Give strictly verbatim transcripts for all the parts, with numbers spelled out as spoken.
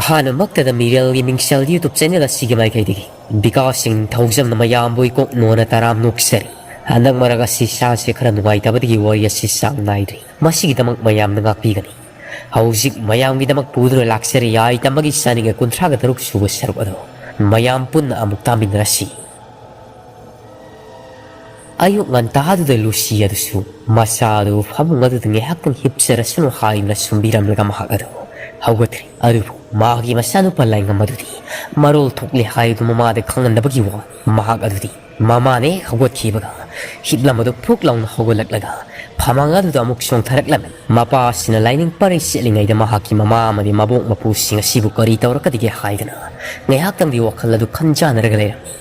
ꯑꯍꯥꯟꯕꯃꯛꯇꯗ ꯃꯤꯔꯦꯜꯒꯤ ꯃꯤꯡꯁꯦꯜ YouTube channel ꯑꯁꯤꯒꯤ ꯃꯥꯏꯀꯩꯗꯒꯤ ꯕꯤꯀꯥꯁ ꯁꯤꯡ ꯊꯧꯖꯝꯅ ꯃꯌꯥꯝꯕꯨ ꯏꯀꯣꯛ ꯅꯣꯟꯅ ꯇꯔꯥꯝ ꯅꯣꯛꯆꯔꯤ꯫ ꯍꯟꯗꯛ ꯃꯔꯛ ꯑꯁꯤ ꯏꯁꯥꯁꯦ ꯈꯔ ꯅꯨꯡꯉꯥꯏꯇꯕꯗꯒꯤ ꯋꯥꯔꯤ ꯑꯁꯤ ꯆꯥꯡ ꯅꯥꯏꯗ꯭ꯔꯤ꯫ ꯃꯁꯤꯒꯤꯗꯃꯛ ꯃꯌꯥꯝꯅ ꯉꯥꯛꯄꯤꯒꯅꯤ꯫ ꯍꯧꯖꯤꯛ ꯃꯌꯥꯝꯒꯤꯗꯃꯛ ꯄꯨꯗꯨꯅ ꯂꯥꯛꯆꯔꯤ ꯌꯥꯏ ꯇꯝꯕꯒꯤ ꯆꯥꯅꯤꯡꯉ ꯀꯨꯟꯊ꯭ꯔꯥꯒ ꯇꯔꯨꯛ ꯁꯨꯕ ꯁꯔꯨꯛ ꯑꯗꯨ꯫ ꯃꯌꯥꯝ ꯄꯨꯟꯅ ꯑꯃꯨꯛ ꯇꯥꯃꯤꯟꯅꯔꯁꯤ꯫ ꯑꯌꯨꯛ ꯉꯟꯇꯥꯗꯨꯗ ꯂꯨꯁꯤ ꯑꯗꯨꯁꯨ ꯃꯆꯥ ꯑꯗꯨ ꯐꯃꯨꯡ ꯑꯗꯨꯗ ꯉꯥꯏꯍꯥꯛꯇꯪ ꯍꯤꯞꯆꯔꯁꯅꯨ ꯍꯥꯏꯗꯨꯅ ꯁꯨꯝꯕꯤꯔꯝꯂꯒ ꯃꯍꯥꯛ ꯑꯗꯨ ꯍꯧꯒꯠꯈ꯭ꯔꯦ꯫ ꯑꯗꯨꯕꯨ ꯃꯍꯥꯛꯀꯤ ꯃꯆꯥꯅꯨꯄꯥ ꯂꯥꯏꯉꯝ ꯑꯗꯨꯗꯤ ꯃꯔꯣꯜ ꯊꯣꯛꯂꯦ ꯍꯥꯏꯗꯨ ꯃꯃꯥꯗ ꯈꯪꯍꯟꯗꯕꯒꯤ ꯋꯥꯅꯤ꯫ ꯃꯍꯥꯛ ꯑꯗꯨꯗꯤ ꯃꯃꯥꯅ ꯍꯦꯛ ꯍꯧꯒꯠꯈꯤꯕꯒ ꯍꯤꯞꯂꯝꯕꯗꯨ ꯐꯨꯛ ꯂꯥꯎꯅ ꯍꯧꯒꯠꯂꯛꯂꯒ ꯐꯃꯥꯡ ꯑꯗꯨꯗ ꯑꯃꯨꯛ ꯆꯣꯡꯊꯔꯛꯂꯝꯃꯤ꯫ ꯃꯄꯥ ꯑꯁꯤꯅ ꯂꯥꯏꯅꯤꯡ ꯄꯔꯩ ꯁꯦꯠꯂꯤꯉꯩꯗ ꯃꯍꯥꯛꯀꯤ ꯃꯃꯥ ꯑꯃꯗꯤ ꯃꯕꯣꯛ ꯃꯄꯨꯁꯤꯡ ꯑꯁꯤꯕꯨ ꯀꯔꯤ ꯇꯧꯔꯛꯀꯗꯒꯦ ꯍꯥꯏꯗꯅ ꯉꯥꯏꯍꯥꯛꯇꯪꯗꯤ ꯋꯥꯈꯜ ꯑꯗꯨ ꯈꯟꯖꯥꯟꯅꯔꯒ ꯂꯩꯔꯝꯃꯤ꯫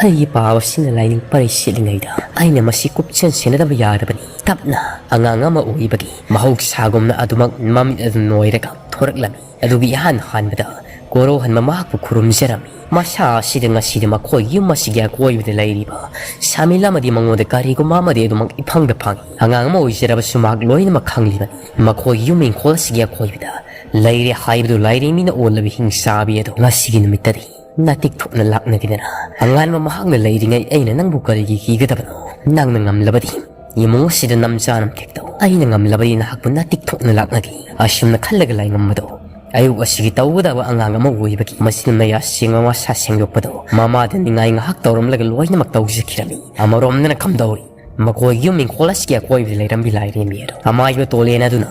ꯑꯩꯒꯤ ꯄꯥꯕꯁꯤꯡꯅ ꯂꯥꯏꯅꯤꯡ ꯄꯔꯩ ꯁꯦꯠꯂꯤꯉꯩꯗ ꯑꯩꯅ ꯃꯁꯤ ꯀꯨꯞꯁꯦꯟ ꯁꯦꯟꯅꯗꯕ ꯌꯥꯗꯕꯅꯤ꯫ ꯇꯞꯅ ꯑꯉꯥꯡ ꯑꯃ ꯑꯣꯏꯕꯒꯤ ꯃꯍꯧꯁꯥꯒꯨꯝꯅ ꯑꯗꯨꯃꯛ ꯃꯃꯤꯠ ꯑꯗꯨ ꯅꯣꯏꯔꯒ ꯊꯣꯔꯛꯂꯝꯃꯤ꯫ ꯑꯗꯨꯒꯤ ꯏꯍꯥꯟ ꯍꯥꯟꯕꯗ ꯀꯣꯔꯧꯍꯟꯕ ꯃꯍꯥꯛꯄꯨ ꯈꯨꯔꯨꯝꯖꯔꯝꯃꯤ꯫ ꯃꯁꯥ ꯑꯁꯤꯗ ꯉꯁꯤꯗꯤ ꯃꯈꯣꯏ ꯌꯨꯝ ꯑꯁꯤꯒꯤ ꯑꯀꯣꯏꯕꯗ ꯂꯩꯔꯤꯕ ꯁꯥꯃꯤꯜ ꯑꯃꯗꯤ ꯃꯉꯣꯟꯗ ꯀꯔꯤꯒꯨꯝꯕ ꯑꯃꯗꯤ ꯑꯗꯨꯃꯛ ꯏꯐꯪꯗ ꯐꯪꯏ꯫ ꯑꯉꯥꯡ ꯑꯃ ꯑꯣꯏꯖꯔꯕꯁꯨ ꯃꯍꯥꯛ ꯂꯣꯏꯅꯃꯛ ꯈꯪꯂꯤꯕꯅꯤ꯫ ꯃꯈꯣꯏ ꯌꯨꯝ ꯏꯪꯈꯣꯜ ꯑꯁꯤꯒꯤ ꯑꯀꯣꯏꯕꯗ ꯂꯩꯔꯦ ꯍꯥꯏꯕꯗꯨ ꯂꯥꯏꯔꯦꯝꯕꯤꯅ ꯑꯣꯜꯂꯕ ꯍꯤꯡꯆꯥꯕꯤ ꯑꯗꯨ ꯉꯁꯤꯒꯤ ꯅꯨꯃꯤꯠꯇꯗꯤ ꯅꯥꯇꯤꯛ ꯊꯣꯛꯅ ꯂꯥꯛꯅꯈꯤꯗꯅ ꯑꯉꯥꯟꯕ ꯃꯍꯥꯛꯅ ꯂꯩꯔꯤꯉꯩ ꯑꯩꯅ ꯅꯪꯕꯨ ꯀꯔꯤꯒꯤ ꯀꯤꯒꯗꯕꯅꯣ? ꯅꯪꯅ ꯉꯝꯂꯕꯗꯤ ꯏꯃꯨꯡ ꯑꯁꯤꯗ ꯅꯝꯖꯥ ꯅꯝꯊꯦꯛꯇꯧ꯫ ꯑꯩꯅ ꯉꯝꯂꯕꯗꯤ ꯅꯍꯥꯛꯄꯨ ꯅꯥꯇꯤꯛ ꯊꯣꯛꯅ ꯂꯥꯛꯅꯒꯦ꯫ ꯑꯁꯨꯝꯅ ꯈꯜꯂꯒ ꯂꯥꯏꯉꯝꯕꯗꯣ ꯑꯌꯨꯛ ꯑꯁꯤꯒꯤ ꯇꯧꯒꯗꯕ ꯑꯉꯥꯡ ꯑꯃ ꯑꯣꯏꯕꯒꯤ ꯃꯆꯤꯟ ꯃꯌꯥ ꯁꯦꯡꯕ ꯃꯁꯥ ꯁꯦꯡꯗꯣꯛꯄꯗꯣ ꯃꯃꯥꯗ ꯅꯤꯡꯉꯥꯏ ꯉꯥꯏꯍꯥꯛ ꯇꯧꯔꯝꯂꯒ ꯂꯣꯏꯅꯃꯛ ꯇꯧꯖꯈꯤꯔꯝꯃꯤ꯫ ꯑꯃꯔꯣꯝꯗꯅ ꯀꯝꯗꯧꯔꯤ? ꯃꯈꯣꯏ ꯌꯨꯝ ꯏꯪꯈꯣꯜ ꯑꯁꯤꯒꯤ ꯑꯀꯣꯏꯕꯗ ꯂꯩꯔꯝꯕꯤ ꯂꯥꯏꯔꯦꯝꯕꯤ ꯑꯗꯨ ꯑꯃꯥꯏꯕ ꯇꯣꯂꯦꯟ ꯑꯗꯨꯅ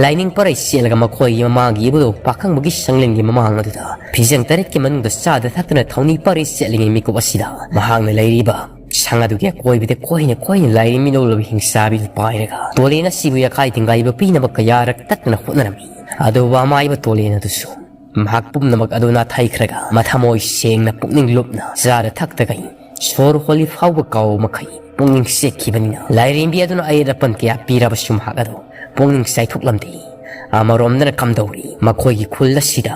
ꯂꯥꯏꯅꯤꯡ ꯄꯔꯩ ꯁꯦꯠꯂꯒ ꯃꯈꯣꯏꯒꯤ ꯃꯃꯥꯡꯒꯤ ꯏꯕꯨꯙꯧ ꯄꯥꯈꯪꯕꯒꯤ ꯁꯪꯂꯦꯟꯒꯤ ꯃꯃꯥꯡ ꯑꯗꯨꯗ ꯐꯤꯖꯪ ꯇꯔꯦꯠꯀꯤ ꯃꯅꯨꯡꯗ ꯆꯥꯗ ꯊꯛꯇꯅ ꯊꯧꯅꯤ ꯄꯔꯩ ꯁꯦꯠꯂꯤꯉꯩ ꯃꯤꯀꯨꯞ ꯑꯁꯤꯗ ꯃꯍꯥꯛꯅ ꯂꯩꯔꯤꯕ ꯁꯪ ꯑꯗꯨꯒꯤ ꯑꯀꯣꯏꯕꯗ ꯀꯣꯏꯅ ꯀꯣꯏꯅ ꯂꯥꯏꯔꯦꯝꯕꯤ ꯂꯧꯂꯕ ꯍꯤꯡꯆꯥꯕꯤꯗꯨ ꯄꯥꯏꯔꯒ ꯇꯣꯂꯦꯟ ꯑꯁꯤꯕꯨ ꯌꯥꯈꯥꯏ ꯊꯤꯡꯒꯥꯏꯕ ꯄꯤꯅꯕ ꯀꯌꯥꯔꯛ ꯇꯠꯇꯅ ꯍꯣꯠꯅꯔꯝꯃꯤ꯫ ꯑꯗꯨꯕꯨ ꯑꯃꯥꯏꯕ ꯇꯣꯂꯦꯟ ꯑꯗꯨꯁꯨ ꯃꯍꯥꯛ ꯄꯨꯝꯅꯃꯛ ꯑꯗꯨ ꯅꯥꯊꯩꯈ꯭ꯔꯒ ꯃꯊꯃꯣꯏ ꯁꯦꯡꯅ ꯄꯨꯛꯅꯤꯡ ꯂꯨꯞꯅ ꯆꯥꯔ ꯊꯛꯇꯈꯩ ꯁꯣꯔ ꯍꯣꯜꯂꯤ ꯐꯥꯎꯕ ꯀꯥꯎ ꯃꯈꯩ ꯄꯨꯛꯅꯤꯡ ꯆꯦꯠꯈꯤꯕꯅꯤꯅ ꯂꯥꯏꯔꯦꯝꯕꯤ ꯑꯗꯨꯅ ꯑꯌꯦꯠ ꯑꯄꯟ ꯀꯌꯥ ꯄꯤꯔꯕꯁꯨ ꯃꯍꯥꯛ ꯑꯗꯨ ꯄꯨꯛꯅꯤꯡ ꯆꯥꯏꯊꯣꯛꯂꯝꯗꯦ꯫ ꯑꯃꯔꯣꯝꯗꯅ ꯀꯝꯗꯧꯔꯤ? ꯃꯈꯣꯏꯒꯤ ꯈꯨꯜ ꯑꯁꯤꯗ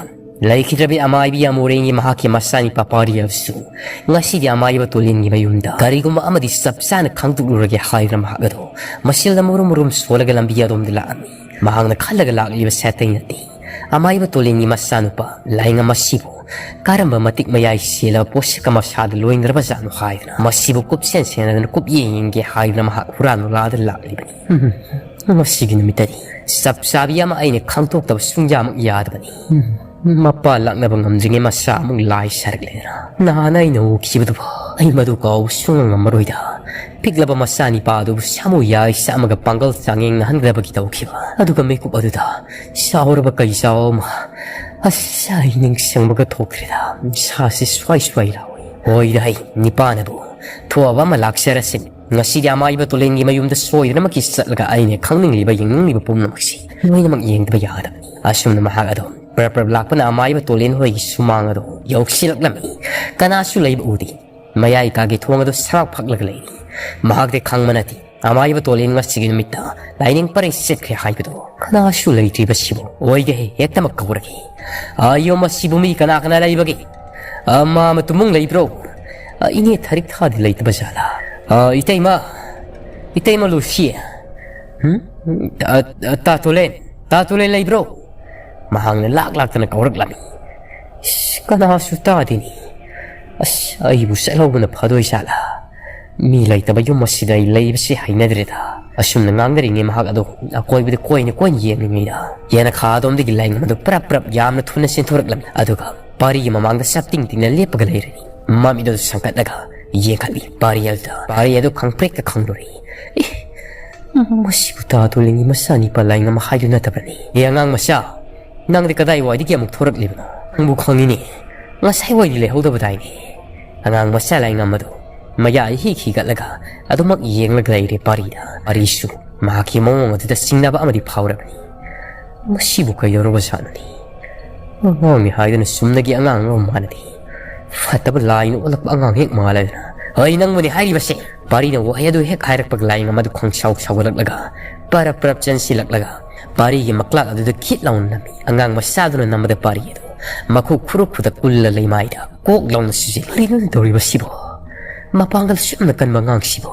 ꯂꯩꯈꯤꯗ꯭ꯔꯕꯤ ꯑꯃꯥꯏꯕꯤ ꯑꯃꯣꯔꯦꯡꯒꯤ ꯃꯍꯥꯛꯀꯤ ꯃꯆꯥꯅꯤꯄꯥ ꯄꯥꯔꯤ ꯑꯗꯨꯁꯨ ꯉꯁꯤꯗꯤ ꯑꯃꯥꯏꯕ ꯇꯣꯂꯦꯟꯒꯤ ꯃꯌꯨꯝꯗ ꯀꯔꯤꯒꯨꯝꯕ ꯑꯃꯗꯤ ꯆꯞ ꯆꯥꯅ ꯈꯪꯗꯣꯛꯂꯨꯔꯒꯦ ꯍꯥꯏꯗꯨꯅ ꯃꯍꯥꯛ ꯑꯗꯨ ꯃꯁꯤꯜꯗ ꯃꯨꯔꯨꯝ ꯃꯨꯔꯨꯝ ꯁꯣꯜꯂꯒ ꯂꯝꯕꯤ ꯑꯗꯣꯝꯗ ꯂꯥꯛꯑꯝꯃꯤ꯫ ꯃꯍꯥꯛꯅ ꯈꯜꯂꯒ ꯂꯥꯛꯂꯤꯕꯁꯦ ꯑꯇꯩ ꯅꯠꯇꯦ꯫ ꯑꯃꯥꯏꯕ ꯇꯣꯂꯦꯟꯒꯤ ꯃꯆꯥꯅꯨꯄꯥ ꯂꯥꯏꯉꯝ ꯑꯁꯤꯕꯨ ꯀꯔꯝꯕ ꯃꯇꯤꯛ ꯃꯌꯥꯏ ꯁꯦꯜꯂꯕ ꯄꯣꯠꯁꯛ ꯑꯃ ꯁꯥꯗ ꯂꯣꯏꯅꯔꯕ ꯖꯥꯠꯅꯣ ꯍꯥꯏꯗꯨꯅ, ꯃꯁꯤꯕꯨ ꯀꯨꯞꯁꯦꯟ ꯁꯦꯟꯅꯗꯅ ꯀꯨꯞꯌꯦꯡ ꯌꯦꯡꯒꯦ ꯍꯥꯏꯗꯨꯅ ꯃꯍꯥꯛ ꯍꯨꯔꯥꯟꯕ ꯂꯥꯗ ꯂꯥꯛꯂꯤꯕꯅꯤ꯫ ꯎꯝ, ꯃꯁꯤꯒꯤ ꯅꯨꯃꯤꯠꯇꯗꯤ ꯆꯞ ꯆꯥꯕꯤ ꯑꯃ ꯑꯩꯅ ꯈꯪꯗꯣꯛꯇꯕ ꯁꯨꯡꯌꯥꯃꯛ ꯌꯥꯗꯕꯅꯤ꯫ ꯎꯝ, ꯃꯄꯥ ꯂꯥꯛꯅꯕ ꯉꯝꯗ꯭ꯔꯤꯉꯩ ꯃꯆꯥ ꯑꯃꯨꯛ ꯂꯥꯏ ꯁꯥꯔꯛꯂꯦꯗꯅ꯫ ꯅꯍꯥꯟ ꯑꯩꯅ ꯎꯈꯤꯕꯗꯨꯕꯨ ꯑꯩ ꯃꯗꯨ ꯀꯥꯎꯕ ꯁꯨꯡꯉꯝ ꯉꯝꯃꯔꯣꯏꯗ꯫ ꯄꯤꯛꯂꯕ ꯃꯆꯥꯅꯤꯄꯥ ꯑꯗꯨꯕꯨ ꯁꯥꯃꯨ ꯌꯥꯏ ꯆꯥꯝꯃꯒ ꯄꯥꯡꯒꯜ ꯆꯥꯡꯌꯦꯡꯅꯍꯟꯒꯗꯕꯒꯤ ꯇꯧꯈꯤꯕ ꯑꯗꯨꯒ ꯃꯤꯀꯨꯞ ꯑꯗꯨꯗ ꯆꯥꯎꯔꯕ ꯀꯩꯖꯥꯎ ꯑꯃ꯫ ꯑꯁ, ꯑꯩ ꯅꯤꯡꯁꯤꯡꯕꯒ ꯊꯣꯛꯇ꯭ꯔꯦꯗ꯫ ꯏꯁꯥꯁꯤ ꯁ꯭ꯋꯥꯏ ꯁ꯭ꯋꯥꯏ ꯂꯥꯎꯏ꯫ ꯍꯣꯏꯗ, ꯑꯩ ꯅꯤꯄꯥꯅꯕꯨ ꯊꯣꯛꯑꯕ ꯑꯃ ꯂꯥꯛꯆꯔꯁꯤꯅꯤ꯫ ꯉꯁꯤꯗꯤ ꯑꯃꯥꯏꯕ ꯇꯣꯂꯦꯟꯒꯤ ꯃꯌꯨꯝꯗ ꯁꯣꯏꯗꯅꯃꯛꯀꯤ ꯆꯠꯂꯒ ꯑꯩꯅ ꯈꯪꯅꯤꯡꯂꯤꯕ ꯌꯦꯡꯅꯤꯡꯂꯤꯕ ꯄꯨꯝꯅꯃꯛꯁꯤ ꯂꯣꯏꯅꯃꯛ ꯌꯦꯡꯗꯕ ꯌꯥꯗꯕꯅꯤ꯫ ꯑꯁꯨꯝꯅ ꯃꯍꯥꯛ ꯑꯗꯨꯝ ꯄ꯭ꯔꯞ ꯄ꯭ꯔꯞ ꯂꯥꯛꯄꯅ ꯑꯃꯥꯏꯕ ꯇꯣꯂꯦꯟ ꯍꯣꯏꯒꯤ ꯁꯨꯃꯥꯡ ꯑꯗꯨ ꯌꯧꯁꯤꯜꯂꯛꯂꯝꯃꯤ꯫ ꯀꯅꯥꯁꯨ ꯂꯩꯕ ꯎꯗꯦ꯫ ꯃꯌꯥꯏ ꯀꯥꯒꯤ ꯊꯣꯡ ꯑꯗꯨ ꯁꯔꯥꯛ ꯐꯛꯂꯒ ꯂꯩꯔꯤ꯫ ꯃꯍꯥꯛꯇꯤ ꯈꯪꯕ ꯅꯠꯇꯦ꯫ ꯑꯃꯥꯏꯕ ꯇꯣꯂꯦꯟ ꯉꯁꯤꯒꯤ ꯅꯨꯃꯤꯠꯇ ꯂꯥꯏꯅꯤꯡ ꯄꯔꯩ ꯆꯠꯈ꯭ꯔꯦ ꯍꯥꯏꯕꯗꯣ꯫ ꯀꯅꯥꯁꯨ ꯂꯩꯇ꯭ꯔꯤꯕꯁꯤꯕꯨ ꯑꯣꯏꯗꯦ, ꯍꯦꯛꯇꯃꯛ ꯀꯧꯔꯒꯦ꯫ ꯑꯌꯣ, ꯃꯁꯤꯕꯨ ꯃꯤ ꯀꯅꯥ ꯀꯅꯥ ꯂꯩꯕꯒꯦ? ꯑꯃ ꯑꯃ ꯇꯨꯃꯨꯡ ꯂꯩꯕ꯭ꯔꯣ? ꯑ, ꯏꯅꯦ ꯊꯔꯤꯛ ꯊꯥꯗꯤ ꯂꯩꯇꯕ ꯖꯥꯠꯂꯥ? ꯑ, ꯏꯇꯩꯃ, ꯏꯇꯩꯃ ꯂꯨꯁꯤ꯫ ꯍꯨꯝ? ꯑ, ꯑ, ꯇꯥ ꯇꯣꯂꯦꯟ, ꯇꯥ ꯇꯣꯂꯦꯟ ꯂꯩꯕ꯭ꯔꯣ? ꯃꯍꯥꯛꯅ ꯂꯥꯛ ꯂꯥꯛꯇꯅ ꯀꯧꯔꯛꯂꯝꯃꯤ꯫ ꯏꯁ, ꯀꯅꯥꯁꯨ ꯇꯥꯗꯦꯅꯦ꯫ ꯑꯁ, ꯑꯩꯕꯨ ꯆꯠꯍꯧꯕꯅ ꯐꯗꯣꯏ ꯖꯥꯠꯂꯥ? ꯃꯤ ꯂꯩꯇꯕ ꯌꯨꯝ ꯑꯁꯤꯗ ꯑꯩ ꯂꯩꯕꯁꯤ ꯍꯩꯅꯗ꯭ꯔꯦꯗ꯫ ꯑꯁꯨꯝꯅ ꯉꯥꯡꯅꯔꯤꯉꯩ ꯃꯍꯥꯛ ꯑꯗꯨ ꯑꯀꯣꯏꯕꯗ ꯀꯣꯏꯅ ꯀꯣꯏꯅ ꯌꯦꯡꯂꯤꯉꯩꯗ, ꯌꯦꯅꯈꯥ ꯑꯗꯣꯝꯗꯒꯤ ꯂꯥꯏꯉꯝ ꯑꯗꯨ ꯄ꯭ꯔꯞ ꯄ꯭ꯔꯞ ꯌꯥꯝꯅ ꯊꯨꯅ ꯆꯦꯟꯊꯣꯔꯛꯂꯝꯃꯤ꯫ ꯑꯗꯨꯒ ꯄꯥꯔꯤꯒꯤ ꯃꯃꯥꯡꯗ ꯆꯞ ꯇꯤꯡ ꯇꯤꯡꯅ ꯂꯦꯞꯄꯒ ꯂꯩꯔꯅꯤ꯫ ꯃꯃꯤꯠ ꯑꯗꯨ ꯁꯪꯀꯠꯂꯒ ꯌꯦꯡꯈꯠꯂꯤ꯫ ꯄꯥꯔꯤ ꯑꯗꯨꯗ, ꯄꯥꯔꯤ ꯑꯗꯨ ꯈꯪꯄ꯭ꯔꯦꯛꯇ ꯈꯪꯂꯨꯔꯦ꯫ "ꯑꯦ, ꯃꯁꯤꯕꯨ ꯇꯥ ꯇꯣꯂꯦꯟꯒꯤ ꯃꯆꯥꯅꯤꯄꯥ ꯂꯥꯏꯉꯝ ꯍꯥꯏꯗꯨ ꯅꯠꯇꯕ꯭ꯔꯅꯦ? ꯑꯦ, ꯑꯉꯥꯡ ꯃꯆꯥ, ꯅꯪꯗꯤ ꯀꯗꯥꯏꯋꯥꯏꯗꯒꯤ ꯑꯃꯨꯛ ꯊꯣꯔꯛꯂꯤꯕꯅꯣ? ꯅꯪꯕꯨ ꯈꯪꯉꯤꯅꯦ, ꯉꯁꯥꯏꯋꯥꯏꯗꯤ ꯂꯩꯍꯧꯗꯕꯗꯥꯏꯅꯦ?" ꯑꯉꯥꯡ ꯃꯆꯥ ꯂꯥꯏꯉꯝ ꯑꯗꯨ ꯃꯌꯥ ꯏꯍꯤꯛ ꯍꯤꯒꯠꯂꯒ ꯑꯗꯨꯃꯛ ꯌꯦꯡꯂꯒ ꯂꯩꯔꯦ ꯄꯥꯔꯤꯗ꯫ ꯄꯥꯔꯤꯁꯨ ꯃꯍꯥꯛꯀꯤ ꯃꯑꯣꯡ ꯑꯗꯨꯗ ꯆꯤꯡꯅꯕ ꯑꯃꯗꯤ ꯐꯥꯎꯔꯕꯅꯤ꯫ "ꯃꯁꯤꯕꯨ ꯀꯩꯗꯧꯔꯕ ꯖꯥꯠꯅꯣꯅꯦ? ꯑꯉꯥꯡꯅꯤ ꯍꯥꯏꯗꯨꯅ ꯆꯨꯝꯅꯒꯤ ꯑꯉꯥꯡ ꯑꯃ ꯃꯥꯟꯅꯗꯦ꯫ ꯐꯠꯇꯕ ꯂꯥꯏꯅ ꯑꯣꯜꯂꯛꯄ ꯑꯉꯥꯡ ꯍꯦꯛ ꯃꯥꯜꯂꯗꯅ꯫ ꯍꯣꯏ, ꯅꯪꯕꯨꯅꯤ ꯍꯥꯏꯔꯤꯕꯁꯦ!" ꯄꯥꯔꯤꯅ ꯋꯥꯍꯩ ꯑꯗꯨ ꯍꯦꯛ ꯍꯥꯏꯔꯛꯄꯒ ꯂꯥꯏꯉꯝ ꯑꯗꯨ ꯈꯪꯁꯥꯎ ꯁꯥꯎꯒꯠꯂꯛꯂꯒ ꯄꯔꯞ ꯄꯔꯞ ꯆꯦꯟꯁꯤꯜꯂꯛꯂꯒ ꯄꯥꯔꯤꯒꯤ ꯃꯀ꯭ꯂꯥꯛ ꯑꯗꯨꯗ ꯈꯤꯠ ꯂꯥꯎꯅ ꯅꯝꯃꯤ꯫ ꯑꯉꯥꯡ ꯃꯆꯥꯗꯨꯅ ꯅꯝꯕꯗ ꯄꯥꯔꯤ ꯑꯗꯨ ꯃꯈꯨ ꯈꯨꯔꯨ ꯈꯨꯗꯛ ꯀꯨꯜꯂ ꯂꯩꯃꯥꯏꯗ ꯀꯣꯛ ꯂꯥꯎꯅ ꯁꯨꯖꯤꯜꯂꯤ꯫ "ꯀꯔꯤꯅꯣꯅꯦ ꯇꯧꯔꯤꯕꯁꯤꯕꯣ? ꯃꯄꯥꯡꯒꯜ ꯁꯨꯝꯅ ꯀꯟꯕ ꯑꯉꯥꯡꯁꯤꯕꯣ?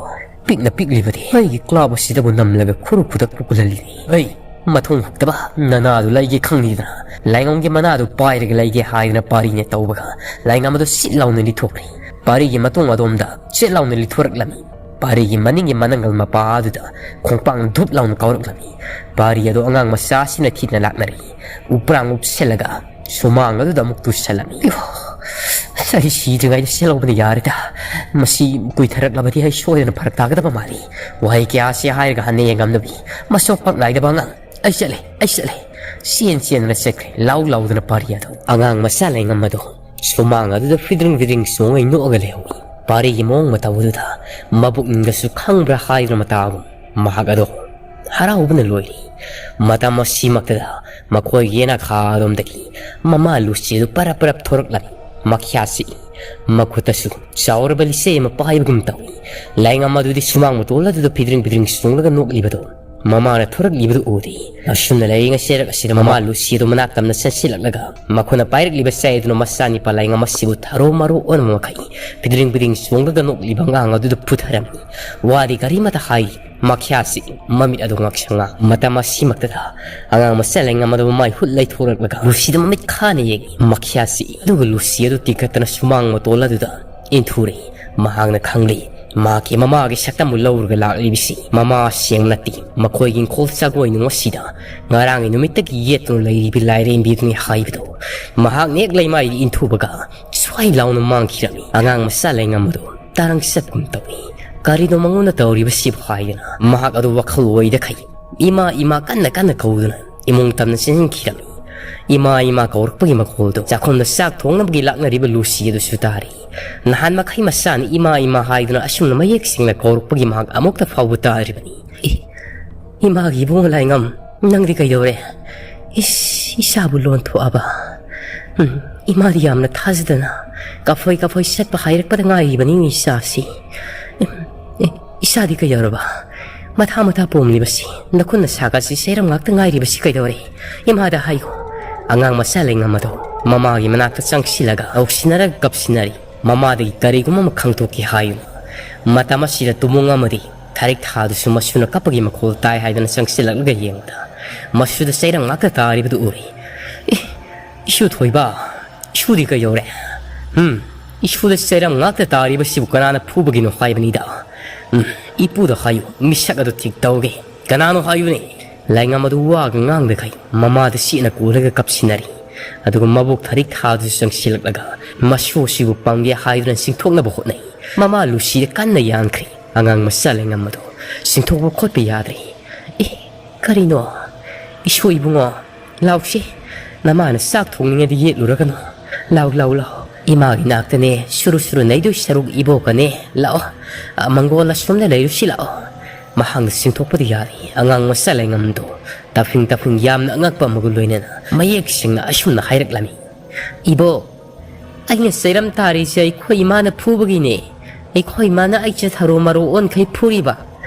ꯄꯤꯛꯅ ꯄꯤꯛꯂꯤꯕꯗꯤ ꯑꯩꯒꯤ ꯀ꯭ꯂꯥꯕ ꯑꯁꯤꯗꯕꯨ ꯅꯝꯂꯒ ꯈꯨꯔꯨ ꯈꯨꯗꯛꯄꯨ ꯀꯨꯜꯍꯜꯂꯤꯅꯤ꯫ ꯑꯩ ꯃꯊꯣꯡ ꯍꯨꯛꯇꯕ ꯅꯅꯥꯗꯨ ꯂꯩꯒꯦ ꯈꯪꯂꯤꯗꯅ ꯂꯥꯏꯉꯝꯒꯤ ꯃꯅꯥꯗꯨ ꯄꯥꯏꯔꯒ ꯂꯩꯒꯦ ꯍꯥꯏꯗꯅ ꯄꯥꯔꯤꯅ ꯇꯧꯕꯒ ꯂꯥꯏꯉꯝ ꯑꯗꯨ ꯁꯤꯠ ꯂꯥꯎꯅ ꯂꯤꯊꯣꯛꯈ꯭ꯔꯦ꯫ ꯄꯥꯔꯤꯒꯤ ꯃꯇꯨꯡ ꯑꯗꯣꯝꯗ ꯁꯤꯠ ꯂꯥꯎꯅ ꯂꯤꯊꯣꯔꯛꯂꯝꯃꯤ꯫ ꯄꯥꯔꯤꯒꯤ ꯃꯅꯤꯡꯒꯤ ꯃꯅꯪꯒꯜ ꯃꯄꯥ ꯑꯗꯨꯗ ꯈꯣꯡꯄꯥꯡ ꯙꯨꯞ ꯂꯥꯎꯅ ꯀꯥꯎꯔꯛꯂꯝꯃꯤ꯫ ꯄꯥꯔꯤ ꯑꯗꯨ ꯑꯉꯥꯡ ꯃꯆꯥ ꯑꯁꯤꯅ ꯊꯤꯅ ꯂꯥꯛꯅꯔꯤ꯫ ꯎꯄ꯭ꯔꯥꯡ ꯎꯞꯁꯤꯜꯂꯒ ꯁꯨꯃꯥꯡ ꯑꯗꯨꯗ ꯑꯃꯨꯛ ꯇꯨꯁꯜꯂꯝꯃꯤ꯫ ꯑꯩ ꯁꯤꯗ꯭ꯔꯤꯉꯩꯗ ꯆꯦꯜꯍꯧꯕꯅ ꯌꯥꯔꯦꯗ꯫ ꯃꯁꯤ ꯀꯨꯏꯊꯔꯛꯂꯕꯗꯤ ꯑꯩ ꯁꯣꯏꯗꯅ ꯐꯔꯛ ꯇꯥꯒꯗꯕ ꯃꯥꯜꯂꯤ꯫ ꯋꯥꯍꯩ ꯀꯌꯥꯁꯤ ꯍꯥꯏꯔꯒ ꯍꯟꯅ ꯌꯦꯡꯉꯝꯗꯕꯤ ꯃꯁꯣꯛ ꯄꯪ ꯅꯥꯏꯗꯕ ꯑꯉꯥꯡ꯫ "ꯑꯩ ꯆꯠꯂꯦ, ꯑꯩ ꯆꯠꯂꯦ!" ꯆꯦꯟ ꯆꯦꯟꯗꯨꯅ ꯆꯠꯈ꯭ꯔꯦ, ꯂꯥꯎ ꯂꯥꯎꯗꯨꯅ ꯄꯥꯔꯤ ꯑꯗꯨ꯫ ꯑꯉꯥꯡ ꯃꯆꯥ ꯂꯩꯉꯝ ꯑꯗꯨ ꯁꯨꯃꯥꯡ ꯑꯗꯨꯗ ꯐꯤꯗ꯭ꯔꯤꯡ ꯐꯤꯗ꯭ꯔꯤꯡ ꯆꯣꯡꯉꯒ ꯅꯣꯛꯑꯒ ꯂꯩꯍꯧꯏ꯫ ꯄꯥꯔꯤꯒꯤ ꯃꯑꯣꯡ ꯃꯇꯧ ꯑꯗꯨꯗ ꯃꯕꯨꯛꯅꯤꯡꯗꯁꯨ ꯈꯪꯕ꯭ꯔꯥ ꯍꯥꯏꯗꯨꯅ ꯃꯇꯥꯒꯨꯝ ꯃꯍꯥꯛ ꯑꯗꯨ ꯍꯔꯥꯎꯕꯅ ꯂꯣꯏꯔꯤ꯫ ꯃꯇꯝ ꯑꯁꯤꯃꯛꯇꯗ ꯃꯈꯣꯏꯒꯤ ꯌꯦꯅꯈꯥ ꯑꯗꯣꯝꯗꯒꯤ ꯃꯃꯥ ꯂꯨꯁꯤ ꯑꯗꯨ ꯄꯔꯞ ꯄꯔꯞ ꯊꯣꯔꯛꯂꯝꯃꯤ꯫ ꯃꯈ꯭ꯌꯥ ꯆꯤꯛꯏ꯫ ꯃꯈꯨꯠꯇꯁꯨ ꯆꯥꯎꯔꯕ ꯂꯤꯆꯩ ꯑꯃ ꯄꯥꯏꯕꯒꯨꯝ ꯇꯧꯏ꯫ ꯂꯥꯏꯉꯝ ꯑꯗꯨꯗꯤ ꯁꯨꯃꯥꯡ ꯃꯇꯣꯜ ꯑꯗꯨꯗ ꯐꯤꯗ꯭ꯔꯤꯡ ꯐꯤꯗ꯭ꯔꯤꯡ ꯆꯣꯡꯂꯒ ꯅꯣꯛꯂꯤꯕꯗꯨ ꯃꯃꯥꯅ ꯊꯣꯔꯛꯂꯤꯕꯗꯨ ꯎꯗꯦ꯫ ꯑꯁꯨꯝꯅ ꯂꯩꯔꯤꯉꯩ ꯆꯩꯔꯛ ꯑꯁꯤꯗ ꯃꯃꯥ ꯂꯨꯁꯤ ꯑꯗꯨ ꯃꯅꯥꯛ ꯇꯝꯅ ꯆꯪꯁꯤꯜꯂꯛꯂꯒ ꯃꯈꯣꯏꯅ ꯄꯥꯏꯔꯛꯂꯤꯕ ꯆꯩ ꯑꯗꯨꯅ ꯃꯆꯥꯅꯤꯄꯥ ꯂꯥꯏꯉꯝ ꯑꯁꯤꯕꯨ ꯊꯔꯣ ꯃꯔꯣ ꯑꯣꯟꯕ ꯃꯈꯩ ꯐꯤꯗ꯭ꯔꯤꯡ ꯐꯤꯗ꯭ꯔꯤꯡ ꯆꯣꯡꯂꯒ ꯅꯣꯛꯂꯤꯕ ꯑꯉꯥꯡ ꯑꯗꯨꯗ ꯐꯨꯊꯔꯝꯃꯤ꯫ ꯋꯥꯗꯤ ꯀꯔꯤꯃꯇ ꯍꯥꯏ꯫ ꯃꯈ꯭ꯌꯥꯁꯤ ꯃꯃꯤꯠ ꯑꯗꯨ ꯉꯥꯛꯁꯪ ꯉꯥꯡ꯫ ꯃꯇꯝ ꯑꯁꯤꯃꯛꯇꯗ ꯑꯉꯥꯡ ꯃꯆꯥ ꯂꯥꯏꯉꯝ ꯑꯗꯨ ꯃꯃꯥꯏ ꯍꯨꯠ ꯂꯩꯊꯣꯔꯛꯂꯒ ꯂꯨꯁꯤꯗ ꯃꯃꯤꯠ ꯈꯥꯅ ꯌꯦꯡꯏ꯫ ꯃꯈ꯭ꯌꯥꯁꯤ ꯑꯗꯨꯒ ꯂꯨꯁꯤ ꯑꯗꯨ ꯇꯤꯡꯈꯠꯇꯅ ꯁꯨꯃꯥꯡ ꯃꯇꯣꯜ ꯑꯗꯨꯗ ꯏꯟꯊꯨꯔꯦ꯫ ꯃꯍꯥꯛꯅ ꯈꯪꯂꯦ, ꯃꯍꯥꯛꯀꯤ ꯃꯃꯥꯒꯤ ꯁꯛꯇꯝꯕꯨ ꯂꯧꯔꯒ ꯂꯥꯛꯂꯤꯕꯁꯤ ꯃꯃꯥ ꯑꯁꯦꯡ ꯅꯠꯇꯦ꯫ ꯃꯈꯣꯏꯒꯤ ꯏꯪꯈꯣꯜ ꯆꯥꯒꯣꯏꯅꯨꯡ ꯑꯁꯤꯗ ꯉꯔꯥꯡꯒꯤ ꯅꯨꯃꯤꯠꯇꯒꯤ ꯌꯦꯠꯇꯨꯅ ꯂꯩꯔꯤꯕ ꯂꯥꯏꯔꯦꯝꯕꯤꯗꯨꯅꯤ ꯍꯥꯏꯕꯗꯨ ꯃꯍꯥꯛꯅ ꯍꯦꯛ ꯂꯩꯃꯥꯏꯗ ꯏꯟꯊꯨꯕꯒ ꯁ꯭ꯋꯥꯏ ꯂꯥꯎꯅ ꯃꯥꯡꯈꯤꯔꯝꯃꯤ꯫ ꯑꯉꯥꯡ ꯃꯆꯥ ꯂꯩꯉꯝ ꯑꯗꯨ ꯇꯥꯔꯪ ꯆꯠꯀꯨꯝ ꯇꯧꯏ꯫ ꯀꯔꯤꯅꯣ ꯃꯉꯣꯟꯗ ꯇꯧꯔꯤꯕꯁꯤꯕꯨ ꯍꯥꯏꯗꯅ ꯃꯍꯥꯛ ꯑꯗꯨ ꯋꯥꯈꯜ ꯑꯣꯏꯗꯈꯩ ꯏꯃꯥ, ꯏꯃꯥ ꯀꯟꯅ ꯀꯟꯅ ꯀꯧꯗꯨꯅ ꯏꯃꯨꯡ ꯇꯝꯅ ꯆꯦꯟꯁꯤꯟꯈꯤꯔꯝꯃꯤ꯫ ꯏꯃꯥ, ꯏꯃꯥ ꯀꯧꯔꯛꯄꯒꯤ ꯃꯈꯣꯜꯗꯨ ꯆꯥꯛꯈꯨꯝꯗ ꯆꯥꯛ ꯊꯣꯡꯅꯕꯒꯤ ꯂꯥꯛꯅꯔꯤꯕ ꯂꯨꯁꯤ ꯑꯗꯨꯁꯨ ꯇꯥꯔꯤ꯫ ꯅꯍꯥꯟ ꯃꯈꯩ ꯃꯆꯥꯅ ꯏꯃꯥ, ꯏꯃꯥ ꯍꯥꯏꯗꯨꯅ ꯑꯁꯨꯝꯅ ꯃꯌꯦꯛ ꯁꯦꯡꯅ ꯀꯧꯔꯛꯄꯒꯤ ꯃꯍꯥꯛ ꯑꯃꯨꯛꯇ ꯐꯥꯎꯕ ꯇꯥꯗ꯭ꯔꯤꯕꯅꯤ꯫ "ꯑꯦ, ꯏꯃꯥꯒꯤ ꯏꯕꯨꯡꯉꯣ ꯂꯥꯏꯉꯝ, ꯅꯪꯗꯤ ꯀꯩꯗꯧꯔꯦ? ꯏꯁ, ꯏꯆꯥꯕꯨ ꯂꯣꯟꯊꯣꯛꯑꯕ? ꯎꯝ, ꯏꯃꯥꯗꯤ ꯌꯥꯝꯅ ꯊꯥꯖꯗꯅ ꯀꯐꯣꯏ ꯀꯐꯣꯏ ꯆꯠꯄ ꯍꯥꯏꯔꯛꯄꯗ ꯉꯥꯏꯔꯤꯕꯅꯤ ꯏꯆꯥꯁꯤ꯫ ꯎꯝ, ꯑꯦ, ꯏꯆꯥꯗꯤ ꯀꯩꯗꯧꯔꯕ? ꯃꯊꯥ ꯃꯊꯥ ꯄꯣꯝꯂꯤꯕꯁꯤ, ꯅꯈꯨꯠ ꯅꯁꯥꯒꯁꯤ ꯁꯩꯔꯝ ꯉꯥꯛꯇ ꯉꯥꯏꯔꯤꯕꯁꯤ ꯀꯩꯗꯧꯔꯦ? ꯏꯃꯥꯗ ꯍꯥꯏꯌꯨ꯫" ꯑꯉꯥꯡ ꯃꯆꯥ ꯂꯩꯉꯝ ꯑꯗꯨ ꯃꯃꯥꯒꯤ ꯃꯅꯥꯛꯇ ꯆꯪꯁꯤꯜꯂꯒ ꯂꯧꯁꯤꯟꯅꯔꯒ ꯀꯞꯁꯤꯟꯅꯔꯤ꯫ ꯃꯃꯥꯗꯒꯤ ꯀꯔꯤꯒꯨꯝꯕ ꯑꯃ ꯈꯪꯗꯣꯛꯀꯦ ꯍꯥꯏꯌꯨ꯫ ꯃꯇꯝ ꯑꯁꯤꯗ ꯇꯨꯃꯨꯡ ꯑꯃꯗꯤ ꯊꯥꯔꯤꯛ ꯊꯥꯗꯨꯁꯨ ꯃꯁꯨꯅ ꯀꯞꯄꯒꯤ ꯃꯈꯣꯜ ꯇꯥꯏ ꯍꯥꯏꯗꯨꯅ ꯆꯪꯁꯤꯜꯂꯛꯂꯒ ꯌꯦꯡꯕꯗ ꯃꯁꯨꯗ ꯆꯩꯔꯝ ꯉꯥꯛꯇ ꯇꯥꯔꯤꯕꯗꯨ ꯎꯔꯦ꯫ "ꯑꯦ, ꯏꯁꯨ ꯊꯣꯏꯕ, ꯏꯁꯨꯗꯤ ꯀꯩꯗꯧꯔꯦ? ꯎꯝ, ꯏꯁꯨꯗ ꯆꯩꯔꯝ ꯉꯥꯛꯇ ꯇꯥꯔꯤꯕꯁꯤꯕꯨ ꯀꯅꯥꯅ ꯐꯨꯕꯒꯤꯅꯣ ꯍꯥꯏꯕꯅꯤꯗ꯫ ꯎꯝ, ꯏꯄꯨꯗ ꯍꯥꯏꯌꯨ, ꯃꯤꯁꯛ ꯑꯗꯨ ꯊꯤꯛ ꯇꯧꯒꯦ꯫ ꯀꯅꯥꯅꯣ ꯍꯥꯏꯌꯨꯅꯦ?" ꯂꯥꯏꯉꯝ ꯑꯗꯨ ꯋꯥꯒ ꯉꯥꯡꯗꯈꯩ ꯃꯃꯥꯗ ꯆꯦꯠꯅ ꯀꯣꯜꯂꯒ ꯀꯞꯁꯤꯟꯅꯔꯤ꯫ ꯑꯗꯨꯒ ꯃꯕꯣꯛ ꯊꯔꯤꯛ ꯊꯥꯗꯨꯁꯨ ꯆꯪꯁꯤꯜꯂꯛꯂꯒ ꯃꯁꯨ ꯑꯁꯤꯕꯨ ꯄꯥꯝꯒꯦ ꯍꯥꯏꯗꯨꯅ ꯆꯤꯡꯊꯣꯛꯅꯕ ꯍꯣꯠꯅꯩ꯫ ꯃꯃꯥ ꯂꯨꯁꯤꯗ ꯀꯟꯅ ꯌꯥꯟꯈ꯭ꯔꯦ꯫ ꯑꯉꯥꯡ ꯃꯆꯥ ꯂꯩꯉꯝꯕꯗꯣ ꯆꯤꯡꯊꯣꯛꯄ ꯈꯣꯠꯄ ꯌꯥꯗ꯭ꯔꯦ꯫ "ꯑꯦ, ꯀꯔꯤꯅꯣ? ꯏꯁꯨ ꯏꯕꯨꯡꯉꯣ, ꯂꯥꯎꯁꯤ꯫ ꯅꯃꯥꯅ ꯆꯥꯛ ꯊꯣꯡꯅꯤꯡꯉꯗꯤ ꯌꯦꯠꯂꯨꯔꯒꯅꯨ꯫ ꯂꯥꯎ, ꯂꯥꯎ, ꯂꯥꯎ꯫ ꯏꯃꯥꯒꯤ ꯅꯥꯛꯇꯅꯦ ꯁꯨꯔꯨ ꯁꯨꯔꯨ ꯅꯩꯗꯣꯏ ꯁꯔꯨꯛ ꯏꯕꯣꯛꯀꯅꯦ꯫ ꯂꯥꯛꯑꯣ꯫ ꯑ, ꯃꯪꯒꯣꯜ ꯑꯁꯣꯝꯗ ꯂꯩꯔꯨꯁꯤ ꯂꯥꯛꯑꯣ꯫" ꯃꯍꯥꯛꯅ ꯆꯤꯡꯊꯣꯛꯄꯗꯤ ꯌꯥꯔꯦ꯫ ꯑꯉꯥꯡ ꯃꯆꯥ ꯂꯩꯉꯝꯗꯣ ꯇꯥꯐꯤꯡ ꯇꯥꯐꯤꯡ ꯌꯥꯝꯅ ꯑꯉꯛꯄ ꯑꯃꯒ ꯂꯣꯏꯅꯅ ꯃꯌꯦꯛ ꯁꯦꯡꯅ ꯑꯁꯨꯝꯅ ꯍꯥꯏꯔꯛꯂꯝꯃꯤ꯫ "ꯏꯕꯣꯛ, ꯑꯩꯅ ꯆꯩꯔꯝ ꯇꯥꯔꯤꯁꯦ ꯑꯩꯈꯣꯏ ꯏꯃꯥꯅ ꯐꯨꯕꯒꯤꯅꯦ꯫ ꯑꯩꯈꯣꯏ ꯏꯃꯥꯅ ꯑꯩꯁꯦ ꯊꯔꯣ ꯃꯔꯣ ꯑꯣꯟꯈꯩ ꯐꯨꯔꯤꯕ꯫"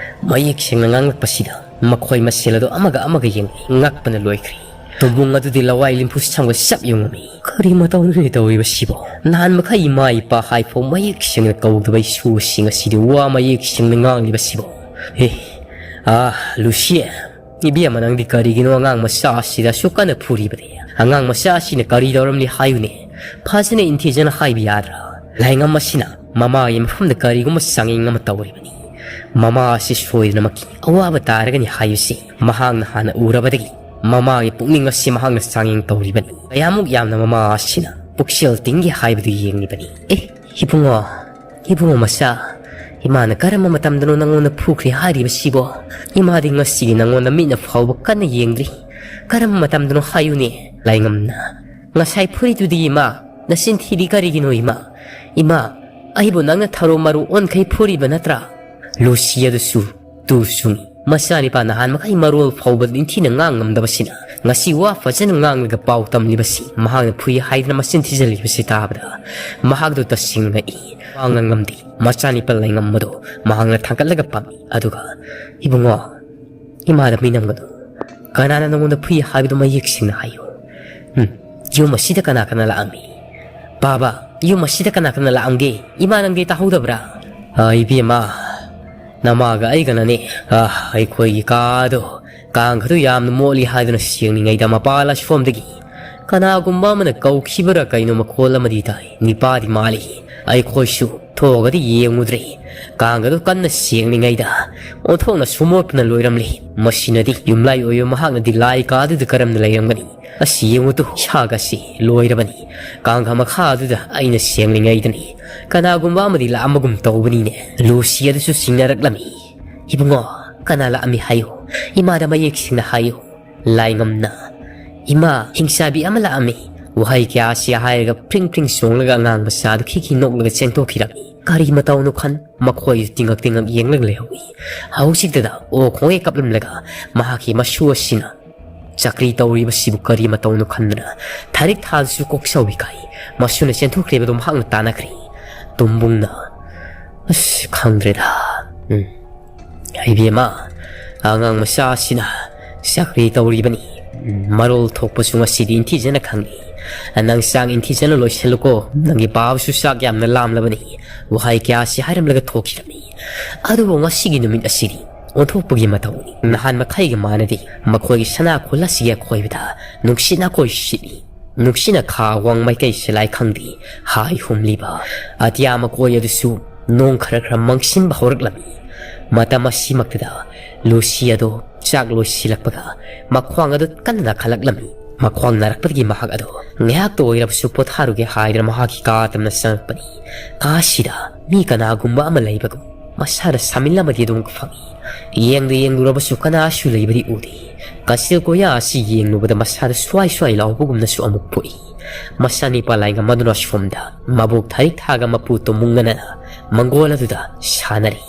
ꯃꯌꯦꯛ ꯁꯦꯡꯅ ꯉꯥꯡꯂꯛꯄꯁꯤꯗ ꯃꯈꯣꯏ ꯃꯁꯦꯜ ꯑꯗꯨ ꯑꯃꯒ ꯑꯃꯒ ꯌꯦꯡꯂꯤ꯫ ꯉꯛꯄꯅ ꯂꯣꯏꯈ꯭ꯔꯦ꯫ ꯇꯨꯝꯕꯨꯡ ꯑꯗꯨꯗꯤ ꯂꯋꯥꯏ ꯂꯤꯝꯐꯨ ꯁꯝꯒ ꯆꯞ ꯌꯨꯡꯉꯝꯃꯤ꯫ "ꯀꯔꯤ ꯃꯇꯧꯅꯣꯅꯦ ꯇꯧꯔꯤꯕꯁꯤꯕꯣ? ꯅꯍꯥꯟ ꯃꯈꯩ ꯏꯃꯥ ꯏꯄꯥ ꯍꯥꯏꯐꯥꯎ ꯃꯌꯦꯛ ꯁꯦꯡꯅ ꯀꯧꯗꯕ ꯏꯁꯨꯁꯤꯡ ꯑꯁꯤꯗꯤ ꯋꯥ ꯃꯌꯦꯛ ꯁꯦꯡꯅ ꯉꯥꯡꯂꯤꯕꯁꯤꯕꯣ? ꯑꯦ, ꯑꯥ, ꯂꯨꯁꯤ, ꯏꯕꯦꯝꯃ, ꯅꯪꯗꯤ ꯀꯔꯤꯒꯤꯅꯣ ꯑꯉꯥꯡ ꯃꯆꯥ ꯑꯁꯤꯗ ꯑꯁꯨꯛ ꯀꯟꯅ ꯐꯨꯔꯤꯕꯗꯤ? ꯑꯉꯥꯡ ꯃꯆꯥ ꯑꯁꯤꯅ ꯀꯔꯤ ꯇꯧꯔꯝꯂꯤ ꯍꯥꯏꯌꯨꯅꯦ? ꯐꯖꯅ ꯏꯟꯊꯤꯖꯅ ꯍꯥꯏꯕ ꯌꯥꯗ꯭ꯔꯥ?" ꯂꯥꯏꯉꯝ ꯑꯁꯤꯅ ꯃꯃꯥꯒꯤ ꯃꯐꯝꯗ ꯀꯔꯤꯒꯨꯝꯕ ꯆꯥꯡꯌꯦꯡ ꯑꯃ ꯇꯧꯔꯤꯕꯅꯤ꯫ ꯃꯃꯥ ꯑꯁꯤ ꯁꯣꯏꯗꯅꯃꯛꯀꯤ ꯑꯋꯥꯕ ꯇꯥꯔꯒꯅꯤ ꯍꯥꯏꯕꯁꯤ ꯃꯍꯥꯛꯅ ꯍꯥꯟꯅ ꯎꯔꯕꯗꯒꯤ ꯃꯃꯥꯒꯤ ꯄꯨꯛꯅꯤꯡ ꯑꯁꯤ ꯃꯍꯥꯛꯅ ꯆꯥꯡꯌꯦꯡ ꯇꯧꯔꯤꯕꯅꯤ꯫ ꯀꯌꯥꯃꯨꯛ ꯌꯥꯝꯅ ꯃꯃꯥ ꯑꯁꯤꯅ ꯄꯨꯛꯆꯦꯜ ꯇꯤꯡꯒꯦ ꯍꯥꯏꯕꯗꯨ ꯌꯦꯡꯂꯤꯕꯅꯤ꯫ "ꯑꯦ, ꯏꯕꯨꯡꯉꯣ, ꯏꯕꯨꯡꯉꯣ ꯃꯆꯥ, ꯏꯃꯥꯅ ꯀꯔꯝꯕ ꯃꯇꯝꯗꯅꯣ ꯅꯪꯉꯣꯟꯗ ꯐꯨꯈ꯭ꯔꯦ ꯍꯥꯏꯔꯤꯕꯁꯤꯕꯣ? ꯏꯃꯥꯗꯤ ꯉꯁꯤꯒꯤ ꯅꯪꯉꯣꯟꯗ ꯃꯤꯠꯅ ꯐꯥꯎꯕ ꯀꯟꯅ ꯌꯦꯡꯗ꯭ꯔꯤ꯫ ꯀꯔꯝꯕ ꯃꯇꯝꯗꯅꯣ ꯍꯥꯏꯌꯨꯅꯦ?" ꯂꯥꯏꯉꯝꯅ, "ꯉꯁꯥꯏ ꯐꯨꯔꯤꯗꯨꯗꯤ ꯏꯃꯥ, ꯅꯆꯤꯟ ꯊꯤꯗꯤ ꯀꯔꯤꯒꯤꯅꯣ ꯏꯃꯥ? ꯏꯃꯥ, ꯑꯩꯕꯨ ꯅꯪꯅ ꯊꯔꯣ ꯃꯔꯨ ꯑꯣꯟꯈꯩ ꯐꯨꯔꯤꯕ ꯅꯠꯇ꯭ꯔꯥ?" ꯂꯨꯁꯤ ꯑꯗꯨꯁꯨ ꯇꯨ ꯁꯨꯡ ꯃꯆꯥꯅꯤꯄꯥ ꯅꯍꯥꯟ ꯃꯈꯩ ꯃꯔꯣꯜ ꯐꯥꯎꯕ ꯅꯤꯡꯊꯤꯅ ꯉꯥꯡ ꯉꯝꯗꯕꯁꯤꯅ ꯉꯁꯤ ꯋꯥ ꯐꯖꯅ ꯉꯥꯡꯂꯒ ꯄꯥꯎ ꯇꯝꯂꯤꯕꯁꯤ ꯃꯍꯥꯛꯅ ꯐꯨꯏ ꯍꯥꯏꯗꯨꯅ ꯃꯆꯤꯟ ꯊꯤꯖꯤꯜꯂꯤꯕꯁꯤ ꯇꯥꯕꯗ ꯃꯍꯥꯛꯇꯨ ꯇꯁꯦꯡꯅ ꯉꯛꯏ꯫ ꯋꯥ ꯉꯥꯡꯉꯝꯗꯦ꯫ ꯃꯆꯥꯅꯤꯄꯥ ꯂꯩꯉꯝꯕꯗꯨ ꯃꯍꯥꯛꯅ ꯊꯥꯡꯒꯠꯂꯒ ꯄꯝꯃꯤ꯫ ꯑꯗꯨꯒ, "ꯏꯕꯨꯡꯉꯣ, ꯏꯃꯥꯗ ꯃꯤ ꯅꯝꯒꯅꯨ꯫ ꯀꯅꯥꯅ ꯅꯪꯉꯣꯟꯗ ꯐꯨꯏ ꯍꯥꯏꯕꯗꯨ ꯃꯌꯦꯛ ꯁꯦꯡꯅ ꯍꯥꯏꯌꯨ꯫ ꯎꯝ, ꯌꯨꯝ ꯑꯁꯤꯗ ꯀꯅꯥ ꯀꯅꯥ ꯂꯥꯛꯑꯝꯃꯤ? ꯕꯥꯕꯥ, ꯌꯨꯝ ꯑꯁꯤꯗ ꯀꯅꯥ ꯀꯅꯥ ꯂꯥꯛꯑꯝꯒꯦ? ꯏꯃꯥ ꯅꯪꯗꯤ ꯇꯥꯍꯧꯗꯕ꯭ꯔꯥ?" "ꯑ, ꯏꯕꯦꯝꯃ, ꯅꯃꯥꯒ ꯑꯩꯒꯅꯅꯦ, ꯑ, ꯑꯩꯈꯣꯏꯒꯤ ꯀꯥꯗꯣ ꯀꯥꯡ ꯑꯗꯨ ꯌꯥꯝꯅ ꯃꯣꯠꯂꯤ ꯍꯥꯏꯗꯨꯅ ꯁꯦꯡꯂꯤꯉꯩꯗ ꯃꯄꯥꯜ ꯑꯁꯣꯝꯗꯒꯤ ꯀꯅꯥꯒꯨꯝꯕ ꯑꯃꯅ ꯀꯧꯈꯤꯕꯔꯥ ꯀꯩꯅꯣ ꯃꯈꯣꯜ ꯑꯃꯗꯤ ꯇꯥꯏ꯫ ꯅꯤꯄꯥꯗꯤ ꯃꯥꯜꯂꯤ꯫ ꯑꯩꯈꯣꯏꯁꯨ ꯊꯣꯛꯑꯒꯗꯤ ꯌꯦꯡꯉꯨꯗ꯭ꯔꯦ꯫ ꯀꯥꯡ ꯑꯗꯨ ꯀꯟꯅ ꯁꯦꯡꯂꯤꯉꯩꯗ ꯑꯣꯟꯊꯣꯛꯅ ꯁꯨꯃꯣꯠꯄꯅ ꯂꯣꯏꯔꯝꯂꯤ꯫ ꯃꯁꯤꯅꯗꯤ ꯌꯨꯝꯂꯥꯏ ꯑꯣꯏꯕ ꯃꯍꯥꯛꯅꯗꯤ ꯂꯥꯏ ꯀꯥꯗꯨꯗ ꯀꯔꯝꯅ ꯂꯩꯔꯝꯒꯅꯤ? ꯑꯁꯤ ꯌꯦꯡꯉꯨ ꯇꯨ, ꯁꯥꯒ ꯑꯁꯤ ꯂꯣꯏꯔꯕꯅꯤ꯫ ꯀꯥꯡꯈ ꯃꯈꯥ ꯑꯗꯨꯗ ꯑꯩꯅ ꯁꯦꯡꯂꯤꯉꯩꯗꯅꯤ ꯀꯅꯥꯒꯨꯝꯕ ꯑꯃꯗꯤ ꯂꯥꯛꯑꯝꯕꯒꯨꯝ ꯇꯧꯕꯅꯤꯅꯦ꯫ ꯂꯨꯁꯤ ꯑꯗꯨꯁꯨ ꯆꯤꯡꯅꯔꯛꯂꯝꯃꯤ꯫ "ꯏꯕꯨꯡꯉꯣ, ꯀꯅꯥ ꯂꯥꯛꯑꯝꯃꯤ ꯍꯥꯏꯌꯨ꯫ ꯏꯃꯥꯗ ꯃꯌꯦꯛ ꯁꯦꯡꯅ ꯍꯥꯏꯌꯨ꯫ ꯂꯥꯏꯉꯝꯅ, ꯏꯃꯥ, ꯍꯤꯡꯆꯥꯕꯤ ꯑꯃ ꯂꯥꯛꯑꯝꯃꯤ꯫" ꯋꯥꯍꯩ ꯀꯌꯥ ꯑꯁꯤ ꯍꯥꯏꯔꯒ ꯐ꯭ꯔꯤꯡ ꯐ꯭ꯔꯤꯡ ꯆꯣꯡꯂꯒ ꯑꯉꯥꯡ ꯃꯆꯥꯗꯨ ꯈꯤ ꯈꯤ ꯅꯣꯛꯂꯒ ꯆꯦꯟꯊꯣꯛꯈꯤꯔꯝꯃꯤ꯫ ꯀꯔꯤ ꯃꯇꯧꯅꯣ ꯈꯟ ꯃꯈꯣꯏ ꯇꯤꯡꯉꯛ ꯇꯤꯡꯉꯛ ꯌꯦꯡꯂꯒ ꯂꯩꯍꯧꯏ꯫ ꯍꯧꯖꯤꯛꯇꯗ ꯑꯣ ꯈꯣꯡꯉꯩ ꯀꯞꯂꯝꯂꯒ ꯃꯍꯥꯛꯀꯤ ꯃꯁꯨ ꯑꯁꯤꯅ ꯆꯀ꯭ꯔꯤ ꯇꯧꯔꯤꯕꯁꯤꯕꯨ ꯀꯔꯤ ꯃꯇꯧꯅꯣ ꯈꯟꯗꯅ ꯊꯥꯔꯤꯛ ꯊꯥꯗꯨꯁꯨ ꯀꯣꯛ ꯁꯧꯏ ꯀꯥꯏ꯫ ꯃꯁꯨꯅ ꯆꯦꯟꯊꯣꯛꯈ꯭ꯔꯤꯕꯗꯨ ꯃꯍꯥꯛꯅ ꯇꯥꯟꯅꯈ꯭ꯔꯦ꯫ ꯇꯨꯝꯕꯨꯡꯅ, "ꯑꯁ, ꯈꯪꯗ꯭ꯔꯦꯗ꯫ ꯎꯝ, ꯏꯕꯦꯝꯃ, ꯑꯉꯥꯡ ꯃꯆꯥ ꯑꯁꯤꯅ ꯆꯀ꯭ꯔꯤ ꯇꯧꯔꯤꯕꯅꯤ꯫ ꯎꯝ, ꯃꯔꯣꯜ ꯊꯣꯛꯄꯁꯨ ꯉꯁꯤꯗꯤ ꯏꯟꯊꯤꯖꯅ ꯈꯪꯏ꯫ ꯅꯪ ꯆꯥꯛ ꯏꯟꯊꯤꯖꯅ ꯂꯣꯏꯁꯤꯜꯂꯨꯀꯣ꯫ ꯅꯪꯒꯤ ꯕꯥꯕꯁꯨ ꯆꯥꯛ ꯌꯥꯝꯅ ꯂꯥꯝꯂꯕꯅꯤ꯫" ꯋꯥꯍꯩ ꯀꯌꯥꯁꯤ ꯍꯥꯏꯔꯝꯂꯒ ꯊꯣꯛꯈꯤꯔꯝꯃꯤ꯫ ꯑꯗꯨꯕꯨ ꯉꯁꯤꯒꯤ ꯅꯨꯃꯤꯠ ꯑꯁꯤꯗꯤ ꯑꯣꯟꯊꯣꯛꯄꯒꯤ ꯃꯇꯧꯅꯤ꯫ ꯅꯍꯥꯟ ꯃꯈꯩꯒ ꯃꯥꯟꯅꯗꯦ꯫ ꯃꯈꯣꯏꯒꯤ ꯁꯅꯥ ꯈꯨꯜ ꯑꯁꯤꯒꯤ ꯑꯀꯣꯏꯕꯗ ꯅꯨꯡꯁꯤꯠꯅ ꯀꯣꯏ ꯁꯤꯠꯂꯤ꯫ ꯅꯨꯡꯁꯤꯠꯅ ꯈꯥ ꯋꯥꯡ ꯃꯥꯏꯀꯩ ꯁꯤꯂꯥꯏ ꯈꯪꯗꯦ ꯍꯥꯏ ꯍꯨꯝꯂꯤꯕ ꯑꯇꯤꯌꯥ ꯃꯀꯣꯏ ꯑꯗꯨꯁꯨ ꯅꯣꯡ ꯈꯔ ꯈꯔ ꯃꯪꯁꯤꯟꯕ ꯍꯧꯔꯛꯂꯝꯃꯤ꯫ ꯃꯇꯝ ꯑꯁꯤꯃꯛꯇꯗ ꯂꯨꯁꯤ ꯑꯗꯣ ꯆꯥꯛ ꯂꯣꯏꯁꯤꯜꯂꯛꯄꯒ ꯃꯈ꯭ꯋꯥꯡ ꯑꯗꯨ ꯀꯟꯅ ꯅꯥꯈꯠꯂꯛꯂꯝꯃꯤ꯫ ꯃꯈ꯭ꯋꯥꯡ ꯅꯥꯔꯛꯄꯗꯒꯤ ꯃꯍꯥꯛ ꯑꯗꯣ ꯉꯥꯏꯍꯥꯛꯇ ꯑꯣꯏꯔꯕꯁꯨ ꯄꯣꯊꯥꯔꯨꯒꯦ ꯍꯥꯏꯗꯨꯅ ꯃꯍꯥꯛꯀꯤ ꯀꯥ ꯇꯝꯅ ꯆꯪꯉꯛꯄꯅꯤ꯫ ꯀꯥꯁꯤꯗ ꯃꯤ ꯀꯅꯥꯒꯨꯝꯕ ꯑꯃ ꯂꯩꯕꯒꯨꯝ ꯃꯁꯥꯗ ꯁꯥꯃꯤꯜ ꯑꯃꯗꯤ ꯑꯗꯨꯃꯛ ꯐꯪꯏ꯫ ꯌꯦꯡꯗ ꯌꯦꯡꯂꯨꯔꯕꯁꯨ ꯀꯅꯥꯁꯨ ꯂꯩꯕꯗꯤ ꯎꯗꯦ꯫ ꯀꯥꯆꯤꯜ ꯀꯣꯌꯥ ꯑꯁꯤ ꯌꯦꯡꯂꯨꯕꯗ ꯃꯁꯥꯗ ꯁ꯭ꯋꯥꯏ ꯁ꯭ꯋꯥꯏ ꯂꯥꯎꯕꯒꯨꯝꯅꯁꯨ ꯑꯃꯨꯛ ꯄꯣꯛꯏ꯫ ꯃꯁꯥ ꯅꯤꯄꯥ ꯂꯥꯏꯉꯝ ꯑꯗꯨꯅ ꯁꯣꯝꯗ ꯃꯕꯣꯛ ꯊꯥꯔꯤꯛ ꯊꯥꯒ ꯃꯄꯨ ꯇꯣꯃꯨꯡꯒꯅ ꯃꯪꯒꯣꯜ ꯑꯗꯨꯗ ꯁꯥꯟꯅꯔꯤ꯫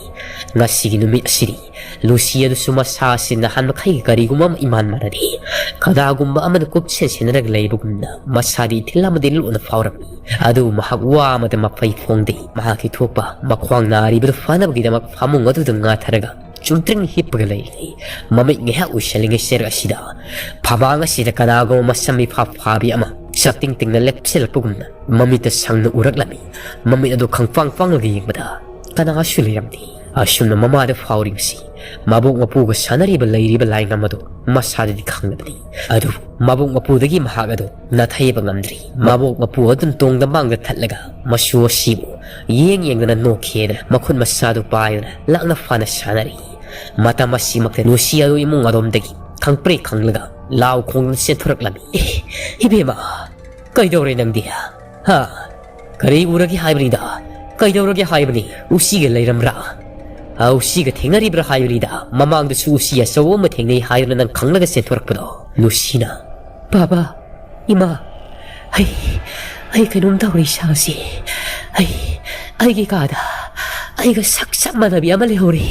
ꯉꯁꯤꯒꯤ ꯅꯨꯃꯤꯠ ꯑꯁꯤꯗꯤ ꯂꯨꯁꯤ ꯑꯗꯨꯁꯨ ꯃꯁꯥ ꯑꯁꯤ ꯅꯍꯥꯟ ꯃꯈꯩꯒ ꯀꯔꯤꯒꯨꯝꯕ ꯑꯃ ꯏꯃꯥꯟ ꯃꯥꯟꯅꯗꯦ꯫ ꯀꯅꯥꯒꯨꯝꯕ ꯑꯃꯅ ꯀꯨꯞꯁꯦꯟ ꯁꯦꯟꯅꯔꯒ ꯂꯩꯕꯒꯨꯝꯅ ꯃꯁꯥꯗꯤ ꯏꯊꯤꯜ ꯑꯃꯗꯤ ꯂꯣꯟꯅ ꯐꯥꯎꯔꯝꯃꯤ꯫ ꯑꯗꯨꯕꯨ ꯃꯍꯥꯛ ꯋꯥ ꯑꯃꯗ ꯃꯄꯩ ꯐꯣꯡꯗꯦ꯫ ꯃꯍꯥꯛꯀꯤ ꯊꯣꯛꯄ ꯃꯈ꯭ꯋꯥꯡ ꯅꯥꯔꯤꯕꯗꯨ ꯐꯅꯕꯒꯤꯗꯃꯛ ꯐꯃꯨꯡ ꯑꯗꯨꯗ ꯉꯥꯊꯔꯒ ꯆꯨꯝꯇ꯭ꯔꯤꯡ ꯍꯤꯞꯄꯒ ꯂꯩꯔꯤ꯫ ꯃꯃꯤꯠ ꯉꯥꯏꯍꯥꯛ ꯎꯏꯁꯜꯂꯤꯉꯩ ꯆꯦꯔꯛ ꯑꯁꯤꯗ ꯐꯃꯥꯡ ꯑꯁꯤꯗ ꯀꯅꯥꯒꯨꯝꯕ ꯃꯁꯝ ꯏꯐꯥ ꯐꯥꯕꯤ ꯑꯃ ꯆꯞꯇꯤꯡ ꯇꯤꯡꯅ ꯂꯦꯞꯁꯤꯜꯂꯛꯄꯒꯨꯝꯅ ꯃꯃꯤꯠꯇ ꯁꯪꯅ ꯎꯔꯛꯂꯝꯃꯤ꯫ ꯃꯃꯤꯠ ꯑꯗꯨ ꯈꯪꯐꯥꯡ ꯐꯥꯡꯂꯒ ꯌꯦꯡꯕꯗ ꯀꯅꯥꯁꯨ ꯂꯩꯔꯝꯗꯦ꯫ ꯑꯁꯨꯝꯅ ꯃꯃꯥꯗ ꯐꯥꯎꯔꯤꯕꯁꯤ ꯃꯕꯣꯛ ꯃꯄꯨꯒ ꯁꯥꯟꯅꯔꯤꯕ ꯂꯩꯔꯤꯕ ꯂꯥꯏꯔꯤꯛ ꯑꯃꯗꯨ ꯃꯁꯥꯗꯗꯤ ꯈꯪꯂꯕꯅꯤ꯫ ꯑꯗꯨꯕꯨ ꯃꯕꯣꯛ ꯃꯄꯨꯗꯒꯤ ꯃꯍꯥꯛ ꯑꯗꯨ ꯅꯥꯊꯩꯕ ꯉꯝꯗ꯭ꯔꯤ꯫ ꯃꯕꯣꯛ ꯃꯄꯨ ꯑꯗꯨꯅ ꯇꯣꯡꯗ ꯃꯥꯡꯗ ꯊꯠꯂꯒ ꯃꯁꯨ ꯑꯁꯤꯕꯨ ꯌꯦꯡ ꯌꯦꯡꯗꯅ ꯅꯣꯛꯈꯤꯗꯅ ꯃꯈꯨꯠ ꯃꯁꯥꯗꯨ ꯄꯥꯏꯗꯨꯅ ꯂꯥꯛꯅ ꯐꯥꯅ ꯁꯥꯟꯅꯔꯤ꯫ ꯃꯇꯝ ꯑꯁꯤꯃꯛꯇ ꯂꯨꯁꯤ ꯑꯗꯨ ꯏꯃꯨꯡ ꯑꯗꯣꯝꯗꯒꯤ ꯈꯪꯄ꯭ꯔꯦꯛ ꯈꯪꯂꯒ ꯂꯥꯎ ꯈꯣꯡꯗꯨꯅ ꯆꯦꯟꯊꯣꯔꯛꯂꯝꯃꯤ꯫ "ꯑꯦ, ꯏꯕꯦꯝꯃ, ꯀꯩꯗꯧꯔꯦ ꯅꯪꯗꯤ? ꯍꯥ? ꯀꯔꯤ ꯎꯔꯒꯦ ꯍꯥꯏꯕꯅꯤꯗ? ꯀꯩꯗꯧꯔꯒꯦ ꯍꯥꯏꯕꯅꯤ? ꯎꯆꯤꯒ ꯂꯩꯔꯝꯕ꯭ꯔꯥ? ꯍꯥ, ꯎꯆꯤꯒ ꯊꯦꯡꯅꯔꯤꯕ꯭ꯔꯥ ꯍꯥꯏꯕꯅꯤꯗ? ꯃꯃꯥꯡꯗꯁꯨ ꯎꯆꯤ ꯑꯆꯧꯕ ꯑꯃ ꯊꯦꯡꯅꯩ ꯍꯥꯏꯗꯨꯅ ꯅꯪ ꯈꯪꯂꯒ ꯆꯦꯟꯊꯣꯔꯛꯄꯗꯣ?" ꯂꯨꯁꯤꯅ, "ꯕꯥꯕꯥ, ꯏꯃꯥ, ꯑꯩ, ꯑꯩ ꯀꯩꯅꯣꯝ ꯇꯧꯔꯦ ꯏꯁꯥꯁꯦ꯫ ꯑꯩ, ꯑꯩꯒꯤ ꯀꯥꯗ ꯑꯩꯒ ꯁꯛ ꯆꯞ ꯃꯥꯟꯅꯕꯤ ꯑꯃ ꯂꯩꯍꯧꯔꯦ꯫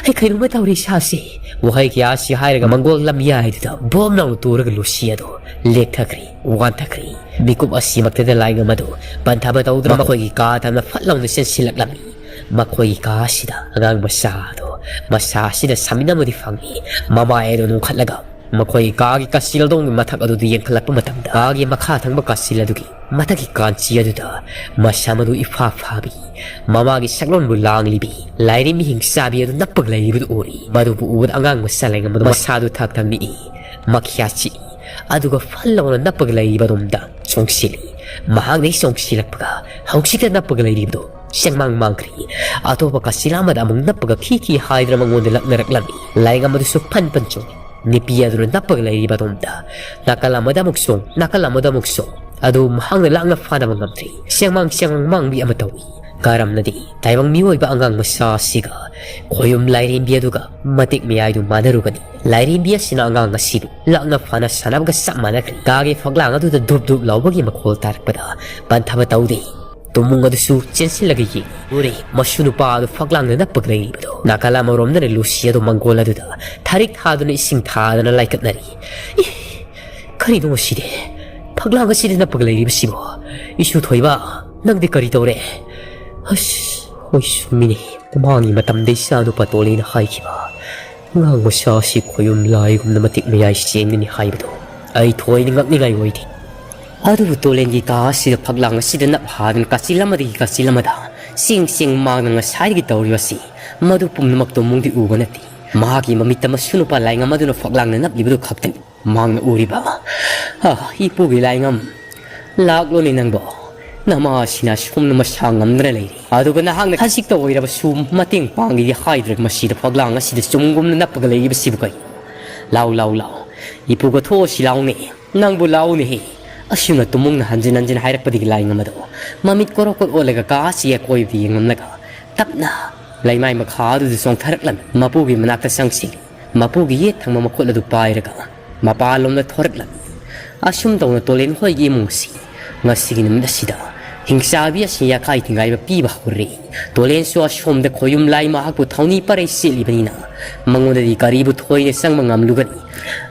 ꯑꯩ ꯀꯩꯅꯣꯝꯃ ꯇꯧꯔꯦ ꯏꯁꯥꯁꯦ꯫" ꯋꯥꯍꯩ ꯀꯌꯥ ꯑꯁꯤ ꯍꯥꯏꯔꯒ ꯃꯪꯒꯣꯜ ꯂꯝꯌꯥꯏꯗꯨꯗ ꯕꯣꯝ ꯂꯥꯎꯅ ꯇꯨꯔꯒ ꯂꯨꯁꯤ ꯑꯗꯨ ꯂꯦꯛꯊꯈ꯭ꯔꯦ, ꯋꯥꯟꯊꯈ꯭ꯔꯦ꯫ ꯃꯤꯀꯨꯞ ꯑꯁꯤꯃꯛꯇꯗ ꯂꯥꯏꯉꯝ ꯑꯗꯨ ꯄꯟꯊꯕ ꯇꯧꯗꯨꯅ ꯃꯈꯣꯏꯒꯤ ꯀꯥ ꯊꯪꯅ ꯐꯠ ꯂꯥꯎꯅ ꯆꯦꯟꯁꯤꯜꯂꯛꯂꯝꯃꯤ꯫ ꯃꯈꯣꯏꯒꯤ ꯀꯥ ꯑꯁꯤꯗ ꯑꯉꯥꯡ ꯃꯆꯥ ꯑꯗꯨ ꯃꯁꯥ ꯑꯁꯤꯗ ꯁꯥꯃꯤꯟ ꯑꯃꯗꯤ ꯐꯪꯏ꯫ ꯃꯃꯥꯏ ꯑꯗꯨ ꯅꯣꯡꯈꯠꯂꯒ ꯃꯈꯣꯏꯒꯤ ꯀꯥꯒꯤ ꯀꯥꯆꯤꯜ ꯑꯗꯣꯝꯒꯤ ꯃꯊꯛ ꯑꯗꯨꯗ ꯌꯦꯡꯈꯠꯂꯛꯄ ꯃꯇꯝꯗ, ꯀꯥꯒꯤ ꯃꯈꯥ ꯊꯪꯕ ꯀꯥꯆꯤꯜ ꯑꯗꯨꯒꯤ ꯃꯊꯛꯀꯤ ꯀꯥꯟꯆꯤ ꯑꯗꯨꯗ ꯃꯁꯝ ꯑꯗꯨ ꯏꯐꯥ ꯐꯥꯕꯤ, ꯃꯃꯥꯒꯤ ꯁꯛꯂꯣꯟꯕꯨ ꯂꯥꯡꯂꯤꯕꯤ ꯂꯥꯏꯔꯦꯝꯕꯤ ꯍꯤꯡꯆꯥꯕꯤ ꯑꯗꯨ ꯅꯞꯄꯒ ꯂꯩꯔꯤꯕꯗꯨ ꯎꯔꯤ꯫ ꯃꯗꯨꯕꯨ ꯎꯕꯗ ꯑꯉꯥꯡ ꯃꯆꯥ ꯂꯥꯏꯉꯝ ꯑꯗꯨ ꯃꯁꯥꯗꯨ ꯊꯛ ꯊꯛ ꯅꯤꯛꯏ꯫ ꯃꯈ꯭ꯌꯥ ꯆꯤꯛꯏ꯫ ꯑꯗꯨꯒ ꯐꯜ ꯂꯥꯎꯅ ꯅꯞꯄꯒ ꯂꯩꯔꯤꯕ ꯑꯗꯣꯝꯗ ꯆꯣꯡꯁꯤꯜꯂꯤ꯫ ꯃꯍꯥꯛꯅ ꯆꯣꯡꯁꯤꯜꯂꯛꯄꯒ ꯍꯧꯖꯤꯛꯇ ꯅꯞꯄꯒ ꯂꯩꯔꯤꯕꯗꯨ ꯆꯦꯡꯃꯥꯡ ꯃꯥꯡꯈ꯭ꯔꯤ꯫ ꯑꯇꯣꯞꯄ ꯀꯥꯆꯤꯜ ꯑꯃꯗ ꯑꯃꯨꯛ ꯅꯞꯄꯒ ꯈꯤ ꯈꯤ ꯍꯥꯏꯗꯨꯅ ꯃꯉꯣꯟꯗ ꯂꯛꯅꯔꯛꯂꯝꯃꯤ꯫ ꯂꯥꯏꯉꯝ ꯑꯗꯨꯁꯨ ꯐꯟ ꯐꯟ ꯆꯣꯡꯏ꯫ ꯅꯨꯄꯤ ꯑꯗꯨꯅ ꯅꯞꯄꯒ ꯂꯩꯔꯤꯕ ꯑꯗꯣꯝꯗ ꯅꯥꯀꯜ ꯑꯃꯗ ꯑꯃꯨꯛ ꯆꯣꯡ, ꯅꯥꯀꯜ ꯑꯃꯗ ꯑꯃꯨꯛ ꯆꯣꯡ꯫ ꯑꯗꯨ ꯃꯍꯥꯛꯅ ꯂꯥꯛꯅ ꯐꯥꯅꯕ ꯉꯝꯗ꯭ꯔꯤ꯫ ꯆꯦꯡꯃꯥꯡ ꯆꯦꯡꯃꯥꯡ ꯃꯥꯡꯕꯤ ꯑꯃ ꯇꯧꯏ꯫ ꯀꯔꯝꯅꯗꯤ ꯇꯥꯏꯕꯪ ꯃꯤꯑꯣꯏꯕ ꯑꯉꯥꯡ ꯃꯆꯥ ꯑꯁꯤꯒ ꯈꯣꯌꯨꯝ ꯂꯥꯏꯔꯦꯝꯕꯤ ꯑꯗꯨꯒ ꯃꯇꯤꯛ ꯃꯌꯥꯏꯗꯨ ꯃꯥꯟꯅꯔꯨꯒꯅꯤ? ꯂꯥꯏꯔꯦꯝꯕꯤ ꯑꯁꯤꯅ ꯑꯉꯥꯡ ꯑꯁꯤꯕꯨ ꯂꯥꯛꯅ ꯐꯥꯅ ꯁꯥꯟꯅꯕꯒ ꯆꯞ ꯃꯥꯟꯅꯈ꯭ꯔꯦ꯫ ꯀꯥꯒꯤ ꯐꯛꯂꯥꯡ ꯑꯗꯨꯗ ꯙꯨꯞ ꯙꯨꯞ ꯂꯥꯎꯕꯒꯤ ꯃꯈꯣꯜ ꯇꯥꯔꯛꯄꯗ ꯄꯟꯊꯕ ꯇꯧꯗꯦ꯫ ꯇꯨꯝꯃꯨꯡ ꯑꯗꯨꯁꯨ ꯆꯦꯟꯁꯤꯜꯂꯒ ꯌꯦꯡꯉꯤ꯫ ꯎꯔꯦ, ꯃꯁꯨ ꯅꯨꯄꯥ ꯑꯗꯨ ꯐꯛꯂꯥꯡꯗ ꯅꯞꯄꯒ ꯂꯩꯔꯤꯕꯗꯣ꯫ ꯅꯥꯀꯜ ꯑꯃꯔꯣꯝꯗꯅ ꯂꯨꯁꯤ ꯑꯗꯨ ꯃꯪꯒꯣꯜ ꯑꯗꯨꯗ ꯊꯔꯤꯛ ꯊꯥꯗꯨꯅ ꯏꯁꯤꯡ ꯊꯥꯗꯅ ꯂꯥꯏꯀꯠꯅꯔꯤ꯫ ꯏ, ꯀꯔꯤꯅꯣ ꯁꯤꯗꯤ? ꯐꯛꯂꯥꯡ ꯑꯁꯤꯗ ꯅꯞꯄꯒ ꯂꯩꯔꯤꯕꯁꯤꯕꯣ? ꯏꯁꯨ ꯊꯣꯏꯕ, ꯅꯪꯗꯤ ꯀꯔꯤ ꯇꯧꯔꯦ? ꯑꯁ, ꯍꯣꯏ, ꯆꯨꯝꯃꯤꯅꯦ꯫ ꯃꯃꯥꯡꯒꯤ ꯃꯇꯝꯗ ꯏꯆꯥ ꯅꯨꯄꯥ ꯇꯣꯂꯦꯅ ꯍꯥꯏꯈꯤꯕ ꯑꯉꯥꯡ ꯃꯆꯥ ꯑꯁꯤ ꯈꯣꯌꯨꯝ ꯂꯥꯏꯒꯨꯝꯅ ꯃꯇꯤꯛ ꯃꯌꯥꯏ ꯆꯦꯟꯒꯅꯤ ꯍꯥꯏꯕꯗꯣ ꯑꯩ ꯊꯣꯏꯅ ꯉꯛꯅꯤꯡꯉꯥꯏ ꯑꯣꯏꯗꯦ꯫ ꯑꯗꯨꯕꯨ ꯇꯣꯂꯦꯟꯒꯤ ꯀꯥ ꯑꯁꯤꯗ ꯐꯛꯂꯥꯡ ꯑꯁꯤꯗ ꯅꯞ ꯍꯥꯗꯨꯅ ꯀꯥꯆꯤꯜ ꯑꯃꯗꯒꯤ ꯀꯥꯆꯤꯜ ꯑꯃꯗ ꯆꯦꯡ ꯆꯦꯡ ꯃꯥꯡꯅ ꯉꯁꯥꯏꯗꯒꯤ ꯇꯧꯔꯤꯕꯁꯤ ꯃꯗꯨ ꯄꯨꯝꯅꯃꯛꯇꯣ ꯃꯨꯡꯗꯤ ꯎꯕ ꯅꯠꯇꯦ꯫ ꯃꯍꯥꯛꯀꯤ ꯃꯃꯤꯠꯇ ꯃꯁꯨ ꯅꯨꯄꯥ ꯂꯥꯏꯉꯝ ꯑꯗꯨꯅ ꯐꯛꯂꯥꯡꯅ ꯅꯞꯂꯤꯕꯗꯨ ꯈꯛꯇꯅꯤ ꯃꯍꯥꯛꯅ ꯎꯔꯤꯕ꯫ "ꯑꯥ, ꯏꯄꯨꯒꯤ ꯂꯥꯏꯉꯝ, ꯂꯥꯛꯂꯣꯅꯦ ꯅꯪꯕꯣ꯫ ꯅꯃꯥꯁꯤꯅ ꯑꯁꯨꯝꯅ ꯃꯁꯥ ꯉꯝꯗꯅ ꯂꯩꯔꯤ, ꯑꯗꯨꯒ ꯅꯍꯥꯛꯅ ꯈꯖꯤꯛꯇ ꯑꯣꯏꯔꯕꯁꯨ ꯃꯇꯦꯡ ꯄꯥꯡꯒꯦꯗꯤ ꯍꯥꯏꯗ꯭ꯔꯒ ꯃꯁꯤꯗ ꯐꯛꯂꯥꯡ ꯑꯁꯤꯗ ꯆꯨꯝꯒꯨꯝꯅ ꯅꯞꯄꯒ ꯂꯩꯔꯤꯕꯁꯤꯕꯨ ꯀꯩꯅꯣ? ꯂꯥꯎ, ꯂꯥꯎ, ꯂꯥꯎ, ꯏꯄꯨꯒ ꯊꯣꯛꯑꯁꯤ ꯂꯥꯎꯅꯦ꯫ ꯅꯪꯕꯨ ꯂꯥꯎꯅꯦꯍꯦ!" ꯑꯁꯨꯝꯅ ꯇꯨꯃꯨꯡꯅ ꯍꯟꯖꯤꯟ ꯍꯟꯖꯤꯟ ꯍꯥꯏꯔꯛꯄꯗꯒꯤ ꯂꯥꯏꯉꯝ ꯑꯗꯣ ꯃꯃꯤꯠ ꯀꯣꯔꯣꯛ ꯀꯣꯔꯣꯛ ꯑꯣꯜꯂꯒ ꯀꯥ ꯑꯁꯤꯒꯤ ꯑꯀꯣꯏꯕꯗ ꯌꯦꯡꯂꯝꯂꯒ ꯇꯞꯅ ꯂꯩꯃꯥꯏ ꯃꯈꯥ ꯑꯗꯨꯗ ꯆꯣꯡꯊꯔꯛꯂꯝꯃꯤ꯫ ꯃꯄꯨꯒꯤ ꯃꯅꯥꯛꯇ ꯆꯪꯁꯤꯜꯂꯤ꯫ ꯃꯄꯨꯒꯤ ꯌꯦꯠ ꯊꯪꯕ ꯃꯈꯨꯠ ꯑꯗꯨ ꯄꯥꯏꯔꯒ ꯃꯄꯥꯟꯂꯣꯝꯗ ꯊꯣꯔꯛꯂꯝꯃꯤ꯫ ꯑꯁꯨꯝ ꯇꯧꯅ ꯇꯣꯂꯦꯟ ꯍꯣꯏꯒꯤ ꯏꯃꯨꯡ ꯑꯁꯤ ꯉꯁꯤꯒꯤ ꯅꯨꯃꯤꯠ ꯑꯁꯤꯗ ꯍꯤꯡꯆꯥꯕꯤ ꯑꯁꯤ ꯌꯥꯈꯥꯏ ꯊꯤꯡꯒꯥꯏꯕ ꯄꯤꯕ ꯍꯧꯔꯦ꯫ ꯇꯣꯂꯦꯟꯁꯨ ꯑꯁꯣꯝꯗ ꯈꯣꯌꯨꯝ ꯂꯥꯏ ꯃꯍꯥꯛꯄꯨ ꯊꯧꯅꯤ ꯄꯔꯩ ꯆꯦꯠꯂꯤꯕꯅꯤꯅ ꯃꯉꯣꯟꯗꯗꯤ ꯀꯔꯤꯕꯨ ꯊꯣꯏꯅ ꯆꯪꯕ ꯉꯝꯂꯨꯒꯅꯤ?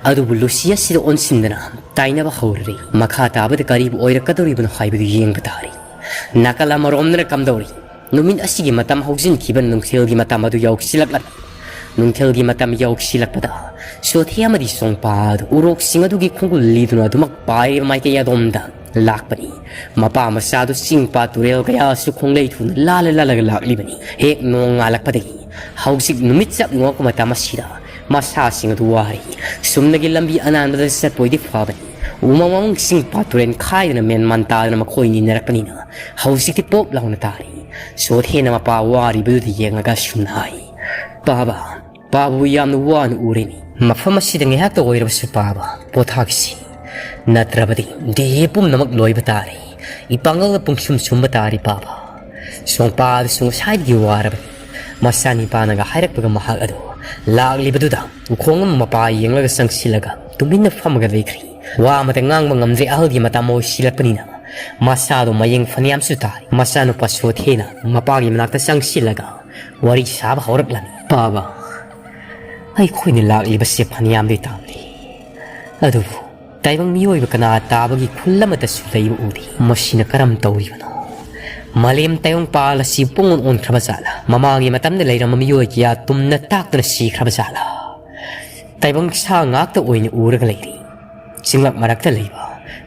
ꯑꯗꯨꯕꯨ ꯂꯨꯁꯤ ꯑꯁꯤꯗ ꯑꯣꯟꯁꯤꯟꯗꯅ ꯇꯥꯏꯅꯕ ꯍꯧꯔꯦ꯫ ꯃꯈꯥ ꯇꯥꯕꯗ ꯀꯔꯤꯕꯨ ꯑꯣꯏꯔꯛꯀꯗꯧꯔꯤꯕꯅꯣ ꯍꯥꯏꯕꯗꯨ ꯌꯦꯡꯕ ꯇꯥꯔꯦ꯫ ꯅꯥꯀꯜ ꯑꯃꯔꯣꯝꯗꯅ ꯀꯝꯗꯧꯔꯤ? ꯅꯨꯃꯤꯠ ꯑꯁꯤꯒꯤ ꯃꯇꯝ ꯍꯧꯖꯤꯟꯈꯤꯕ ꯅꯨꯡꯊꯤꯜꯒꯤ ꯃꯇꯝ ꯑꯗꯨ ꯌꯧꯁꯤꯜꯂꯛꯂꯝꯃꯤ꯫ ꯅꯨꯡꯊꯤꯜꯒꯤ ꯃꯇꯝ ꯌꯧꯁꯤꯜꯂꯛꯄꯗ ꯁꯣꯊꯦ ꯑꯃꯗꯤ ꯁꯣꯡꯄꯥ ꯑꯗꯨ ꯎꯔꯣꯛꯁꯤꯡ ꯑꯗꯨꯒꯤ ꯈꯣꯡꯒꯨꯜ ꯂꯤꯗꯨꯅ ꯑꯗꯨꯃꯛ ꯄꯥꯏꯔꯤꯕ ꯃꯥꯏꯀꯩ ꯑꯗꯣꯝꯗ ꯂꯥꯛꯄꯅꯤ꯫ ꯃꯄꯥ ꯃꯆꯥꯗꯨ ꯆꯤꯡ ꯄꯥꯠ ꯇꯨꯔꯦꯜ ꯀꯌꯥꯁꯨ ꯈꯣꯡꯂꯩ ꯊꯨꯅ ꯂꯥꯜꯂ ꯂꯥꯜꯂꯒ ꯂꯥꯛꯂꯤꯕꯅꯤ꯫ ꯍꯦꯛ ꯅꯣꯡ ꯉꯥꯜꯂꯛꯄꯗꯒꯤ ꯍꯧꯖꯤꯛ ꯅꯨꯃꯤꯠ ꯆꯞ ꯅꯣꯛꯄ ꯃꯇꯝ ꯑꯁꯤꯗ ꯃꯁꯥꯁꯤꯡ ꯑꯗꯨ ꯋꯥꯔꯤ꯫ ꯆꯨꯝꯅꯒꯤ ꯂꯝꯕꯤ ꯑꯅꯥꯟꯕꯗ ꯆꯠꯄ ꯑꯣꯏꯗꯤ ꯐꯕꯅꯤ꯫ ꯎꯃꯪ ꯋꯥꯃꯪ ꯆꯤꯡ ꯄꯥꯠ ꯇꯨꯔꯦꯜ ꯈꯥꯏꯗꯅ ꯃꯦꯟ ꯃꯥꯟ ꯇꯥꯗꯅ ꯃꯈꯣꯏ ꯅꯤꯟꯅꯔꯛꯄꯅꯤꯅ ꯍꯧꯖꯤꯛꯇꯤ ꯄꯣꯞ ꯂꯥꯎꯅ ꯇꯥꯔꯤ꯫ ꯁꯣꯊꯦꯅ ꯃꯄꯥ ꯋꯥꯔꯤꯕꯗꯨꯗ ꯌꯦꯡꯂꯒ ꯑꯁꯨꯝꯅ ꯍꯥꯏ, "ꯄꯥꯕ, ꯄꯥꯕꯕꯨ ꯌꯥꯝꯅ ꯋꯥꯅ ꯎꯔꯦꯅꯦ꯫ ꯃꯐꯝ ꯑꯁꯤꯗ ꯉꯥꯏꯍꯥꯛꯇ ꯑꯣꯏꯔꯕꯁꯨ ꯄꯥꯕ ꯄꯣꯊꯥꯈꯤꯁꯤ꯫ ꯅꯠꯇ꯭ꯔꯕꯗꯤ ꯗꯦꯍꯦ ꯄꯨꯝꯅꯃꯛ ꯂꯣꯏꯕ ꯇꯥꯔꯦ꯫ ꯏꯄꯥꯡꯒꯜꯅ ꯄꯨꯡꯁꯨꯝ ꯁꯨꯝꯕ ꯇꯥꯔꯦ ꯄꯥꯕ꯫" ꯁꯣꯡꯄꯥ ꯑꯗꯨꯁꯨ ꯉꯁꯥꯏꯗꯒꯤ ꯋꯥꯔꯕꯅꯤ꯫ ꯃꯆꯥꯅꯤꯄꯥꯅꯒ ꯍꯥꯏꯔꯛꯄꯒ ꯃꯍꯥꯛ ꯑꯗꯨ ꯂꯥꯛꯂꯤꯕꯗꯨꯗ ꯎꯈꯣꯡ ꯑꯃ ꯃꯄꯥ ꯌꯦꯡꯂꯒ ꯆꯪꯁꯤꯜꯂꯒ ꯇꯨꯃꯤꯟꯅ ꯐꯝꯃꯒ ꯂꯩꯈ꯭ꯔꯤ꯫ ꯋꯥ ꯑꯃꯇ ꯉꯥꯡꯕ ꯉꯝꯗ꯭ꯔꯦ꯫ ꯑꯍꯜꯒꯤ ꯃꯇꯝ ꯑꯣꯏꯁꯤꯜꯂꯛꯄꯅꯤꯅ ꯃꯁꯥꯗꯣ ꯃꯌꯦꯡ ꯐꯅꯌꯥꯝꯁꯨ ꯇꯥꯔꯦ꯫ ꯃꯆꯥꯅꯨꯄꯥ ꯁꯣꯊꯦꯅ ꯃꯄꯥꯒꯤ ꯃꯅꯥꯛꯇ ꯆꯪꯁꯤꯜꯂꯒ ꯋꯥꯔꯤ ꯁꯥꯕ ꯍꯧꯔꯛꯂꯝꯃꯤ꯫ "ꯄꯥꯕ, ꯑꯩꯈꯣꯏꯅ ꯂꯥꯛꯂꯤꯕꯁꯦ ꯐꯅꯌꯥꯝꯗꯤ ꯇꯥꯝꯂꯤ, ꯑꯗꯨꯕꯨ ꯇꯥꯏꯕꯪ ꯃꯤꯑꯣꯏꯕ ꯀꯅꯥ ꯇꯥꯕꯒꯤ ꯈꯨꯜ ꯑꯃꯠꯇꯁꯨ ꯂꯩꯕ ꯎꯗꯦ꯫ ꯃꯁꯤꯅ ꯀꯔꯝ ꯇꯧꯔꯤꯕꯅꯣ? ꯃꯥꯂꯦꯝ ꯇꯥꯏꯕꯪꯄꯥꯜ ꯑꯁꯤ ꯄꯨꯡꯑꯣꯟ ꯑꯣꯟꯈ꯭ꯔꯕ ꯖꯥꯠꯂꯥ? ꯃꯃꯥꯡꯒꯤ ꯃꯇꯝꯗ ꯂꯩꯔꯝꯕ ꯃꯤꯑꯣꯏ ꯀꯌꯥ ꯇꯨꯝꯅ ꯇꯥꯛꯇꯨꯅ ꯁꯤꯈ꯭ꯔꯕ ꯖꯥꯠꯂꯥ? ꯇꯥꯏꯕꯪ ꯁꯥ ꯉꯥꯛꯇ ꯑꯣꯏꯅ ꯎꯔꯒ ꯂꯩꯔꯤ꯫ ꯆꯤꯡꯂꯛ ꯃꯔꯛꯇ ꯂꯩꯕ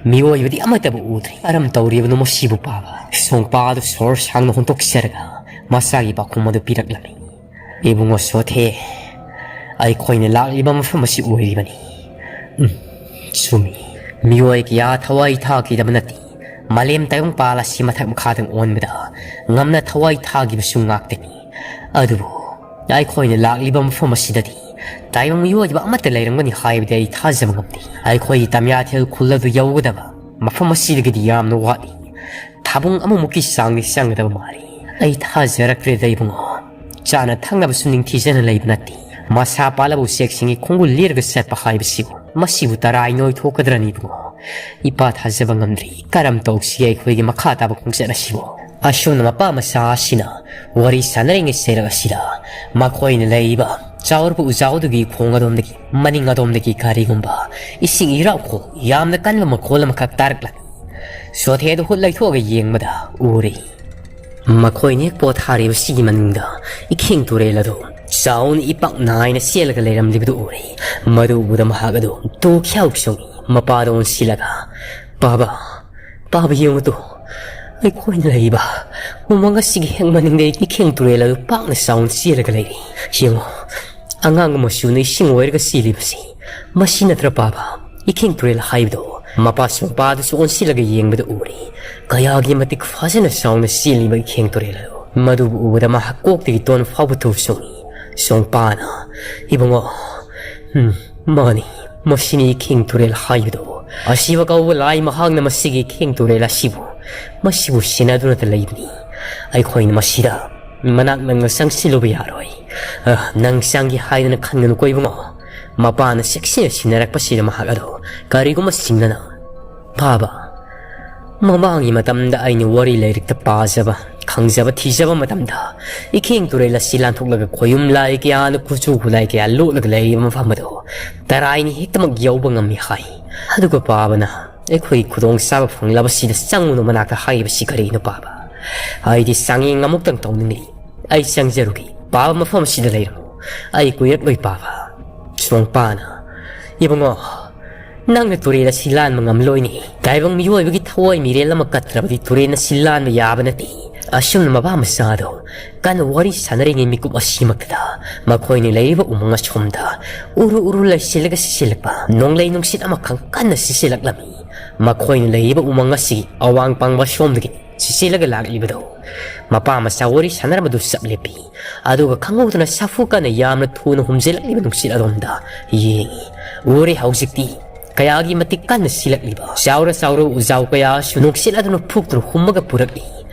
ꯃꯤꯑꯣꯏꯕꯗꯤ ꯑꯃꯠꯇꯕꯨ ꯎꯗ꯭ꯔꯤ꯫ ꯀꯔꯝ ꯇꯧꯔꯤꯕꯅꯣ ꯃꯁꯤꯕꯨ ꯄꯥꯕ?" ꯁꯣꯡꯄꯥ ꯑꯗꯨ ꯁꯣꯔ ꯁꯥꯡꯅ ꯍꯣꯟꯗꯣꯛꯆꯔꯒ ꯃꯁꯥꯒꯤ ꯄꯥꯎꯈꯨꯝ ꯑꯗꯨ ꯄꯤꯔꯛꯂꯝꯃꯤ꯫ ꯏꯕꯨꯡꯉꯣ ꯁꯣꯊꯦ, ꯑꯩꯈꯣꯏꯅ ꯂꯥꯛꯂꯤꯕ ꯃꯐꯝ ꯑꯁꯤ ꯑꯣꯏꯔꯤꯕꯅꯤ꯫ ꯎꯝ, ꯆꯨꯝꯃꯤ꯫ ꯃꯤꯑꯣꯏ ꯀꯌꯥ ꯊꯋꯥꯏ ꯊꯥꯈꯤꯗꯕ ꯅꯠꯇꯦ꯫ ꯃꯥꯂꯦꯝ ꯇꯥꯏꯕꯪꯄꯥꯜ ꯑꯁꯤ ꯃꯊꯛ ꯃꯈꯥꯗ ꯑꯣꯟꯕꯗ ꯉꯝꯅ ꯊꯋꯥꯏ ꯊꯥꯈꯤꯕꯁꯨ ꯉꯥꯛꯇꯅꯤ꯫ ꯑꯗꯨꯕꯨ ꯑꯩꯈꯣꯏꯅ ꯂꯥꯛꯂꯤꯕ ꯃꯐꯝ ꯑꯁꯤꯗꯗꯤ ꯇꯥꯏꯕꯪ ꯃꯤꯑꯣꯏꯕ ꯑꯃꯠꯇ ꯂꯩꯔꯝꯒꯅꯤ ꯍꯥꯏꯕꯗꯤ ꯑꯩ ꯊꯥꯖꯕ ꯉꯝꯗꯦ꯫ ꯑꯩꯈꯣꯏꯒꯤ ꯇꯃꯤꯌꯥꯊꯦꯜ ꯈꯨꯜ ꯑꯗꯨ ꯌꯧꯒꯗꯕ ꯃꯐꯝ ꯑꯁꯤꯗꯒꯤꯗꯤ ꯌꯥꯝꯅ ꯋꯥꯠꯂꯤ꯫ ꯊꯥꯕꯨꯡ ꯑꯃꯃꯨꯛꯀꯤ ꯆꯥꯡꯗꯤ ꯆꯪꯒꯗꯕ ꯃꯥꯜꯂꯤ꯫ ꯑꯩ ꯊꯥꯖꯔꯛꯇ꯭ꯔꯦꯗ ꯏꯕꯨꯡꯉꯣ꯫ ꯆꯥꯅ ꯊꯛꯅꯕꯁꯨ ꯅꯤꯡꯊꯤꯖꯅ ꯂꯩꯕ ꯅꯠꯇꯦ꯫ ꯃꯁꯥ ꯄꯥꯜꯂꯕ ꯎꯆꯦꯛꯁꯤꯡꯒꯤ ꯈꯣꯡꯒꯨꯜ ꯂꯤꯔꯒ ꯆꯠꯄ ꯍꯥꯏꯕꯁꯤꯕꯨ, ꯃꯁꯤꯕꯨ ꯇꯔꯥꯏ ꯅꯣꯏꯊꯣꯛꯀꯗ꯭ꯔꯅꯤ ꯏꯕꯨꯡꯉꯣ? ꯏꯄꯥ ꯊꯥꯖꯕ ꯉꯝꯗ꯭ꯔꯤ꯫ ꯀꯔꯝ ꯇꯧꯁꯤꯒꯦ ꯑꯩꯈꯣꯏꯒꯤ ꯃꯈꯥ ꯇꯥꯕ ꯈꯣꯡꯆꯠ ꯑꯁꯤꯕꯨ? ꯑꯁꯨꯝꯅ ꯃꯄꯥ ꯃꯆꯥ ꯑꯁꯤꯅ ꯋꯥꯔꯤ ꯁꯥꯟꯅꯔꯤꯉꯩ ꯆꯩꯔꯛ ꯑꯁꯤꯗ ꯃꯈꯣꯏꯅ ꯂꯩꯔꯤꯕ ꯆꯥꯎꯔꯕ ꯎꯖꯥꯎꯗꯨꯒꯤ ꯈꯣꯡ ꯑꯗꯣꯝꯗꯒꯤ, ꯃꯅꯤꯡ ꯑꯗꯣꯝꯗꯒꯤ ꯀꯔꯤꯒꯨꯝꯕ ꯏꯁꯤꯡ ꯏꯔꯥꯛꯈꯣ ꯌꯥꯝꯅ ꯀꯟꯕ ꯃꯈꯣꯜ ꯑꯃꯈꯛ ꯇꯥꯔꯛꯂꯝꯃꯤ꯫ ꯁꯣꯊꯦ ꯑꯗꯨ ꯍꯨꯠ ꯂꯩꯊꯣꯛꯑꯒ ꯌꯦꯡꯕꯗ ꯎꯔꯦ꯫ ꯃꯈꯣꯏꯅ ꯍꯦꯛ ꯄꯣꯊꯥꯔꯤꯕꯁꯤꯒꯤ ꯃꯅꯨꯡꯗ ꯏꯈꯦꯡ ꯇꯨꯔꯦꯜ ꯑꯗꯨ ꯆꯥꯎꯅ ꯏꯄꯥꯛ ꯅꯥꯏꯅ ꯆꯦꯜꯂꯒ ꯂꯩꯔꯝꯂꯤꯕꯗꯨ ꯎꯔꯦ꯫ ꯃꯗꯨ ꯎꯕꯗ ꯃꯍꯥꯛ ꯑꯗꯨ ꯇꯨ ꯈ꯭ꯌꯥꯎ ꯆꯣꯡꯉꯤ꯫ ꯃꯄꯥꯗ ꯑꯣꯟꯁꯤꯜꯂꯒ, "ꯄꯥꯕ, ꯄꯥꯕ ꯌꯦꯡꯉꯨ ꯇꯨ, ꯑꯩꯈꯣꯏꯅ ꯂꯩꯔꯤꯕ ꯎꯃꯪ ꯑꯁꯤꯒꯤ ꯍꯦꯛ ꯃꯅꯤꯡꯗ ꯏꯈꯦꯡ ꯇꯨꯔꯦꯜ ꯑꯗꯨ ꯄꯥꯛꯅ ꯆꯥꯎꯅ ꯆꯦꯜꯂꯒ ꯂꯩꯔꯤ꯫ ꯌꯦꯡꯉꯨ, ꯑꯉꯥꯡꯕ ꯃꯆꯨꯅ ꯏꯁꯤꯡ ꯑꯣꯏꯔꯒ ꯆꯦꯜꯂꯤꯕꯁꯤ ꯃꯁꯤ ꯅꯠꯇ꯭ꯔ ꯄꯥꯕ? ꯏꯈꯦꯡ ꯇꯨꯔꯦꯜ ꯍꯥꯏꯕꯗꯣ?" ꯃꯄꯥ ꯁꯣꯡꯄꯥꯗꯨꯁꯨ ꯑꯣꯟꯁꯤꯜꯂꯒ ꯌꯦꯡꯕꯗ ꯎꯔꯦ꯫ ꯀꯌꯥꯒꯤ ꯃꯇꯤꯛ ꯐꯖꯅ ꯆꯥꯎꯅ ꯆꯦꯜꯂꯤꯕ ꯏꯈꯦꯡ ꯇꯨꯔꯦꯜ ꯑꯗꯨ꯫ ꯃꯗꯨꯕꯨ ꯎꯕꯗ ꯃꯍꯥꯛ ꯀꯣꯛꯇꯒꯤ ꯇꯣꯟ ꯐꯥꯎꯕ ꯇꯨ ꯆꯣꯡꯉꯤ꯫ ꯁꯣꯡꯄꯥꯅ, "ꯏꯕꯨꯡꯉꯣ, ꯎꯝ, ꯃꯥꯅꯤ, ꯃꯁꯤꯅꯤ ꯏꯈꯦꯡ ꯇꯨꯔꯦꯜ ꯍꯥꯏꯕꯗꯣ꯫ ꯑꯁꯤꯕ ꯀꯧꯕ ꯂꯥꯏ ꯃꯍꯥꯛꯅ ꯃꯁꯤꯒꯤ ꯏꯈꯦꯡ ꯇꯨꯔꯦꯜ ꯑꯁꯤꯕꯨ, ꯃꯁꯤꯕꯨ ꯁꯦꯟꯅꯗꯨꯅꯇ ꯂꯩꯕꯅꯤ꯫ ꯑꯩꯈꯣꯏꯅ ꯃꯁꯤꯗ ꯃꯅꯥꯛ ꯅꯛꯅ ꯆꯪꯁꯤꯜꯂꯨꯕ ꯌꯥꯔꯣꯏ꯫ ꯑ, ꯅꯪ ꯆꯪꯒꯦ ꯍꯥꯏꯗꯅ ꯈꯟꯒꯅꯨꯀꯣ ꯏꯕꯨꯡꯉꯣ꯫" ꯃꯄꯥꯅ ꯆꯦꯛꯁꯤꯟꯅ ꯁꯤꯟꯅꯔꯛꯄꯁꯤꯗ ꯃꯍꯥꯛ ꯑꯗꯨ ꯀꯔꯤꯒꯨꯝꯕ ꯆꯤꯡꯅꯅ, "ꯄꯥꯕ, ꯃꯃꯥꯡꯒꯤ ꯃꯇꯝꯗ ꯑꯩꯅ ꯋꯥꯔꯤ ꯂꯥꯏꯔꯤꯛꯇ ꯄꯥꯖꯕ, ꯈꯪꯖꯕ, ꯊꯤꯖꯕ ꯃꯇꯝꯗ ꯏꯈꯦꯡ ꯇꯨꯔꯦꯜ ꯑꯁꯤ ꯂꯥꯟꯊꯣꯛꯂꯒ ꯈꯣꯌꯨꯝ ꯂꯥꯏ ꯀꯌꯥꯅ ꯀꯨꯆꯨ ꯈꯨꯠꯂꯥꯏ ꯀꯌꯥ ꯂꯣꯠꯂꯒ ꯂꯩꯔꯤꯕ ꯃꯐꯝ ꯑꯗꯨ ꯇꯔꯥꯏꯅ ꯍꯦꯛꯇꯃꯛ ꯌꯧꯕ ꯉꯝꯃꯤ ꯍꯥꯏ꯫ ꯑꯗꯨꯒ ꯄꯥꯕꯅ ꯑꯩꯈꯣꯏꯒꯤ ꯈꯨꯗꯣꯡꯆꯥꯕ ꯐꯪꯂꯕꯁꯤꯗ ꯆꯪꯉꯨꯅꯨ ꯃꯅꯥꯛꯇ ꯍꯥꯏꯔꯤꯕꯁꯤ ꯀꯔꯤꯅꯣ ꯄꯥꯕ? ꯑꯩꯗꯤ ꯆꯥꯡꯌꯦꯡ ꯑꯃꯨꯛꯇꯪ ꯇꯧꯅꯤꯡꯂꯤ꯫ ꯑꯩ ꯆꯪꯖꯔꯨꯒꯦ꯫ ꯄꯥꯕ ꯃꯐꯝ ꯑꯁꯤꯗ ꯂꯩꯔꯝꯃꯨ꯫ ꯑꯩ ꯀꯨꯏꯔꯛꯂꯣꯏ ꯄꯥꯕ꯫" ꯁꯣꯡꯄꯥꯅ, "ꯏꯕꯨꯡꯉꯣ, ꯅꯪꯅ ꯇꯨꯔꯦꯜ ꯑꯁꯤ ꯂꯥꯟꯕ ꯉꯝꯂꯣꯏꯅꯦ꯫ ꯇꯥꯏꯕꯪ ꯃꯤꯑꯣꯏꯕꯒꯤ ꯊꯋꯥꯏ ꯃꯤꯔꯦꯜ ꯑꯃ ꯀꯠꯇ꯭ꯔꯕꯗꯤ ꯇꯨꯔꯦꯜ ꯑꯁꯤ ꯂꯥꯟꯕ ꯌꯥꯕ ꯅꯠꯇꯦ꯫ ꯑꯁꯨꯝꯅ ꯃꯄꯥ ꯃꯆꯥꯗꯣ ꯀꯟꯅ ꯋꯥꯔꯤ ꯁꯥꯟꯅꯔꯤꯉꯩ ꯃꯤꯀꯨꯞ ꯑꯁꯤꯃꯛꯇꯗ ꯃꯈꯣꯏꯅ ꯂꯩꯔꯤꯕ ꯎꯃꯪ ꯑꯁꯣꯝꯗ ꯎꯔꯨ ꯎꯔꯨ ꯂꯩꯁꯤꯜꯂꯒ ꯁꯤꯠꯆꯤꯜꯂꯛꯄ ꯅꯣꯡꯂꯩ ꯅꯨꯡꯁꯤꯠ ꯑꯃꯈꯛ ꯀꯟꯅ ꯁꯤꯠꯆꯤꯜꯂꯛꯂꯝꯃꯤ꯫ ꯃꯈꯣꯏꯅ ꯂꯩꯔꯤꯕ ꯎꯃꯪ ꯑꯁꯤꯒꯤ ꯑꯋꯥꯡ ꯄꯥꯡꯕ ꯁꯣꯝꯗꯒꯤ ꯁꯤꯠꯆꯤꯜꯂꯒ ꯂꯥꯛꯂꯤꯕꯗꯣ ꯃꯄꯥ ꯃꯆꯥ ꯋꯥꯔꯤ ꯁꯥꯟꯅꯔꯝꯕꯗꯨ ꯆꯞ ꯂꯦꯞꯄꯤ꯫ ꯑꯗꯨꯒ ꯈꯪꯍꯧꯗꯅ ꯁꯥꯐꯨ ꯀꯟꯅ ꯌꯥꯝꯅ ꯊꯨꯅ ꯍꯨꯝꯖꯤꯜꯂꯛꯂꯤꯕ ꯅꯨꯡꯁꯤꯠ ꯑꯗꯣꯝꯗ ꯌꯦꯡꯉꯤ꯫ ꯎꯔꯦ ꯍꯧꯖꯤꯛꯇꯤ ꯀꯌꯥꯒꯤ ꯃꯇꯤꯛ ꯀꯟꯅ ꯁꯤꯜꯂꯛꯂꯤꯕ ꯆꯥꯎꯔ ꯆꯥꯎꯔ ꯎꯖꯥꯎ ꯀꯌꯥꯁꯨ ꯅꯨꯡꯁꯤꯠ ꯑꯗꯨꯅ ꯐꯨꯛꯇꯨꯅ ꯍꯨꯝꯃꯒ ꯄꯨꯔꯛꯂꯤ꯫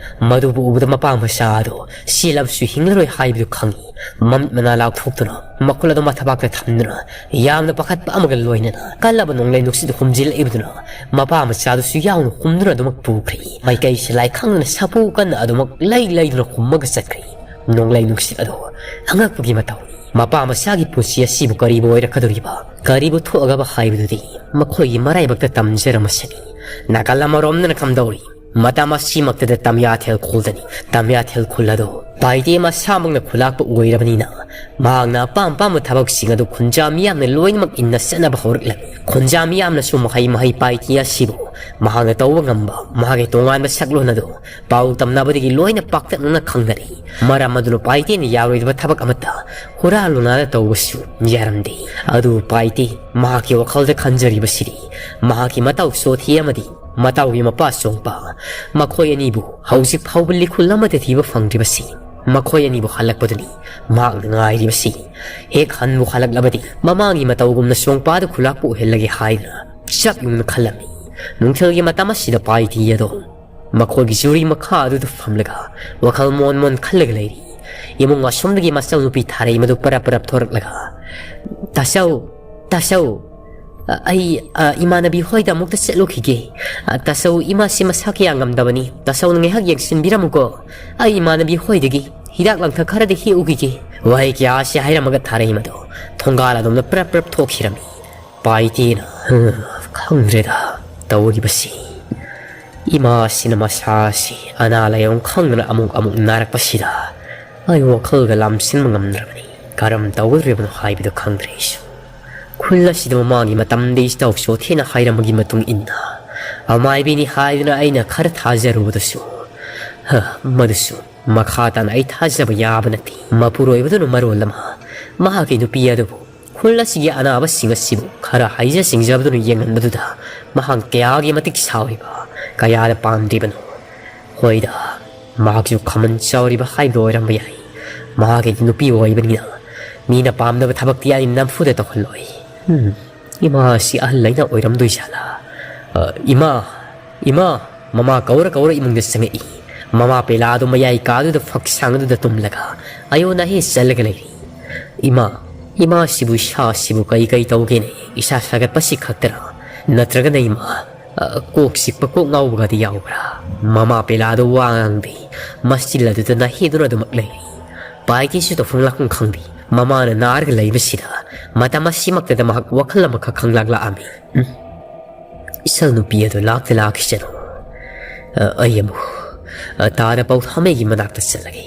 ꯃꯗꯨꯕꯨ ꯎꯕꯗ ꯃꯄꯥ ꯃꯆꯥ ꯑꯗꯣ ꯁꯤꯂꯕꯁꯨ ꯍꯤꯡꯂꯔꯣꯏ ꯍꯥꯏꯕꯗꯨ ꯈꯪꯏ꯫ ꯃꯃꯤꯠ ꯃꯅꯥ ꯂꯥꯎꯊꯣꯛꯇꯨꯅ ꯃꯈꯨꯜ ꯑꯗꯨ ꯃꯊꯕꯥꯛꯇ ꯊꯝꯗꯨꯅ ꯌꯥꯝꯅ ꯄꯥꯈꯠꯄ ꯑꯃꯒ ꯂꯣꯏꯅꯅ ꯀꯜꯂꯕ ꯅꯣꯡꯂꯩ ꯅꯨꯡꯁꯤꯠ ꯍꯨꯝꯖꯤꯜꯂꯛꯏꯕꯗꯨꯅ ꯃꯄꯥ ꯃꯆꯥꯗꯨꯁꯨ ꯌꯥꯎꯅ ꯍꯨꯝꯗꯨꯅ ꯑꯗꯨꯃꯛ ꯄꯨꯈ꯭ꯔꯦ꯫ ꯃꯥꯏꯀꯩ ꯁꯤꯂꯥꯏ ꯈꯪꯗꯅ ꯁꯥꯐꯨ ꯀꯟꯅ ꯑꯗꯨꯃꯛ ꯂꯩ ꯂꯩꯗꯨꯅ ꯍꯨꯝꯃꯒ ꯆꯠꯈ꯭ꯔꯦ꯫ ꯅꯣꯡꯂꯩ ꯅꯨꯡꯁꯤꯠ ꯑꯗꯣ ꯑꯉꯛꯄꯒꯤ ꯃꯇꯧꯅꯤ꯫ ꯃꯄꯥ ꯃꯆꯥꯒꯤ ꯄꯨꯟꯁꯤ ꯑꯁꯤꯕꯨ ꯀꯔꯤꯕꯨ ꯑꯣꯏꯔꯛꯀꯗꯧꯔꯤꯕ, ꯀꯔꯤꯕꯨ ꯊꯣꯛꯑꯒꯕ ꯍꯥꯏꯕꯗꯨꯗꯤ ꯃꯈꯣꯏꯒꯤ ꯃꯔꯥꯏꯕꯛꯇ ꯇꯝꯖꯔꯝꯃꯁꯅꯤ꯫ ꯅꯥꯀꯜ ꯑꯃꯔꯣꯝꯗꯅ ꯀꯝꯗꯧꯔꯤ? ꯃꯇꯝ ꯑꯁꯤꯃꯛꯇꯗ ꯇꯝꯌꯥꯊꯦꯜ ꯈꯨꯜꯗꯅꯤ꯫ ꯇꯝꯌꯥꯊꯦꯜ ꯈꯨꯜ ꯑꯗꯨ ꯄꯥꯏꯇꯦ ꯃꯁꯥꯃꯛꯅ ꯈꯨꯂꯥꯛꯄ ꯑꯣꯏꯔꯕꯅꯤꯅ ꯃꯍꯥꯛꯅ ꯑꯄꯥꯝ ꯑꯄꯥꯝꯕ ꯊꯕꯛꯁꯤꯡ ꯑꯗꯨ ꯈꯨꯟꯖꯥ ꯃꯤꯌꯥꯝꯅ ꯂꯣꯏꯅꯃꯛ ꯏꯟꯅ ꯆꯠꯅꯕ ꯍꯧꯔꯛꯂꯝꯃꯤ꯫ ꯈꯨꯟꯖꯥ ꯃꯤꯌꯥꯝꯅꯁꯨ ꯃꯍꯩ ꯃꯍꯩ ꯄꯥꯏꯇꯦ ꯑꯁꯤꯕꯨ ꯃꯍꯥꯛꯅ ꯇꯧꯕ ꯉꯝꯕ ꯃꯍꯥꯛꯀꯤ ꯇꯣꯉꯥꯟꯕ ꯁꯛꯂꯣꯟ ꯑꯗꯨ ꯄꯥꯎ ꯇꯝꯅꯕꯗꯒꯤ ꯂꯣꯏꯅ ꯄꯥꯛꯇꯛꯅꯅ ꯈꯪꯅꯔꯤ꯫ ꯃꯔꯝ ꯑꯗꯨꯅ ꯄꯥꯏꯇꯦꯅ ꯌꯥꯔꯣꯏꯗꯕ ꯊꯕꯛ ꯑꯃꯠꯇ ꯍꯨꯔꯥꯟ ꯂꯣꯟꯅꯥꯗ ꯇꯧꯕꯁꯨ ꯌꯥꯔꯝꯗꯦ꯫ ꯑꯗꯨꯕꯨ ꯄꯥꯏꯇꯦ ꯃꯍꯥꯛꯀꯤ ꯋꯥꯈꯜꯗ ꯈꯟꯖꯔꯤꯕꯁꯤꯗꯤ ꯃꯍꯥꯛꯀꯤ ꯃꯇꯥꯎ ꯆꯣꯊꯦ ꯑꯃꯗꯤ ꯃꯇꯥꯎꯒꯤ ꯃꯄꯥ ꯆꯣꯡꯄ, ꯃꯈꯣꯏ ꯑꯅꯤꯕꯨ ꯍꯧꯖꯤꯛ ꯐꯥꯎꯕ ꯂꯤꯈꯨꯜ ꯑꯃꯠꯇ ꯊꯤꯕ ꯐꯪꯗ꯭ꯔꯤꯕꯁꯤ, ꯃꯈꯣꯏ ꯑꯅꯤꯕꯨ ꯍꯜꯂꯛꯄꯗꯨꯅꯤ ꯃꯍꯥꯛꯅ ꯉꯥꯏꯔꯤꯕꯁꯤ꯫ ꯍꯦꯛ ꯍꯟꯕꯨ ꯍꯜꯂꯛꯂꯕꯗꯤ ꯃꯃꯥꯡꯒꯤ ꯃꯇꯧꯒꯨꯝꯅ ꯆꯣꯡꯄꯥꯗ ꯈꯨꯂꯥꯛꯄ ꯑꯣꯏꯍꯜꯂꯒꯦ ꯍꯥꯏꯗꯨꯅ ꯆꯞ ꯌꯨꯡꯅ ꯈꯜꯂꯝꯃꯤ꯫ ꯅꯨꯡꯊꯤꯜꯒꯤ ꯃꯇꯝ ꯑꯁꯤꯗ ꯄꯥꯏꯇꯤ ꯑꯗꯣ ꯃꯈꯣꯏꯒꯤ ꯆꯨꯔꯤ ꯃꯈꯥ ꯑꯗꯨꯗ ꯐꯝꯂꯒ ꯋꯥꯈꯜ ꯃꯣꯟ ꯃꯣꯟ ꯈꯜꯂꯒ ꯂꯩꯔꯤ꯫ ꯏꯃꯨꯡ ꯑꯁꯣꯝꯗꯒꯤ ꯃꯆꯧꯅꯨꯄꯤ ꯊꯥꯔꯩ ꯃꯗꯨ ꯄꯔꯞ ꯄꯔꯞ ꯊꯣꯔꯛꯂꯒ, "ꯇꯥꯆꯧ, ꯇꯥꯆꯧ, ꯑ, ꯑꯩ, ꯑ, ꯏꯃꯥꯟꯅꯕꯤ ꯍꯣꯏꯗ ꯑꯃꯨꯛꯇ ꯆꯠꯂꯨꯈꯤꯒꯦ꯫ ꯑ, ꯇꯥꯆꯧ, ꯏꯃꯥꯁꯤ ꯃꯁꯥ ꯀꯌꯥ ꯉꯝꯗꯕꯅꯤ꯫ ꯇꯥꯆꯧꯅ ꯉꯥꯏꯍꯥꯛ ꯌꯦꯡꯁꯤꯟꯕꯤꯔꯝꯃꯨꯀꯣ꯫ ꯑꯩ ꯏꯃꯥꯟꯅꯕꯤ ꯍꯣꯏꯗꯒꯤ ꯍꯤꯗꯥꯛ ꯂꯥꯡꯊꯛ ꯈꯔꯗꯤ ꯍꯦꯛꯎꯈꯤꯒꯦ"꯫ ꯋꯥꯍꯩ ꯀꯌꯥ ꯑꯁꯤ ꯍꯥꯏꯔꯝꯃꯒ ꯊꯥꯔꯩ ꯃꯗꯨ ꯊꯣꯡꯒꯥꯜ ꯑꯗꯣꯝꯗ ꯄ꯭ꯔꯞ ꯄ꯭ꯔꯞ ꯊꯣꯛꯈꯤꯔꯝꯃꯤ꯫ ꯄꯥꯏꯇꯦꯅ, "ꯍꯝ, ꯈꯪꯗ꯭ꯔꯦꯗ ꯇꯧꯔꯤꯕꯁꯤ꯫ ꯏꯃꯥꯁꯤꯅ ꯃꯁꯥꯁꯤ ꯑꯅꯥ ꯂꯥꯏꯌꯣꯡ ꯈꯪꯗꯅ ꯑꯃꯨꯛ ꯑꯃꯨꯛ ꯅꯥꯔꯛꯄꯁꯤꯗ ꯑꯩ ꯋꯥꯈꯜꯒ ꯂꯥꯝꯁꯤꯟꯕ ꯉꯝꯗ꯭ꯔꯕꯅꯤ꯫ ꯀꯔꯝ ꯇꯧꯒꯗꯧꯔꯤꯕꯅꯣ ꯍꯥꯏꯕꯗꯨ ꯈꯪꯗ꯭ꯔꯦ ꯑꯩꯁꯨ꯫ ꯈꯨꯜ ꯑꯁꯤꯗ ꯃꯃꯥꯡꯒꯤ ꯃꯇꯝꯗ ꯏꯇꯥꯎ ꯆꯣꯊꯦꯅ ꯍꯥꯏꯔꯝꯕꯒꯤ ꯃꯇꯨꯡ ꯏꯟꯅ ꯑꯃꯥꯏꯕꯤꯅꯤ ꯍꯥꯏꯗꯨꯅ ꯑꯩꯅ ꯈꯔ ꯊꯥꯖꯔꯨꯕꯗꯁꯨ ꯍ, ꯃꯗꯨꯁꯨ ꯃꯈꯥ ꯇꯥꯅ ꯑꯩ ꯊꯥꯖꯕ ꯌꯥꯕ ꯅꯠꯇꯦ꯫ ꯃꯄꯨꯔꯣꯏꯕꯗꯨꯅ ꯃꯔꯣꯜ ꯑꯃ ꯃꯍꯥꯛꯀꯤ ꯅꯨꯄꯤ ꯑꯗꯨꯕꯨ ꯈꯨꯜ ꯑꯁꯤꯒꯤ ꯑꯅꯥꯕꯁꯤꯡ ꯑꯁꯤꯕꯨ ꯈꯔ ꯍꯩꯖ ꯁꯤꯡꯖꯕꯗꯨꯅ ꯌꯦꯡꯍꯟꯕꯗꯨꯗ ꯃꯍꯥꯛ ꯀꯌꯥꯒꯤ ꯃꯇꯤꯛ ꯁꯥꯎꯔꯤꯕ, ꯀꯌꯥꯗ ꯄꯥꯝꯗ꯭ꯔꯤꯕꯅꯣ꯫ ꯍꯣꯏꯗ, ꯃꯍꯥꯛꯁꯨ ꯈꯃꯜ ꯆꯥꯎꯔꯤꯕ ꯍꯥꯏꯕꯗꯨ ꯑꯣꯏꯔꯝꯕ ꯌꯥꯏ꯫ ꯃꯍꯥꯛꯀꯤꯗꯤ ꯅꯨꯄꯤ ꯑꯣꯏꯕꯅꯤꯅ ꯃꯤꯅ ꯄꯥꯝꯗꯕ ꯊꯕꯛꯇꯤ ꯑꯩ ꯅꯝꯐꯨꯗ ꯇꯧꯍꯜꯂꯣꯏ꯫ ꯎꯝ, ꯏꯃꯥ ꯑꯁꯤ ꯑꯍꯜ ꯂꯩꯅ ꯑꯣꯏꯔꯝꯗꯣꯏꯖꯥꯠꯂꯥ? ꯑ, ꯏꯃꯥ, ꯏꯃꯥ! ꯃꯃꯥ ꯀꯧꯔ ꯀꯧꯔ ꯏꯃꯨꯡꯗ ꯆꯪꯉꯛꯏ꯫ ꯃꯃꯥ ꯄꯦꯂꯥꯗꯨ ꯃꯌꯥꯏ ꯀꯥꯗꯨꯗ ꯐꯛ ꯁꯥꯡꯗꯨꯗ ꯇꯨꯝꯂꯒ ꯑꯌꯣꯟ ꯑꯍꯦ ꯆꯜꯂꯒ ꯂꯩꯔꯤ꯫ ꯏꯃꯥ, ꯏꯃꯥꯁꯤꯕꯨ ꯏꯁꯥꯁꯤꯕꯨ ꯀꯩ ꯀꯩ ꯇꯧꯒꯦꯅꯦ? ꯏꯁꯥ ꯁꯥꯒꯠꯄꯁꯤ ꯈꯛꯇꯔ? ꯅꯠꯇ꯭ꯔꯒꯅ ꯏꯃꯥ, ꯑ, ꯀꯣꯛ ꯆꯤꯛꯄ ꯀꯣꯛ ꯉꯥꯎꯕꯒꯗꯤ ꯌꯥꯎꯕ꯭ꯔꯥ? ꯃꯃꯥ ꯄꯦꯂꯥꯗꯨ ꯋꯥ ꯉꯥꯡꯗꯦ꯫ ꯃꯆꯤꯜ ꯑꯗꯨꯗ ꯅꯥꯍꯦꯗꯨꯅ ꯑꯗꯨꯃꯛ ꯂꯩꯔꯤ꯫ ꯄꯥꯏꯇꯤꯁꯨ ꯇꯧꯐꯝ ꯂꯥꯛꯐꯝ ꯈꯪꯗꯦ꯫ ꯃꯃꯥꯅ ꯅꯥꯔꯒ ꯂꯩꯕꯁꯤꯗ ꯃꯇꯝ ꯑꯁꯤꯃꯛꯇꯗ ꯃꯍꯥꯛ ꯋꯥꯈꯜ ꯑꯃꯈꯛ ꯈꯪꯂꯥꯛ ꯂꯥꯛꯑꯝꯃꯤ꯫ ꯎꯝ꯫ ꯏꯆꯜ ꯅꯨꯄꯤ ꯑꯗꯨ ꯂꯥꯛꯇ ꯂꯥꯛꯈꯤꯁꯅꯨ꯫ ꯑ, ꯑꯩ ꯑꯃꯨꯛ, ꯑ, ꯇꯥꯗ ꯄꯥꯎꯊꯥꯃꯩꯒꯤ ꯃꯅꯥꯛꯇ ꯆꯠꯂꯒꯦ꯫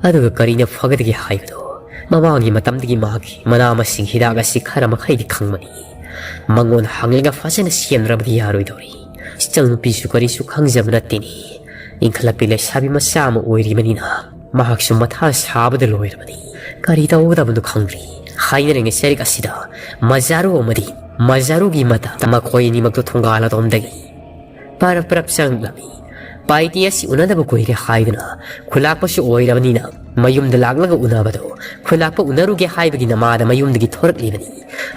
ꯑꯗꯨꯒ ꯀꯔꯤꯅ ꯐꯒꯗꯒꯦ ꯍꯥꯏꯕꯗꯨ ꯃꯃꯥꯡꯒꯤ ꯃꯇꯝꯗꯒꯤ ꯃꯍꯥꯛꯀꯤ ꯃꯅꯥ ꯃꯁꯤꯡ ꯍꯤꯗꯥꯛ ꯑꯁꯤ ꯈꯔ ꯃꯈꯩꯗꯤ ꯈꯪꯕꯅꯤ꯫ ꯃꯉꯣꯟꯗ ꯍꯪꯂꯒ ꯐꯖꯅ ꯁꯦꯝꯗ꯭ꯔꯕꯗꯤ ꯌꯥꯔꯣꯏꯗꯧꯔꯤ꯫ ꯏꯆꯜ ꯅꯨꯄꯤꯁꯨ ꯀꯔꯤꯁꯨ ꯈꯪꯖꯕ ꯅꯠꯇꯦꯅꯦ꯫ ꯏꯟꯈꯠꯂꯛꯄꯤ ꯂꯩꯁꯥꯕꯤ ꯃꯆꯥ ꯑꯃ ꯑꯣꯏꯔꯤꯕꯅꯤꯅ ꯃꯍꯥꯛꯁꯨ ꯃꯊꯥ ꯁꯥꯕꯗ ꯂꯣꯏꯔꯕꯅꯤ꯫ ꯀꯔꯤ ꯇꯧꯒꯗꯕꯅꯣ ꯈꯪꯗ꯭ꯔꯤ꯫ ꯍꯥꯏꯅꯔꯤꯉꯩ ꯆꯔꯤꯛ ꯑꯁꯤꯗ ꯃꯖꯥꯔꯨ ꯑꯃꯗꯤ ꯃꯖꯥꯔꯨꯒꯤ ꯃꯇꯥ ꯃꯈꯣꯏ ꯑꯅꯤꯃꯛꯇꯨ ꯊꯣꯡꯒꯥꯜ ꯑꯗꯣꯝꯗꯒꯤ ꯄꯔꯞ ꯄꯔꯞ ꯆꯪꯂꯝꯃꯤ꯫ ꯄꯥꯏꯇꯤ ꯑꯁꯤ ꯎꯅꯗꯕ ꯀꯨꯏꯔꯦ ꯍꯥꯏꯗꯨꯅ ꯈꯨꯂꯥꯛꯄꯁꯨ ꯑꯣꯏꯔꯕꯅꯤꯅ ꯃꯌꯨꯝꯗ ꯂꯥꯛꯂꯒ ꯎꯅꯕꯗꯣ ꯈꯨꯂꯥꯛꯄ ꯎꯅꯔꯨꯒꯦ ꯍꯥꯏꯕꯒꯤ ꯅꯃꯥꯗ ꯃꯌꯨꯝꯗꯒꯤ ꯊꯣꯔꯛꯂꯤꯕꯅꯤ꯫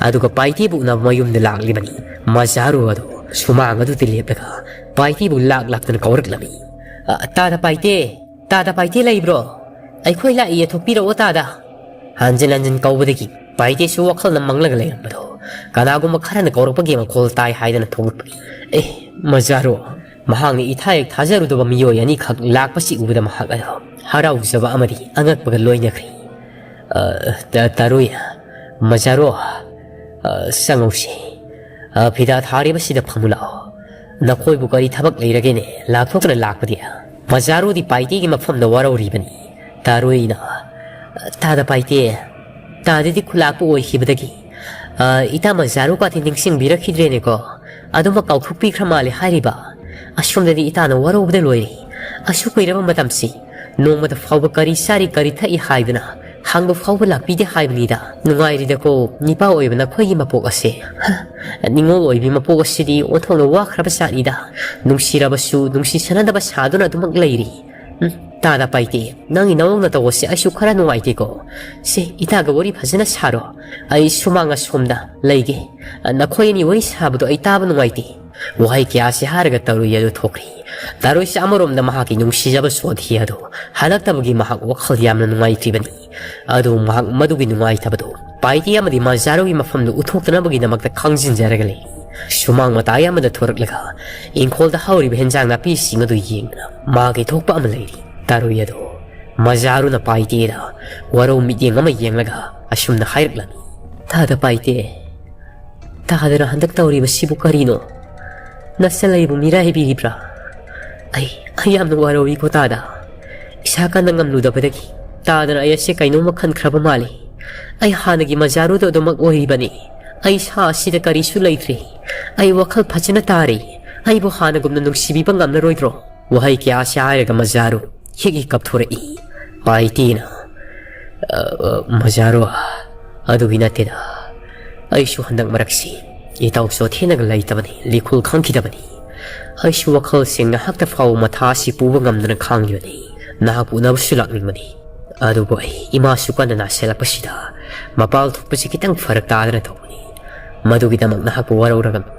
ꯑꯗꯨꯒ ꯄꯥꯏꯇꯤꯕꯨ ꯎꯅꯕ ꯃꯌꯨꯝꯗ ꯂꯥꯛꯂꯤꯕꯅꯤ꯫ ꯃꯖꯥꯔꯨ ꯑꯗꯨ ꯁꯨꯃꯥꯡ ꯑꯗꯨꯗ ꯂꯦꯞꯂꯒ ꯄꯥꯏꯇꯤꯕꯨ ꯂꯥꯛ ꯂꯥꯛꯇꯅ ꯀꯧꯔꯛꯂꯝꯃꯤ꯫ "ꯑ, ꯇꯥꯗ ꯄꯥꯏꯇꯦ! ꯇꯥꯗ ꯄꯥꯏꯇꯦ ꯂꯩꯕ꯭ꯔꯣ? ꯑꯩꯈꯣꯏ ꯂꯥꯛꯏꯌꯦ, ꯊꯣꯛꯄꯤꯔꯛꯑꯣ ꯇꯥꯗ!" ꯍꯟꯖꯤꯟ ꯍꯟꯖꯤꯟ ꯀꯧꯕꯗꯒꯤ ꯄꯥꯏꯇꯦꯁꯨ ꯋꯥꯈꯜꯅ ꯃꯪꯂꯒ ꯂꯩꯔꯝꯕꯗꯣ ꯀꯅꯥꯒꯨꯝꯕ ꯈꯔꯅ ꯀꯧꯔꯛꯄꯒꯤ ꯃꯈꯣꯜ ꯇꯥꯏ ꯍꯥꯏꯗꯅ ꯊꯣꯛꯂꯛꯄꯅꯤ꯫ ꯑꯦ, ꯃꯖꯥꯔꯨ! ꯃꯍꯥꯛꯅ ꯏꯊꯥ ꯍꯦꯛ ꯊꯥꯖꯔꯨꯗꯕ ꯃꯤꯑꯣꯏ ꯑꯅꯤꯈꯛ ꯂꯥꯛꯄꯁꯤ ꯎꯕꯗ ꯃꯍꯥꯛ ꯑꯗꯨ ꯍꯔꯥꯎꯖꯕ ꯑꯃꯗꯤ ꯑꯉꯛꯄꯒ ꯂꯣꯏꯅꯈ꯭ꯔꯦ꯫ "ꯑ, ꯇ-, ꯇꯥꯔꯨꯏ, ꯃꯖꯥꯔꯨ, ꯑ, ꯆꯪꯉꯧꯁꯤ꯫ ꯑ, ꯐꯤꯗꯥ ꯊꯥꯔꯤꯕꯁꯤꯗ ꯐꯝꯃꯨ ꯂꯥꯛꯑꯣ꯫ ꯅꯈꯣꯏꯕꯨ ꯀꯔꯤ ꯊꯕꯛ ꯂꯩꯔꯒꯦꯅꯦ? ꯂꯥꯞꯊꯣꯛꯇꯅ ꯂꯥꯛꯄꯗꯤ?" ꯃꯖꯥꯔꯨꯗꯤ ꯄꯥꯏꯇꯦꯒꯤ ꯃꯐꯝꯗ ꯋꯥꯔꯧꯔꯤꯕꯅꯤ꯫ ꯇꯥꯔꯨꯏꯅ, "ꯇꯥꯗ ꯄꯥꯏꯇꯦ, ꯇꯥꯗꯗꯤ ꯈꯨꯂꯥꯛꯄ ꯑꯣꯏꯈꯤꯕꯗꯒꯤ, ꯑ, ꯏꯇꯥ ꯃꯖꯥꯔꯨ ꯀꯥꯇꯤ ꯅꯤꯡꯁꯤꯡꯕꯤꯔꯛꯈꯤꯗ꯭ꯔꯦꯅꯦꯀꯣ? ꯑꯗꯨꯃꯛ ꯀꯥꯎꯊꯣꯛꯄꯤꯈ꯭ꯔ ꯃꯥꯜꯂꯦ ꯍꯥꯏꯔꯤꯕ꯫ ꯑꯁꯣꯝꯗꯗꯤ ꯏꯇꯥꯅ ꯋꯥꯔꯧꯕꯗ ꯂꯣꯏꯔꯦ꯫ ꯑꯁꯨꯛ ꯀꯨꯏꯔꯕ ꯃꯇꯝꯁꯤ ꯅꯣꯡꯃꯗ ꯐꯥꯎꯕ ꯀꯔꯤ ꯆꯥꯔꯤ ꯀꯔꯤ ꯊꯛꯏ ꯍꯥꯏꯗꯨꯅ ꯍꯪꯕ ꯐꯥꯎꯕ ꯂꯥꯛꯄꯤꯗꯦ ꯍꯥꯏꯕꯅꯤꯗ꯫ ꯅꯨꯡꯉꯥꯏꯔꯤꯗꯀꯣ, ꯅꯤꯄꯥ ꯑꯣꯏꯕ ꯅꯈꯣꯏꯒꯤ ꯃꯄꯣꯛ ꯑꯁꯦ꯫ ꯍ, ꯅꯤꯉꯣꯜ ꯑꯣꯏꯕꯤ ꯃꯄꯣꯛ ꯑꯁꯤꯗꯤ ꯑꯣꯟꯊꯣꯛꯅ ꯋꯥꯈ꯭ꯔꯕ ꯖꯥꯠꯅꯤꯗ꯫ ꯅꯨꯡꯁꯤꯔꯕꯁꯨ ꯅꯨꯡꯁꯤ ꯁꯅꯗꯕ ꯁꯥꯗꯨꯅ ꯑꯗꯨꯃꯛ ꯂꯩꯔꯤ꯫ ꯎꯝ, ꯇꯥꯗ ꯄꯥꯏꯇꯦ, ꯅꯪꯒꯤ ꯅꯑꯣꯡ ꯅꯇꯧ ꯑꯁꯤ ꯑꯩꯁꯨ ꯈꯔ ꯅꯨꯡꯉꯥꯏꯇꯦꯀꯣ꯫ ꯁꯦ, ꯏꯇꯥꯒ ꯋꯥꯔꯤ ꯐꯖꯅ ꯁꯥꯔꯣ꯫ ꯑꯩ ꯁꯨꯃꯥꯡ ꯑꯁꯣꯝꯗ ꯂꯩꯒꯦ꯫ ꯅꯈꯣꯏ ꯑꯅꯤ ꯋꯥꯔꯤ ꯁꯥꯕꯗꯣ ꯑꯩ ꯇꯥꯕ ꯅꯨꯡꯉꯥꯏꯇꯦ꯫ ꯋꯥꯍꯩ ꯀꯌꯥꯁꯤ ꯍꯥꯏꯔꯒ ꯇꯔꯨꯏ ꯑꯗꯨ ꯊꯣꯛꯈ꯭ꯔꯦ꯫ ꯇꯔꯨꯏꯁꯤ ꯑꯃꯔꯣꯝꯗ ꯃꯍꯥꯛꯀꯤ ꯅꯨꯡꯁꯤꯖꯕ ꯁꯣꯊꯤ ꯑꯗꯨ ꯍꯜꯂꯛꯇꯕꯒꯤ ꯃꯍꯥꯛ ꯋꯥꯈꯜ ꯌꯥꯝꯅ ꯅꯨꯡꯉꯥꯏꯇ꯭ꯔꯤꯕꯅꯤ꯫ ꯑꯗꯨ ꯃꯍꯥꯛ ꯃꯗꯨꯒꯤ ꯅꯨꯡꯉꯥꯏꯇꯕꯗꯨ ꯄꯥꯏꯇꯤ ꯑꯃꯗꯤ ꯃꯖꯥꯔꯨꯒꯤ ꯃꯐꯝꯗꯨ ꯎꯠꯊꯣꯛꯇꯅꯕꯒꯤꯗꯃꯛꯇ ꯈꯪꯖꯤꯟꯖꯔꯒ ꯂꯩ꯫ ꯁꯨꯃꯥꯡ ꯃꯇꯥꯏ ꯑꯃꯗ ꯊꯣꯔꯛꯂꯒ ꯏꯪꯈꯣꯜꯗ ꯍꯧꯔꯤꯕ ꯍꯦꯟꯖꯥꯡ ꯅꯥꯄꯤꯁꯤꯡ ꯑꯗꯨ ꯌꯦꯡꯗꯨꯅ ꯃꯥꯒꯤ ꯊꯣꯛꯄ ꯑꯃ ꯂꯩꯔꯤ꯫ ꯇꯔꯨꯏ ꯑꯗꯨ ꯃꯖꯥꯔꯨꯅ ꯄꯥꯏꯇꯦꯗ ꯋꯥꯔꯧ ꯃꯤꯠꯌꯦꯡ ꯑꯃ ꯌꯦꯡꯂꯒ ꯑꯁꯨꯝꯅ ꯍꯥꯏꯔꯛꯂꯝꯃꯤ꯫ ꯇꯥꯗ ꯄꯥꯏꯇꯦ, ꯇꯥꯗꯅ ꯍꯟꯗꯛ ꯇꯧꯔꯤꯕꯁꯤꯕꯨ ꯀꯔꯤꯅꯣ? ꯅꯆꯜ ꯑꯩꯕꯨ ꯃꯤꯔꯥꯏꯕꯤꯔꯤꯕ꯭ꯔꯥ? ꯑꯩ, ꯑꯩ ꯌꯥꯝꯅ ꯋꯥꯔꯧꯏꯀꯣ ꯇꯥꯗ꯫ ꯏꯁꯥ ꯀꯟꯅ ꯉꯝꯂꯨꯗꯕꯗꯒꯤ ꯇꯥꯗꯅ ꯑꯩ ꯑꯁꯦ ꯀꯩꯅꯣꯝꯃ ꯈꯟꯈ꯭ꯔꯕ ꯃꯥꯜꯂꯤ꯫ ꯑꯩ ꯍꯥꯟꯅꯒꯤ ꯃꯖꯥꯔꯨꯗꯣ ꯑꯗꯨꯃꯛ ꯑꯣꯏꯔꯤꯕꯅꯤ꯫ ꯑꯩ ꯁꯥ ꯑꯁꯤꯗ ꯀꯔꯤꯁꯨ ꯂꯩꯇ꯭ꯔꯦ꯫ ꯑꯩ ꯋꯥꯈꯜ ꯐꯖꯅ ꯇꯥꯔꯦ꯫ ꯑꯩꯕꯨ ꯍꯥꯟꯅꯒꯨꯝꯅ ꯅꯨꯡꯁꯤꯕꯤꯕ ꯉꯝꯂꯔꯣꯏꯗ꯭ꯔꯣ? ꯋꯥꯍꯩ ꯀꯌꯥꯁꯤ ꯍꯥꯏꯔꯒ ꯃꯖꯥꯔꯨ ꯍꯤꯛ ꯍꯤꯛ ꯀꯞꯊꯣꯔꯛꯏ꯫ ꯄꯥꯏꯇꯤꯅ, "ꯑ, ꯑ, ꯃꯖꯥꯔꯨ, ꯑꯗꯨꯒꯤ ꯅꯠꯇꯦꯗ꯫ ꯑꯩꯁꯨ ꯍꯟꯗꯛ ꯃꯔꯛꯁꯤ ꯏꯇꯥꯎ ꯆꯣꯊꯦꯅꯒ ꯂꯩꯇꯕꯅꯤ, ꯂꯤꯈꯨꯜ ꯈꯪꯈꯤꯗꯕꯅꯤ꯫ ꯑꯩꯁꯨ ꯋꯥꯈꯜꯁꯤꯡ ꯉꯥꯏꯍꯥꯛꯇ ꯐꯥꯎꯕ ꯃꯊꯥ ꯑꯁꯤ ꯄꯨꯕ ꯉꯝꯗꯅ ꯈꯥꯡꯂꯤꯕꯅꯤ꯫ ꯅꯍꯥꯛꯄꯨ ꯎꯅꯕꯁꯨ ꯂꯥꯛꯅꯤꯡꯕꯅꯤ꯫ ꯑꯗꯨꯕꯨ ꯑꯩ ꯏꯃꯥꯁꯨ ꯀꯟꯅ ꯅꯥꯁꯤꯜꯂꯛꯄꯁꯤꯗ ꯃꯄꯥꯜ ꯊꯣꯛꯄꯁꯤ ꯈꯤꯇꯪ ꯐꯔꯛ ꯇꯥꯗꯅ ꯇꯧꯕꯅꯤ꯫ ꯃꯗꯨꯒꯤꯗꯃꯛ ꯅꯍꯥꯛꯄꯨ ꯋꯥꯔꯧꯔꯒꯅꯨ꯫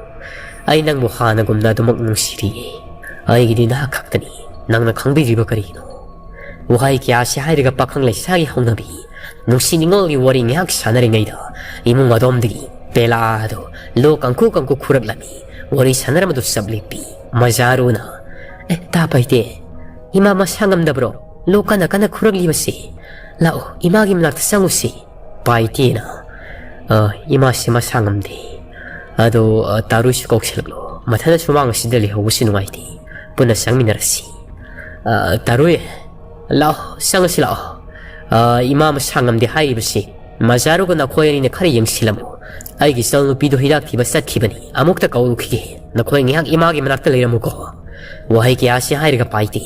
ꯑꯩ ꯅꯪꯕꯨ ꯍꯥꯟꯅꯒꯨꯝꯅ ꯑꯗꯨꯃꯛ ꯅꯨꯡꯁꯤꯔꯤꯌꯦ꯫ ꯑꯩꯒꯤꯗꯤ ꯅꯍꯥꯛ ꯈꯛꯇꯅꯤ꯫ ꯅꯪꯅ ꯈꯪꯕꯤꯗ꯭ꯔꯤꯕ ꯀꯔꯤꯅꯣ?" ꯋꯥꯍꯩ ꯀꯌꯥꯁꯤ ꯍꯥꯏꯔꯒ ꯄꯥꯈꯪ ꯂꯩꯁꯥꯒꯤ ꯍꯧꯅꯕꯤ, ꯅꯨꯡꯁꯤ ꯅꯤꯉꯣꯜꯒꯤ ꯋꯥꯔꯤ ꯉꯥꯏꯍꯥꯛ ꯁꯥꯟꯅꯔꯤꯉꯩꯗ ꯏꯃꯨꯡ ꯑꯗꯣꯝꯗꯒꯤ ꯄꯦꯂꯥ ꯑꯗꯨ ꯂꯣ ꯀꯥꯡꯀꯨ ꯀꯥꯡꯀꯨ ꯈꯨꯔꯛꯂꯝꯃꯤ꯫ ꯋꯥꯔꯤ ꯁꯥꯟꯅꯔꯝꯕꯗꯨ ꯆꯞ ꯂꯦꯞꯄꯤ꯫ ꯃꯖꯥꯔꯨꯅ, "ꯑꯦ, ꯇꯥ ꯄꯥꯏꯇꯦ, ꯏꯃꯥ ꯃꯁꯥ ꯉꯝꯗꯕ꯭ꯔꯣ? ꯂꯣ ꯀꯟꯅ ꯀꯟꯅ ꯈꯨꯔꯛꯂꯤꯕꯁꯤ꯫ ꯂꯥꯛꯑꯣ, ꯏꯃꯥꯒꯤ ꯃꯅꯥꯛꯇ ꯆꯪꯉꯨꯁꯤ꯫" ꯄꯥꯏꯇꯦꯅ, "ꯑ, ꯏꯃꯥꯁꯤ ꯃꯁꯥ ꯉꯝꯗꯦ꯫ ꯑꯗꯣ, ꯑ, ꯇꯥꯔꯨꯏꯁꯨ ꯀꯧꯁꯤꯜꯂꯛꯂꯣ꯫ ꯃꯊꯟꯗ ꯁꯨꯃꯥꯡ ꯑꯁꯤꯗ ꯂꯩꯍꯧꯕꯁꯤ ꯅꯨꯡꯉꯥꯏꯇꯦ꯫ ꯄꯨꯟꯅ ꯆꯪꯃꯤꯟꯅꯔꯁꯤ꯫ ꯑ, ꯇꯥꯔꯨꯏ, ꯂꯥꯛꯑꯣ, ꯆꯪꯉꯁꯤ ꯂꯥꯛꯑꯣ꯫ ꯑ, ꯏꯃꯥ ꯃꯁꯥ ꯉꯝꯗꯦ ꯍꯥꯏꯔꯤꯕꯁꯤ ꯃꯖꯥꯔꯨꯒ ꯅꯈꯣꯏ ꯑꯅꯤꯅ ꯈꯔ ꯌꯦꯡꯁꯤꯜꯂꯝꯃꯨ꯫ ꯑꯩꯒꯤ ꯏꯆꯜ ꯅꯨꯄꯤꯗꯨ ꯍꯤꯗꯥꯛ ꯊꯤꯕ ꯆꯠꯈꯤꯕꯅꯤ꯫ ꯑꯃꯨꯛꯇ ꯀꯧꯔꯨꯈꯤꯒꯦ꯫ ꯅꯈꯣꯏ ꯉꯥꯏꯍꯥꯛ ꯏꯃꯥꯒꯤ ꯃꯅꯥꯛꯇ ꯂꯩꯔꯝꯃꯨꯀꯣ꯫" ꯋꯥꯍꯩ ꯀꯌꯥꯁꯤ ꯍꯥꯏꯔꯒ ꯄꯥꯏꯇꯦ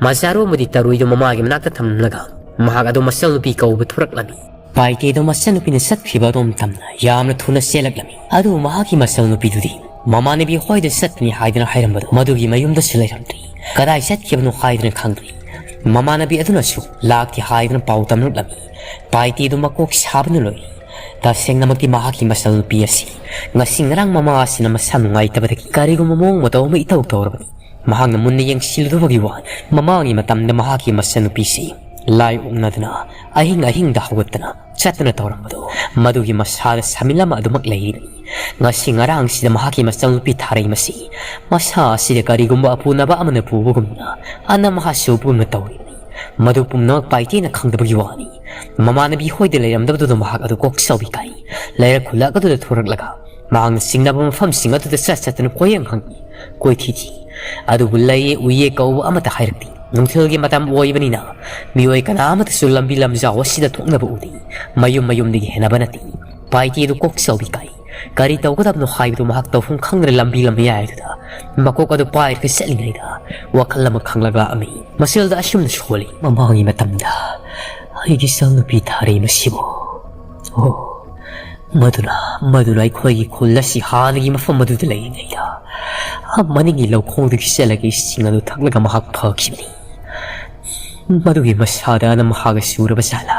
ꯃꯆꯥꯔꯣꯝꯕꯗꯤ ꯇꯔꯨꯏꯗꯨ ꯃꯃꯥꯒꯤ ꯃꯅꯥꯛꯇ ꯊꯝꯂꯒ ꯃꯍꯥꯛ ꯑꯗꯨ ꯃꯆꯜꯅꯨꯄꯤ ꯀꯧꯕ ꯊꯣꯔꯛꯂꯝꯃꯤ꯫ ꯄꯥꯏꯇꯦꯗꯣ ꯃꯆꯜꯅꯨꯄꯤꯅ ꯆꯠꯈꯤꯕ ꯑꯗꯣꯝ ꯇꯝꯅ ꯌꯥꯝꯅ ꯊꯨꯅ ꯆꯦꯜꯂꯛꯂꯝꯃꯤ꯫ ꯑꯗꯨꯕꯨ ꯃꯍꯥꯛꯀꯤ ꯃꯆꯜꯅꯨꯄꯤꯗꯨꯗꯤ ꯃꯃꯥꯟꯅꯕꯤ ꯍꯣꯏꯗ ꯆꯠꯄꯅꯤ ꯍꯥꯏꯗꯨꯅ ꯍꯥꯏꯔꯝꯕꯗꯣ ꯃꯗꯨꯒꯤ ꯃꯌꯨꯝꯗꯁꯨ ꯂꯩꯔꯝꯗ꯭ꯔꯤ꯫ ꯀꯗꯥꯏ ꯆꯠꯈꯤꯕꯅꯣ ꯍꯥꯏꯗꯨꯅ ꯈꯪꯗ꯭ꯔꯤ꯫ ꯃꯃꯥꯟꯅꯕꯤ ꯑꯗꯨꯅꯁꯨ ꯂꯥꯛꯇꯦ ꯍꯥꯏꯗꯨꯅ ꯄꯥꯎ ꯇꯝꯂꯛꯂꯝꯃꯤ꯫ ꯄꯥꯏꯇꯦꯗꯨ ꯃꯀꯣꯛ ꯁꯥꯕꯅ ꯂꯣꯏꯔꯤ꯫ ꯇꯁꯦꯡꯅꯃꯛꯇꯤ ꯃꯍꯥꯛꯀꯤ ꯃꯆꯜꯅꯨꯄꯤ ꯑꯁꯤ ꯉꯁꯤ ꯉꯔꯥꯡ ꯃꯃꯥ ꯑꯁꯤꯅ ꯃꯁꯥ ꯅꯨꯡꯉꯥꯏꯇꯕꯗꯒꯤ ꯀꯔꯤꯒꯨꯝꯕ ꯃꯑꯣꯡ ꯃꯇꯧ ꯑꯃ ꯏꯇꯧ ꯇꯧꯔꯕꯅꯤ꯫ ꯃꯍꯥꯛꯅ ꯃꯨꯟꯅ ꯌꯦꯡꯁꯤꯜꯂꯨꯗꯕꯒꯤ ꯋꯥꯅꯤ꯫ ꯃꯃꯥꯡꯒꯤ ꯃꯇꯝꯗ ꯃꯍꯥꯛꯀꯤ ꯃꯆꯟꯅꯨꯄꯤꯁꯤ ꯂꯥꯏ ꯑꯣꯛꯅꯗꯨꯅ ꯑꯍꯤꯡ ꯑꯍꯤꯡꯗ ꯍꯧꯒꯠꯇꯅ ꯆꯠꯇꯨꯅ ꯇꯧꯔꯝꯕꯗꯣ ꯃꯗꯨꯒꯤ ꯃꯁꯥꯗ ꯁꯥꯃꯤꯜ ꯑꯃ ꯑꯗꯨꯃꯛ ꯂꯩꯔꯤꯕꯅꯤ꯫ ꯉꯁꯤ ꯉꯔꯥꯡꯁꯤꯗ ꯃꯍꯥꯛꯀꯤ ꯃꯆꯜꯅꯨꯄꯤ ꯊꯥꯔꯩ ꯃꯁꯤ ꯃꯁꯥ ꯑꯁꯤꯗ ꯀꯔꯤꯒꯨꯝꯕ ꯑꯄꯨꯅꯕ ꯑꯃꯅ ꯄꯨꯕꯒꯨꯝꯅ ꯑꯅꯝ ꯑꯍꯥ ꯆꯨꯕꯒꯨꯝꯅ ꯇꯧꯔꯤꯕꯅꯤ꯫ ꯃꯗꯨ ꯄꯨꯝꯅꯃꯛ ꯄꯥꯏꯇꯦꯅ ꯈꯪꯗꯕꯒꯤ ꯋꯥꯅꯤ꯫ ꯃꯃꯥꯟꯅꯕꯤ ꯍꯣꯏꯗ ꯂꯩꯔꯝꯗꯕꯗꯨꯗ ꯃꯍꯥꯛ ꯑꯗꯨ ꯀꯣꯛ ꯆꯥꯎꯕꯤ ꯀꯥꯏ꯫ ꯂꯩꯔꯛ ꯈꯨꯜꯂꯛ ꯑꯗꯨꯗ ꯊꯣꯔꯛꯂꯒ ꯃꯍꯥꯛꯅ ꯆꯤꯡꯅꯕ ꯃꯐꯝꯁꯤꯡ ꯑꯗꯨꯗ ꯆꯠ ꯆꯠꯇꯅ ꯀꯣꯏꯌꯦꯡ ꯍꯪꯉꯤ, ꯀꯣꯏꯊꯤ ꯊꯤ꯫ ꯑꯗꯨꯕꯨ ꯂꯩꯌꯦ ꯎꯏꯌꯦ ꯀꯧꯕ ꯑꯃꯠꯇ ꯍꯥꯏꯔꯛꯇꯦ꯫ ꯅꯨꯡꯊꯤꯜꯒꯤ ꯃꯇꯝ ꯑꯣꯏꯕꯅꯤꯅ ꯃꯤꯑꯣꯏ ꯀꯅꯥ ꯑꯃꯠꯇꯁꯨ ꯂꯝꯕꯤ ꯂꯝꯖꯥꯎ ꯑꯁꯤꯗ ꯊꯣꯛꯅꯕ ꯎꯗꯦ꯫ ꯃꯌꯨꯝ ꯃꯌꯨꯝꯗꯒꯤ ꯍꯦꯟꯅꯕ ꯅꯠꯇꯦ꯫ ꯄꯥꯏꯇꯦ ꯑꯗꯨ ꯀꯣꯛ ꯆꯥꯎꯕꯤ ꯀꯥꯏ꯫ ꯀꯔꯤ ꯇꯧꯒꯗꯕꯅꯣ ꯍꯥꯏꯕꯗꯨ ꯃꯍꯥꯛ ꯇꯧꯐꯝ ꯈꯪꯗꯅ ꯂꯝꯕꯤ ꯂꯝꯌꯥꯏꯗꯨꯗ ꯃꯀꯣꯛ ꯑꯗꯨ ꯄꯥꯏꯔꯒ ꯆꯠꯂꯤꯉꯩꯗ ꯋꯥꯈꯜ ꯑꯃ ꯈꯪꯂꯛꯂꯛꯑꯝꯃꯤ꯫ ꯃꯁꯤꯗ ꯑꯁꯨꯝꯅ ꯁꯣꯜꯂꯤ, ꯃꯃꯥꯡꯒꯤ ꯃꯇꯝꯗ ꯑꯩꯒꯤ ꯏꯆꯥꯅꯨꯄꯤ ꯊꯥꯔꯩ ꯃꯁꯤꯕꯨ꯫ ꯑꯣ, ꯃꯗꯨꯅ, ꯃꯗꯨꯅ ꯑꯩꯈꯣꯏꯒꯤ ꯈꯨꯜ ꯑꯁꯤ ꯍꯥꯟꯅꯒꯤ ꯃꯐꯝ ꯑꯗꯨꯗ ꯂꯩꯔꯤꯉꯩꯗ ꯃꯅꯤꯡꯒꯤ ꯂꯧꯈꯣꯡꯗꯒꯤ ꯆꯦꯜꯂꯒ ꯏꯁꯤꯡ ꯑꯗꯨ ꯊꯛꯂꯒ ꯃꯍꯥꯛ ꯐꯈꯤꯕꯅꯤ꯫ ꯃꯗꯨꯒꯤ ꯃꯁꯥꯗ ꯑꯅꯝ ꯑꯍꯥꯒ ꯆꯨꯔꯕ ꯖꯥꯠꯂꯥ?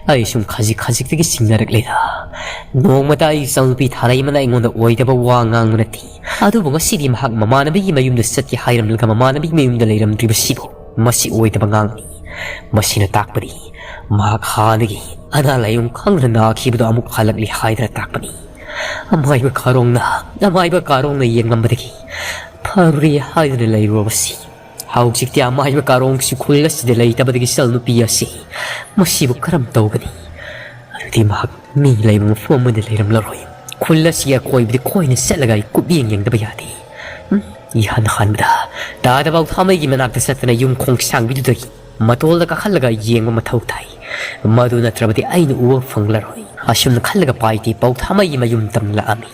ꯑꯩ ꯁꯨꯝ ꯈꯖꯤꯛ ꯈꯖꯤꯛꯇꯒꯤ ꯆꯤꯡꯅꯔꯛꯂꯦꯗ꯫ ꯅꯣꯡꯃꯇ ꯑꯩ ꯏꯆꯥꯅꯨꯄꯤ ꯊꯥꯔꯩꯃꯅ ꯑꯩꯉꯣꯟꯗ ꯑꯣꯏꯗꯕ ꯋꯥ ꯉꯥꯡꯕ ꯅꯠꯇꯦ꯫ ꯑꯗꯨꯕꯨ ꯉꯁꯤꯗꯤ ꯃꯍꯥꯛ ꯃꯃꯥꯟꯅꯕꯤꯒꯤ ꯃꯌꯨꯝꯗ ꯆꯠꯀꯦ ꯍꯥꯏꯔꯝꯂꯒ ꯃꯃꯥꯟꯅꯕꯤꯒꯤ ꯃꯌꯨꯝꯗ ꯂꯩꯔꯝꯗ꯭ꯔꯤꯕꯁꯤꯕꯨ ꯃꯁꯤ ꯑꯣꯏꯗꯕ ꯉꯥꯡꯕꯅꯤ꯫ ꯃꯁꯤꯅ ꯇꯥꯛꯄꯗꯤ ꯃꯍꯥꯛ ꯍꯥꯟꯅꯒꯤ ꯑꯅꯥ ꯂꯥꯏꯌꯣꯡ ꯈꯪꯗꯅ ꯅꯥꯈꯤꯕꯗꯨ ꯑꯃꯨꯛ ꯍꯜꯂꯛꯂꯤ ꯍꯥꯏꯗꯅ ꯇꯥꯛꯄꯅꯤ꯫ ꯑꯃꯥꯏꯕ ꯀꯥꯔꯣꯡꯅ, ꯑꯃꯥꯏꯕ ꯀꯥꯔꯣꯡꯅ ꯌꯦꯡꯂꯝꯕꯗꯒꯤ ꯐꯔꯨꯔꯦ ꯍꯥꯏꯗꯨꯅ ꯂꯩꯔꯨꯔꯕꯁꯤ ꯍꯧꯖꯤꯛꯇꯤ ꯑꯃꯥꯏꯕ ꯀꯥꯔꯣꯡꯁꯨ ꯈꯨꯜ ꯑꯁꯤꯗ ꯂꯩꯇꯕꯗꯒꯤ ꯏꯆꯜ ꯅꯨꯄꯤ ꯑꯁꯤ ꯃꯁꯤꯕꯨ ꯀꯔꯝ ꯇꯧꯒꯅꯤ? ꯑꯗꯨꯗꯤ ꯃꯍꯥꯛ ꯃꯤ ꯂꯩꯕ ꯃꯐꯝ ꯑꯃꯗ ꯂꯩꯔꯝꯂꯔꯣꯏ꯫ ꯈꯨꯜ ꯑꯁꯤꯒꯤ ꯑꯀꯣꯏꯕꯗ ꯀꯣꯏꯅ ꯆꯠꯂꯒ ꯑꯩ ꯀꯨꯞꯌꯦꯡ ꯌꯦꯡꯗꯕ ꯌꯥꯗꯦ꯫ ꯎꯝ, ꯏꯍꯥꯟ ꯍꯥꯟꯕꯗ ꯇꯥꯗ ꯄꯥꯎꯊꯥꯃꯩꯒꯤ ꯃꯅꯥꯛꯇ ꯆꯠꯇꯨꯅ ꯌꯨꯝ ꯈꯣꯡꯁꯥꯡꯕꯤꯗꯨꯗꯒꯤ ꯃꯇꯣꯜꯗ ꯀꯥꯈꯠꯂꯒ ꯌꯦꯡꯕ ꯃꯊꯧ ꯇꯥꯏ꯫ ꯃꯗꯨ ꯅꯠꯇ꯭ꯔꯕꯗꯤ ꯑꯩꯅ ꯎꯕ ꯐꯪꯂꯔꯣꯏ꯫ ꯑꯁꯨꯝꯅ ꯈꯜꯂꯒ ꯄꯥꯏꯇꯦ ꯄꯥꯎꯊꯥꯃꯩꯒꯤ ꯃꯌꯨꯝ ꯇꯝꯂꯛꯑꯝꯃꯤ꯫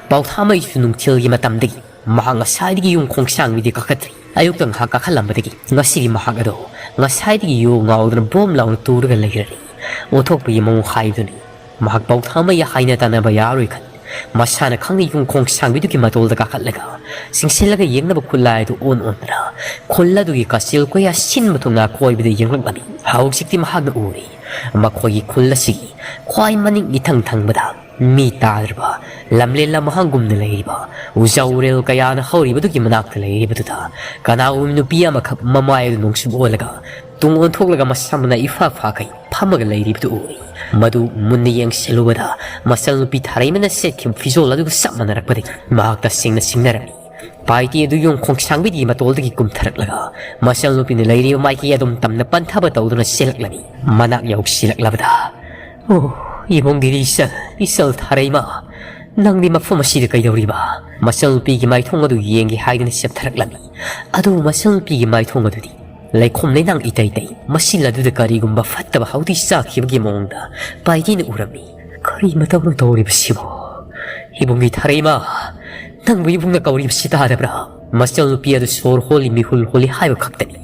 ꯄꯥꯎꯊꯥꯃꯩꯁꯨ ꯅꯨꯡꯊꯤꯜꯒꯤ ꯃꯇꯝꯗꯒꯤ ꯃꯍꯥꯛ ꯉꯁꯥꯏꯗꯒꯤ ꯌꯨꯝ ꯈꯣꯡꯁꯥꯡꯕꯤꯗꯤ ꯀꯥꯈꯠꯇ꯭ꯔꯤ꯫ ꯑꯌꯨꯛꯇ ꯉꯥꯏꯍꯥꯛ ꯀꯥꯈꯠꯂꯝꯕꯗꯒꯤ ꯉꯁꯤꯗꯤ ꯃꯍꯥꯛ ꯑꯗꯣ ꯉꯁꯥꯏꯗꯒꯤ ꯌꯣ ꯉꯥꯎꯗꯨꯅ ꯕꯣꯝ ꯂꯥꯎꯅ ꯇꯨꯔꯒ ꯂꯩꯔꯔꯤ꯫ ꯑꯣꯟꯊꯣꯛꯄꯒꯤ ꯃꯑꯣꯡ ꯍꯥꯏꯕꯗꯨꯅꯤ꯫ ꯃꯍꯥꯛ ꯄꯥꯎꯊꯥ ꯑꯃ ꯍꯥꯏꯅ ꯇꯥꯟꯅꯕ ꯌꯥꯔꯣꯏ ꯈꯟ ꯃꯁꯥꯅ ꯈꯪꯅ ꯌꯨꯝꯈꯣꯡ ꯁꯥꯡꯕꯤꯗꯨꯒꯤ ꯃꯇꯣꯜꯗ ꯀꯥꯈꯠꯂꯒ ꯆꯤꯡꯁꯤꯜꯂꯒ ꯌꯦꯡꯅꯕ ꯈꯨꯠꯂꯥꯏ ꯑꯗꯨ ꯑꯣꯟ ꯑꯣꯟꯗꯨꯅ ꯈꯨꯜ ꯑꯗꯨꯒꯤ ꯀꯥꯆꯤꯜ ꯀꯣꯌꯥ ꯁꯤꯟꯕ ꯊꯨꯡꯅ ꯀꯣꯏꯕꯗ ꯌꯦꯡꯂꯛꯂꯝꯃꯤ꯫ ꯍꯧꯖꯤꯛꯇꯤ ꯃꯍꯥꯛꯅ ꯎꯔꯦ꯫ ꯃꯈꯣꯏꯒꯤ ꯈꯨꯜ ꯑꯁꯤꯒꯤ ꯈ꯭ꯋꯥꯏ ꯃꯅꯤꯡ ꯏꯊꯪ ꯊꯪꯕꯗ ꯃꯤ ꯇꯥꯗ꯭ꯔꯕ ꯂꯝꯂꯦꯟ ꯂꯝꯍꯥꯡꯒꯨꯝꯅ ꯂꯩꯔꯤꯕ ꯎꯖꯥ ꯎꯔꯦꯜ ꯀꯌꯥꯅ ꯍꯧꯔꯤꯕꯗꯨꯒꯤ ꯃꯅꯥꯛꯇ ꯂꯩꯔꯤꯕꯗꯨꯗ ꯀꯅꯥꯒꯨꯝꯕꯤ ꯅꯨꯄꯤ ꯑꯃꯈꯛ ꯃꯃꯥꯏ ꯑꯗꯨ ꯅꯣꯡꯁꯨꯞ ꯑꯣꯜꯂꯒ ꯇꯨꯡ ꯑꯣꯟꯊꯣꯛꯂꯒ ꯃꯁꯝꯅ ꯏꯐꯥ ꯐꯥꯈꯩ ꯐꯝꯃꯒ ꯂꯩꯔꯤꯕꯗꯨ ꯎꯏ꯫ ꯃꯗꯨ ꯃꯨꯟꯅ ꯌꯦꯡꯁꯤꯜꯂꯨꯕꯗ ꯃꯆꯜꯅꯨꯄꯤ ꯊꯥꯔꯩꯃꯅ ꯁꯦꯠꯈꯤꯕ ꯐꯤꯖꯣꯜ ꯑꯗꯨꯒ ꯆꯞ ꯃꯥꯟꯅꯔꯛꯄꯗꯒꯤ ꯃꯍꯥꯛ ꯇꯁꯦꯡꯅ ꯆꯤꯡꯅꯔꯝꯃꯤ꯫ ꯄꯥꯏꯇꯤ ꯑꯗꯨ ꯌꯣꯡ ꯈꯣꯡꯁꯥꯡꯕꯤꯗꯒꯤ ꯃꯇꯣꯜꯗꯒꯤ ꯀꯨꯝꯊꯔꯛꯂꯒ ꯃꯆꯜꯅꯨꯄꯤꯅ ꯂꯩꯔꯤꯕ ꯃꯥꯏꯀꯩ ꯑꯗꯨꯝ ꯇꯝꯅ ꯄꯟꯊꯕ ꯇꯧꯗꯨꯅ ꯆꯦꯜꯂꯛꯂꯝꯃꯤ꯫ ꯃꯅꯥꯛ ꯌꯧꯁꯤꯜꯂꯛꯂꯕꯗ, "ꯑꯣ, ꯏꯕꯨꯡ ꯒꯤꯔꯤꯆꯜ, ꯏꯆꯜ ꯊꯥꯔꯩꯃ, ꯅꯪꯗꯤ ꯃꯐꯝ ꯑꯁꯤꯗ ꯀꯩꯗꯧꯔꯤꯕ?" ꯃꯆꯜꯅꯨꯄꯤꯒꯤ ꯃꯥꯏꯊꯣꯡ ꯑꯗꯨ ꯌꯦꯡꯒꯦ ꯍꯥꯏꯗꯨꯅ ꯆꯦꯞꯊꯔꯛꯂꯝꯃꯤ꯫ ꯑꯗꯨꯕꯨ ꯃꯆꯜꯅꯨꯄꯤꯒꯤ ꯃꯥꯏꯊꯣꯡ ꯑꯗꯨꯗꯤ ꯂꯩꯈꯣꯝ ꯂꯩꯅꯥꯡ ꯏꯇꯩ ꯇꯩ, ꯃꯁꯤꯜ ꯑꯗꯨꯗ ꯀꯔꯤꯒꯨꯝꯕ ꯐꯠꯇꯕ ꯍꯥꯎꯗꯤ ꯆꯥꯈꯤꯕꯒꯤ ꯃꯑꯣꯡꯗ ꯄꯥꯏꯇꯤꯅ ꯎꯔꯝꯃꯤ꯫ "ꯀꯔꯤ ꯃꯇꯧꯅꯣ ꯇꯧꯔꯤꯕꯁꯤꯕꯣ? ꯏꯕꯨꯡꯒꯤ ꯊꯥꯔꯩꯃ, ꯅꯪꯕꯨ ꯏꯕꯨꯡꯅ ꯀꯧꯔꯤꯕꯁꯤ ꯇꯥꯗꯕ꯭ꯔꯥ?" ꯃꯆꯜꯅꯨꯄꯤ ꯑꯗꯨ ꯁꯣꯔ ꯍꯣꯜꯂꯤ ꯃꯤꯍꯨꯜ ꯍꯣꯜꯂꯤ ꯍꯥꯏꯕ ꯈꯛꯇꯅꯤ꯫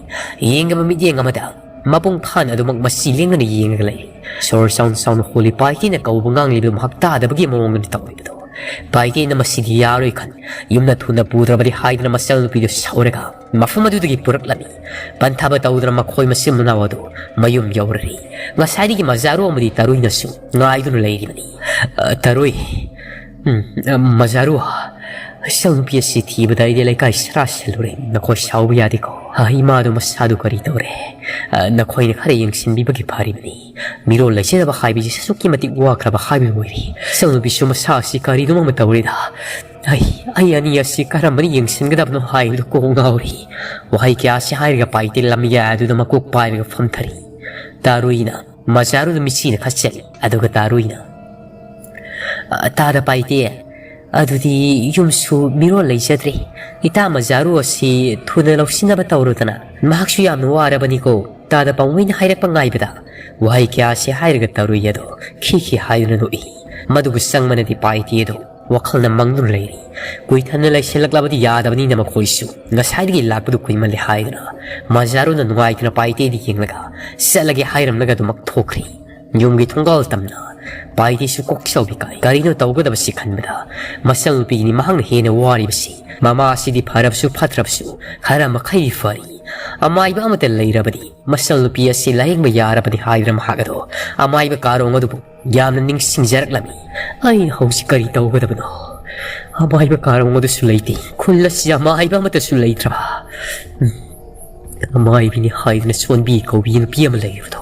ꯌꯦꯡꯉꯕ ꯃꯤꯠꯌꯦꯡ ꯑꯃꯗ ꯃꯄꯨꯡ ꯐꯥꯅ ꯑꯗꯨꯃꯛ ꯃꯁꯤ ꯂꯦꯡꯗꯅ ꯌꯦꯡꯉꯒ ꯂꯩꯔꯤ꯫ ꯁꯣꯔ ꯆꯥꯎꯅ ꯆꯥꯎꯅ ꯍꯣꯜꯂꯤ ꯄꯥꯏꯇꯤꯅ ꯀꯧꯕ ꯉꯥꯡꯂꯤꯕꯗꯨ ꯃꯍꯥꯛ ꯇꯥꯗꯕꯒꯤ ꯃꯑꯣꯡꯗꯅꯤ ꯇꯧꯔꯤꯕꯗꯨ꯫ ꯄꯥꯏꯇꯤꯅ ꯃꯁꯤꯗꯤ ꯌꯥꯔꯣꯏ ꯈꯟ ꯌꯨꯝꯗ ꯊꯨꯅ ꯄꯨꯗ꯭ꯔꯕꯗꯤ ꯍꯥꯏꯗꯨꯅ ꯃꯆꯜꯅꯨꯄꯤꯗꯨ ꯁꯥꯎꯔꯒ ꯃꯐꯝ ꯑꯗꯨꯗꯒꯤ ꯄꯨꯔꯛꯂꯝꯃꯤ꯫ ꯄꯟꯊꯕ ꯇꯧꯗꯨꯅ ꯃꯈꯣꯏ ꯃꯆꯤꯟ ꯃꯅꯥꯎ ꯑꯗꯨ ꯃꯌꯨꯝ ꯌꯧꯔꯔꯤ꯫ ꯉꯁꯥꯏꯗꯒꯤ ꯃꯖꯥꯔꯨ ꯑꯃꯗꯤ ꯇꯔꯨꯏꯅꯁꯨ ꯉꯥꯏꯗꯨꯅ ꯂꯩꯔꯤꯕꯅꯤ꯫ "ꯑ, ꯇꯔꯨꯏ, ꯎꯝ, ꯑ, ꯃꯖꯥꯔꯨ, ꯏꯆꯜꯅꯨꯄꯤ ꯑꯁꯤ ꯊꯤꯕꯗ ꯑꯩꯗꯤ ꯂꯩꯀꯥꯏ ꯁꯔꯥ ꯁꯤꯜꯂꯨꯔꯦ꯫ ꯅꯈꯣꯏ ꯁꯥꯎꯕ ꯌꯥꯗꯦꯀꯣ꯫ ꯑ, ꯏꯃꯥꯗꯨ ꯃꯁꯥꯗꯨ ꯀꯔꯤ ꯇꯧꯔꯦ? ꯑ, ꯅꯈꯣꯏꯅ ꯈꯔ ꯌꯦꯡꯁꯤꯟꯕꯤꯕꯒꯤ ꯐꯔꯤꯕꯅꯤ꯫ ꯃꯤꯔꯣꯜ ꯂꯩꯖꯗꯕ ꯍꯥꯏꯕꯁꯤ ꯑꯁꯨꯛꯀꯤ ꯃꯇꯤꯛ ꯋꯥꯈ꯭ꯔꯕ ꯍꯥꯏꯕꯗꯨ ꯑꯣꯏꯔꯦ꯫ ꯏꯆꯜꯅꯨꯄꯤꯁꯨ ꯃꯁꯥ ꯑꯁꯤ ꯀꯔꯤꯅꯣ ꯑꯃ ꯇꯧꯔꯦꯗ꯫ ꯑꯩ, ꯑꯩ ꯑꯅꯤ ꯑꯁꯤ ꯀꯔꯝꯕꯅ ꯌꯦꯡꯁꯤꯟꯒꯗꯕꯅꯣ ꯍꯥꯏꯕꯗꯨ ꯀꯣꯛ ꯉꯥꯎꯔꯤ꯫" ꯋꯥꯍꯩ ꯀꯌꯥꯁꯤ ꯍꯥꯏꯔꯒ ꯄꯥꯏꯇꯦ ꯂꯝꯌꯥꯏ ꯑꯗꯨꯗ ꯃꯀꯣꯛ ꯄꯥꯏꯔꯒ ꯐꯝꯊꯔꯤ꯫ ꯇꯥꯔꯨꯏꯅ ꯃꯖꯥꯔꯨꯗ ꯃꯤꯠꯁꯤꯅ ꯈꯠꯆꯜꯂꯤ꯫ ꯑꯗꯨꯒ ꯇꯥꯔꯨꯏꯅ, "ꯑ, ꯇꯥꯗ ꯄꯥꯏꯇꯦ, ꯑꯗꯨꯗꯤ ꯌꯨꯝꯁꯨ ꯃꯤꯔꯣꯜ ꯂꯩꯖꯗ꯭ꯔꯦ꯫ ꯏꯇꯥ ꯃꯖꯥꯔꯨ ꯑꯁꯤ ꯊꯨꯅ ꯂꯧꯁꯤꯟꯅꯕ ꯇꯧꯔꯨꯗꯅ꯫ ꯃꯍꯥꯛꯁꯨ ꯌꯥꯝꯅ ꯋꯥꯔꯕꯅꯤꯀꯣ꯫ ꯇꯥꯗ ꯄꯥꯎꯃꯩꯅ ꯍꯥꯏꯔꯛꯄ ꯉꯥꯏꯕꯗ ꯋꯥꯍꯩ ꯀꯌꯥꯁꯤ ꯍꯥꯏꯔꯒ ꯇꯥꯔꯨꯏ ꯑꯗꯣ ꯈꯤ ꯈꯤ ꯍꯥꯏꯗꯨꯅ ꯅꯣꯛꯏ꯫ ꯃꯗꯨꯕꯨ ꯆꯪꯕꯅꯗꯤ ꯄꯥꯏꯇꯦ ꯑꯗꯣ ꯋꯥꯈꯜꯅ ꯃꯪꯗꯨꯅ ꯂꯩꯔꯤ꯫ ꯀꯨꯏꯊꯅ ꯂꯩꯁꯤꯜꯂꯛꯂꯕꯗꯤ ꯌꯥꯗꯕꯅꯤꯅ ꯃꯈꯣꯏꯁꯨ ꯉꯁꯥꯏꯗꯒꯤ ꯂꯥꯛꯄꯗꯨ ꯀꯨꯏꯃꯜꯂꯦ ꯍꯥꯏꯗꯨꯅ ꯃꯖꯥꯔꯨꯅ ꯅꯨꯡꯉꯥꯏꯇꯅ ꯄꯥꯏꯇꯦꯗꯤ ꯌꯦꯡꯂꯒ "ꯆꯠꯂꯒꯦ" ꯍꯥꯏꯔꯝꯂꯒ ꯑꯗꯨꯃꯛ ꯊꯣꯛꯈ꯭ꯔꯦ꯫ ꯌꯨꯝꯒꯤ ꯊꯣꯡꯒꯥꯜ ꯇꯝꯅ ꯄꯥꯏꯇꯦꯁꯨ ꯀꯣꯛ ꯆꯥꯎꯕꯤ ꯀꯥꯏ꯫ ꯀꯔꯤꯅꯣ ꯇꯧꯒꯗꯕꯁꯤ ꯈꯟꯕꯗ ꯃꯆꯜꯅꯨꯄꯤꯅꯤ ꯃꯍꯥꯛꯅ ꯍꯦꯟꯅ ꯋꯥꯔꯤꯕꯁꯤ꯫ ꯃꯃꯥꯁꯤꯗꯤ ꯐꯔꯕꯁꯨ ꯐꯠꯇ꯭ꯔꯕꯁꯨ ꯈꯔ ꯃꯈꯩ ꯐꯔꯤ꯫ ꯑꯃꯥꯏꯕ ꯑꯃꯠꯇ ꯂꯩꯔꯕꯗꯤ ꯃꯆꯜꯅꯨꯄꯤ ꯑꯁꯤ ꯂꯥꯌꯦꯡꯕ ꯌꯥꯔꯕꯅꯤ ꯍꯥꯏꯗꯨꯅ ꯃꯍꯥꯛ ꯑꯗꯣ ꯑꯃꯥꯏꯕ ꯀꯥꯔꯣꯡ ꯑꯗꯨꯕꯨ ꯌꯥꯝꯅ ꯅꯤꯡꯁꯤꯡꯖꯔꯛꯂꯝꯃꯤ꯫ "ꯑꯩ ꯍꯧꯖꯤꯛ ꯀꯔꯤ ꯇꯧꯒꯗꯕꯅꯣ? ꯑꯃꯥꯏꯕ ꯀꯥꯔꯣꯡ ꯑꯗꯨꯁꯨ ꯂꯩꯇꯦ꯫ ꯈꯨꯜ ꯑꯁꯤꯗ ꯑꯃꯥꯏꯕ ꯑꯃꯠꯇꯁꯨ ꯂꯩꯇ꯭ꯔꯕ? ꯎꯝ, ꯑꯃꯥꯏꯕꯤꯅꯤ ꯍꯥꯏꯗꯨꯅ ꯁꯣꯟꯕꯤ ꯀꯧꯕꯤ ꯅꯨꯄꯤ ꯑꯃ ꯂꯩꯔꯤꯕꯗꯣ,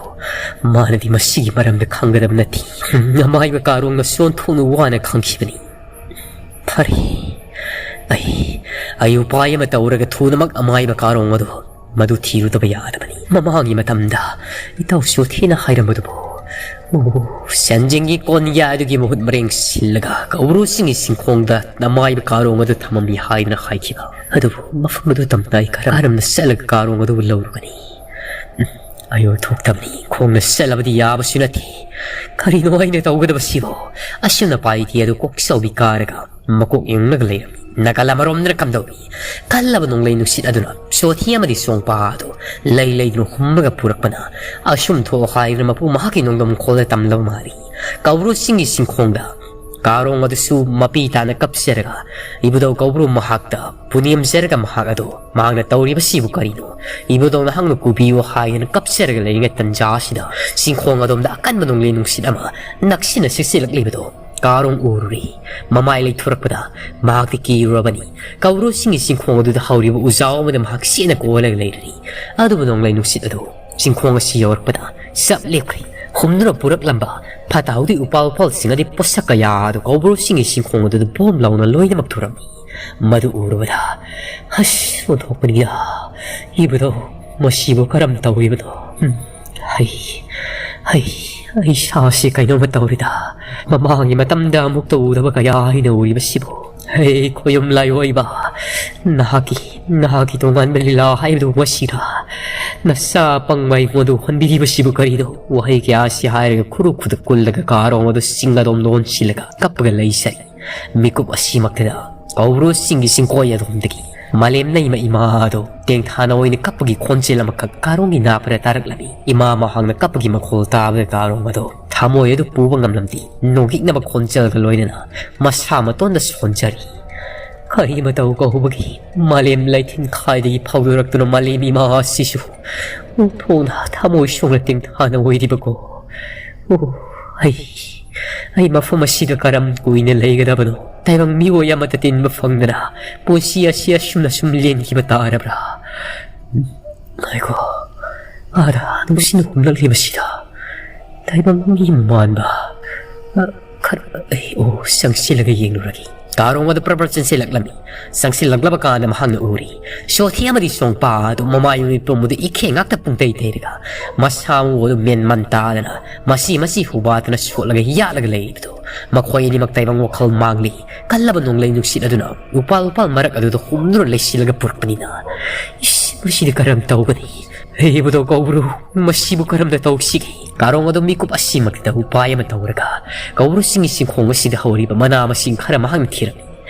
ꯃꯥꯅꯗꯤ ꯃꯁꯤꯒꯤ ꯃꯔꯝꯗ ꯈꯪꯒꯗꯕ ꯅꯠꯇꯦ꯫ ꯎꯝ, ꯑꯃꯥꯏꯕ ꯀꯥꯔꯣꯡꯅ ꯁꯣꯟꯊꯣꯛꯅ ꯋꯥꯅ ꯈꯪꯈꯤꯕꯅꯤ꯫ ꯐꯔꯦ, ꯑꯩ, ꯑꯩ ꯎꯄꯥꯏ ꯑꯃ ꯇꯧꯔꯒ ꯊꯨꯅꯃꯛ ꯑꯃꯥꯏꯕ ꯀꯥꯔꯣꯡ ꯑꯗꯨ ꯃꯗꯨ ꯊꯤꯔꯨꯗꯕ ꯌꯥꯗꯕꯅꯤ꯫ ꯃꯃꯥꯡꯒꯤ ꯃꯇꯝꯗ ꯏꯇꯥꯎ ꯆꯣꯊꯦꯅ ꯍꯥꯏꯔꯝꯕꯗꯨꯕꯨ, ꯑꯣ, ꯁꯟꯖꯦꯡꯒꯤ ꯀꯣꯟꯌꯥꯏ ꯑꯗꯨꯒꯤ ꯃꯍꯨꯠ ꯃꯔꯦꯡ ꯁꯤꯜꯂꯒ ꯀꯧꯕ꯭ꯔꯨ ꯆꯤꯡꯒꯤ ꯆꯤꯡꯈꯣꯡꯗ ꯑꯃꯥꯏꯕ ꯀꯥꯔꯣꯡ ꯑꯗꯨ ꯊꯝꯃꯝꯃꯤ ꯍꯥꯏꯗꯨꯅ ꯍꯥꯏꯈꯤꯕ꯫ ꯑꯗꯨꯕꯨ ꯃꯐꯝ ꯑꯗꯨ ꯇꯝꯅ ꯑꯩ ꯀꯔꯝꯅ ꯆꯠꯂꯒ ꯀꯥꯔꯣꯡ ꯑꯗꯨꯕꯨ ꯂꯧꯔꯨꯒꯅꯤ? ꯎꯝ, ꯑꯌꯨꯛ ꯊꯣꯛꯇꯕꯅꯤ꯫ ꯈꯣꯡꯅ ꯆꯠꯂꯕꯗꯤ ꯌꯥꯕꯁꯨ ꯅꯠꯇꯦ꯫ ꯀꯔꯤꯅꯣ ꯑꯩꯅ ꯇꯧꯒꯗꯕꯁꯤꯕꯣ? ꯑꯁꯨꯝꯅ ꯄꯥꯏꯇꯦ ꯑꯗꯨ ꯀꯣꯛ ꯆꯥꯎꯕꯤ ꯀꯥꯔꯒ ꯃꯀꯣꯛ ꯌꯨꯡꯂꯒ ꯂꯩꯔꯝꯃꯤ꯫ ꯅꯥꯀꯜ ꯑꯃꯔꯣꯝꯗꯅ ꯀꯝꯗꯧꯏ? ꯀꯜꯂꯕ ꯅꯣꯡꯂꯩ ꯅꯨꯡꯁꯤꯠ ꯑꯗꯨꯅ ꯆꯣꯊꯤ ꯑꯃꯗꯤ ꯆꯣꯡꯄꯥ ꯑꯗꯨ ꯂꯩ ꯂꯩꯗꯨꯅ ꯍꯨꯝꯂꯒ ꯄꯨꯔꯛꯄꯅ ꯑꯁꯨꯝ ꯊꯣꯛꯑꯣ ꯍꯥꯏꯗꯨꯅ ꯃꯄꯨ ꯃꯍꯥꯛꯀꯤ ꯅꯣꯡꯗꯝꯈꯣꯜꯗ ꯇꯝꯂꯕ ꯃꯥꯜꯂꯤ꯫ ꯀꯧꯕ꯭ꯔꯨ ꯆꯤꯡꯒꯤ ꯆꯤꯡꯈꯣꯡꯗ ꯀꯥꯔꯣꯡ ꯑꯗꯨꯁꯨ ꯃꯄꯤ ꯇꯥꯅ ꯀꯞꯆꯔꯒ ꯏꯕꯨꯙꯧ ꯀꯧꯕ꯭ꯔꯨ ꯃꯍꯥꯛꯇ ꯄꯨꯅꯦꯝꯖꯔꯒ ꯃꯍꯥꯛ ꯑꯗꯨ ꯃꯍꯥꯛꯅ ꯇꯧꯔꯤꯕꯁꯤꯕꯨ ꯀꯔꯤꯅꯣ? ꯏꯕꯨꯙꯧ ꯅꯍꯥꯛꯅ ꯀꯨꯕꯤꯌꯨ ꯍꯥꯏꯗꯨꯅ ꯀꯞꯆꯔꯒ ꯂꯩꯔꯤꯉꯩ ꯇꯟꯖꯥ ꯑꯁꯤꯗ ꯆꯤꯡꯈꯣꯡ ꯑꯗꯣꯝꯗ ꯑꯀꯟꯕ ꯅꯣꯡꯂꯩ ꯅꯨꯡꯁꯤꯠ ꯑꯃ ꯅꯛꯁꯤꯟꯅ ꯁꯤꯠꯆꯤꯜꯂꯛꯂꯤꯕꯗꯣ ꯀꯥꯔꯣꯡ ꯎꯔꯨꯔꯦ꯫ ꯃꯃꯥꯏ ꯂꯩꯊꯣꯔꯛꯄꯗ ꯃꯍꯥꯛꯇꯤ ꯀꯤꯔꯨꯔꯕꯅꯤ꯫ ꯀꯧꯕ꯭ꯔꯨ ꯆꯤꯡꯒꯤ ꯆꯤꯡꯈꯣꯡ ꯑꯗꯨꯗ ꯍꯧꯔꯤꯕ ꯎꯖꯥꯎ ꯑꯃꯗ ꯃꯍꯥꯛ ꯆꯦꯠꯅ ꯀꯣꯜꯂꯒ ꯂꯩꯔꯔꯤ꯫ ꯑꯗꯨꯕꯨ ꯅꯣꯡꯂꯩ ꯅꯨꯡꯁꯤꯠ ꯑꯗꯨ ꯆꯤꯡꯈꯣꯡ ꯑꯁꯤ ꯌꯧꯔꯛꯄꯗ ꯆꯞ ꯂꯦꯞꯈ꯭ꯔꯦ꯫ ꯍꯨꯝꯗꯨꯅ ꯄꯨꯔꯛꯂꯝꯕ ꯐꯠꯇ ꯍꯥꯎꯗꯤ ꯎꯄꯥꯜ ꯋꯥꯄꯥꯜꯁꯤꯡ ꯑꯗꯨ ꯄꯣꯠꯁꯛ ꯀꯌꯥ ꯑꯗꯨ ꯀꯧꯕ꯭ꯔꯨ ꯆꯤꯡꯒꯤ ꯆꯤꯡꯈꯣꯡ ꯑꯗꯨꯗ ꯕꯣꯝ ꯂꯥꯎꯅ ꯂꯣꯏꯅꯃꯛ ꯊꯨꯔꯝꯃꯤ꯫ ꯃꯗꯨ ꯎꯔꯨꯕꯗ ꯑꯁ ꯑꯣꯟꯊꯣꯛꯄꯅꯤꯗ꯫ ꯏꯕꯨꯙꯧ, ꯃꯁꯤꯕꯨ ꯀꯔꯝ ꯇꯧꯔꯤꯕꯅꯣ? ꯎꯝ, ꯍꯩ, ꯍꯩ, ꯑꯩ ꯏꯁꯥꯁꯤ ꯀꯩꯅꯣꯝꯃ ꯇꯧꯔꯤꯗ꯫ ꯃꯃꯥꯡꯒꯤ ꯃꯇꯝꯗ ꯑꯃꯨꯛꯇ ꯎꯗꯕ ꯀꯌꯥ ꯑꯩꯅ ꯎꯔꯤꯕꯁꯤꯕꯨ꯫ ꯍꯦ ꯈꯣꯌꯨꯝ ꯂꯥꯏꯑꯣꯏꯕ, ꯅꯍꯥꯛꯀꯤ, ꯅꯍꯥꯛꯀꯤ ꯇꯣꯉꯥꯟꯕ ꯂꯤꯂꯥ ꯍꯥꯏꯕꯗꯨ ꯃꯁꯤꯔꯥ? ꯅꯆꯥ ꯄꯪꯕ ꯑꯩꯉꯣꯟꯗ ꯎꯍꯟꯕꯤꯔꯤꯕꯁꯤꯕꯨ ꯀꯔꯤꯅꯣ? ꯋꯥꯍꯩ ꯀꯌꯥ ꯑꯁꯤ ꯍꯥꯏꯔꯒ ꯈꯨꯔꯨ ꯈꯨꯗꯛ ꯀꯨꯜꯂꯒ ꯀꯥꯔꯣꯡ ꯑꯗꯨ ꯆꯤꯡ ꯑꯗꯣꯝ ꯂꯣꯟꯁꯤꯜꯂꯒ ꯀꯞꯄꯒ ꯂꯩꯁꯩ꯫ ꯃꯤꯀꯨꯞ ꯑꯁꯤꯃꯛꯇꯗ ꯀꯧꯕ꯭ꯔꯨ ꯆꯤꯡꯒꯤ ꯆꯤꯡꯀꯣꯏ ꯑꯗꯣꯝꯗꯒꯤ ꯃꯥꯂꯦꯝ ꯂꯩꯃ ꯏꯃꯥ ꯑꯗꯣ ꯇꯦꯡꯊꯥꯅ ꯑꯣꯏꯅ ꯀꯞꯄꯒꯤ ꯈꯣꯟꯖꯦꯜ ꯑꯃꯈꯛ ꯀꯥꯔꯣꯡꯒꯤ ꯅꯥꯄꯗ ꯇꯥꯔꯛꯂꯝꯃꯤ꯫ ꯏꯃꯥ ꯃꯍꯥꯛꯅ ꯀꯞꯄꯒꯤ ꯃꯈꯣꯜ ꯇꯥꯕꯗ ꯀꯥꯔꯣꯡ ꯑꯗꯣ ꯊꯃꯣꯏ ꯑꯗꯨ ꯄꯨꯕ ꯉꯝꯂꯝꯗꯦ꯫ ꯅꯣꯛꯅꯤꯡꯅꯕ ꯈꯣꯟꯖꯦꯜꯒ ꯂꯣꯏꯅꯅ ꯃꯁꯥ ꯃꯇꯣꯟꯗ ꯁꯣꯟꯖꯔꯤ꯫ ꯀꯔꯤ ꯃꯇꯧ ꯀꯧꯕꯒꯤ ꯃꯥꯂꯦꯝ ꯂꯩꯊꯤꯟ ꯈꯥꯏꯗꯒꯤ ꯐꯥꯎꯗꯣꯔꯛꯇꯨꯅ ꯃꯥꯂꯦꯝ ꯏꯃꯥ ꯑꯁꯤꯁꯨ ꯎꯐꯣꯡꯅ ꯊꯃꯣꯏ ꯁꯣꯛꯅ ꯇꯦꯡꯊꯥꯅ ꯑꯣꯏꯔꯤꯕꯀꯣ? ꯑꯣ, ꯑꯩ, ꯑꯩ ꯃꯐꯝ ꯑꯁꯤꯗ ꯀꯔꯝ ꯀꯨꯏꯅ ꯂꯩꯒꯗꯕꯅꯣ? ꯇꯥꯏꯕꯪ ꯃꯤꯑꯣꯏ ꯑꯃꯠꯇ ꯇꯤꯟꯕ ꯐꯪꯗꯅ ꯄꯨꯟꯁꯤ ꯑꯁꯤ ꯑꯁꯨꯝꯅ ꯁꯨꯝ ꯂꯦꯟꯈꯤꯕ ꯇꯥꯔꯕ꯭ꯔꯥ? ꯉꯥꯏꯈꯣ, ꯑꯥꯗ ꯅꯨꯡꯁꯤꯠꯅ ꯍꯨꯝꯂꯛꯂꯤꯕꯁꯤꯗ ꯇꯥꯏꯕꯪ ꯃꯤ ꯃꯥꯟꯕ, ꯑ, ꯈꯔ, ꯑꯩ, ꯑꯣ, ꯆꯪꯁꯤꯜꯂꯒ ꯌꯦꯡꯂꯨꯔꯒꯦ꯫ ꯀꯥꯔꯣꯡ ꯑꯗꯨ ꯄ꯭ꯔꯕ꯭ꯔ ꯆꯪꯁꯤꯜꯂꯛꯂꯝꯃꯤ꯫ ꯆꯪꯁꯤꯜꯂꯛꯂꯕ ꯀꯥꯟꯗ ꯃꯍꯥꯛꯅ ꯎꯔꯤ, ꯁꯣꯊꯤ ꯑꯃꯗꯤ ꯁꯣꯡꯄꯥ ꯑꯗꯨ ꯃꯃꯥꯏ ꯃꯃꯤꯠ ꯄꯨꯝꯕꯗꯨ ꯏꯈꯦꯡ ꯉꯥꯛꯇ ꯄꯨꯡꯇꯩ ꯇꯩꯔꯒ ꯃꯁꯥ ꯃꯎ ꯑꯗꯨ ꯃꯦꯟ ꯃꯟ ꯇꯥꯗꯅ ꯃꯁꯤ ꯃꯁꯤ ꯍꯨꯕꯥꯠꯇꯨꯅ ꯁꯣꯠꯂꯒ ꯌꯥꯠꯂꯒ ꯂꯩꯔꯤꯕꯗꯨ꯫ ꯃꯈꯣꯏ ꯑꯅꯤꯃꯛ ꯇꯥꯏꯕꯪ ꯋꯥꯈꯜ ꯃꯥꯡꯂꯤ꯫ ꯀꯜꯂꯕ ꯅꯣꯡꯂꯩ ꯅꯨꯡꯁꯤꯠ ꯑꯗꯨꯅ ꯎꯄꯥꯜ ꯎꯄꯥꯜ ꯃꯔꯛ ꯑꯗꯨꯗ ꯍꯨꯝꯗꯨꯅ ꯂꯩꯁꯤꯜꯂꯒ ꯄꯨꯔꯛꯄꯅꯤꯅ, ꯏꯁ, ꯃꯁꯤꯗꯤ ꯀꯔꯝ ꯇꯧꯒꯅꯤ? ꯍꯩꯕꯗꯣ ꯀꯧꯕ꯭ꯔꯨ, ꯃꯁꯤꯕꯨ ꯀꯔꯝꯅ ꯇꯧꯁꯤꯒꯦ? ꯀꯥꯔꯣꯡ ꯑꯗꯨ ꯃꯤꯀꯨꯞ ꯑꯁꯤꯃꯛꯇꯗ ꯎꯄꯥꯏ ꯑꯃ ꯇꯧꯔꯒ ꯀꯧꯕ꯭ꯔꯨ ꯆꯤꯡꯒꯤ ꯆꯤꯡꯈꯣꯡ ꯑꯁꯤꯗ ꯍꯧꯔꯤꯕ ꯃꯅꯥ ꯃꯁꯤꯡ ꯈꯔ ꯃꯍꯥꯛꯅ ꯊꯤꯔꯝꯃꯤ꯫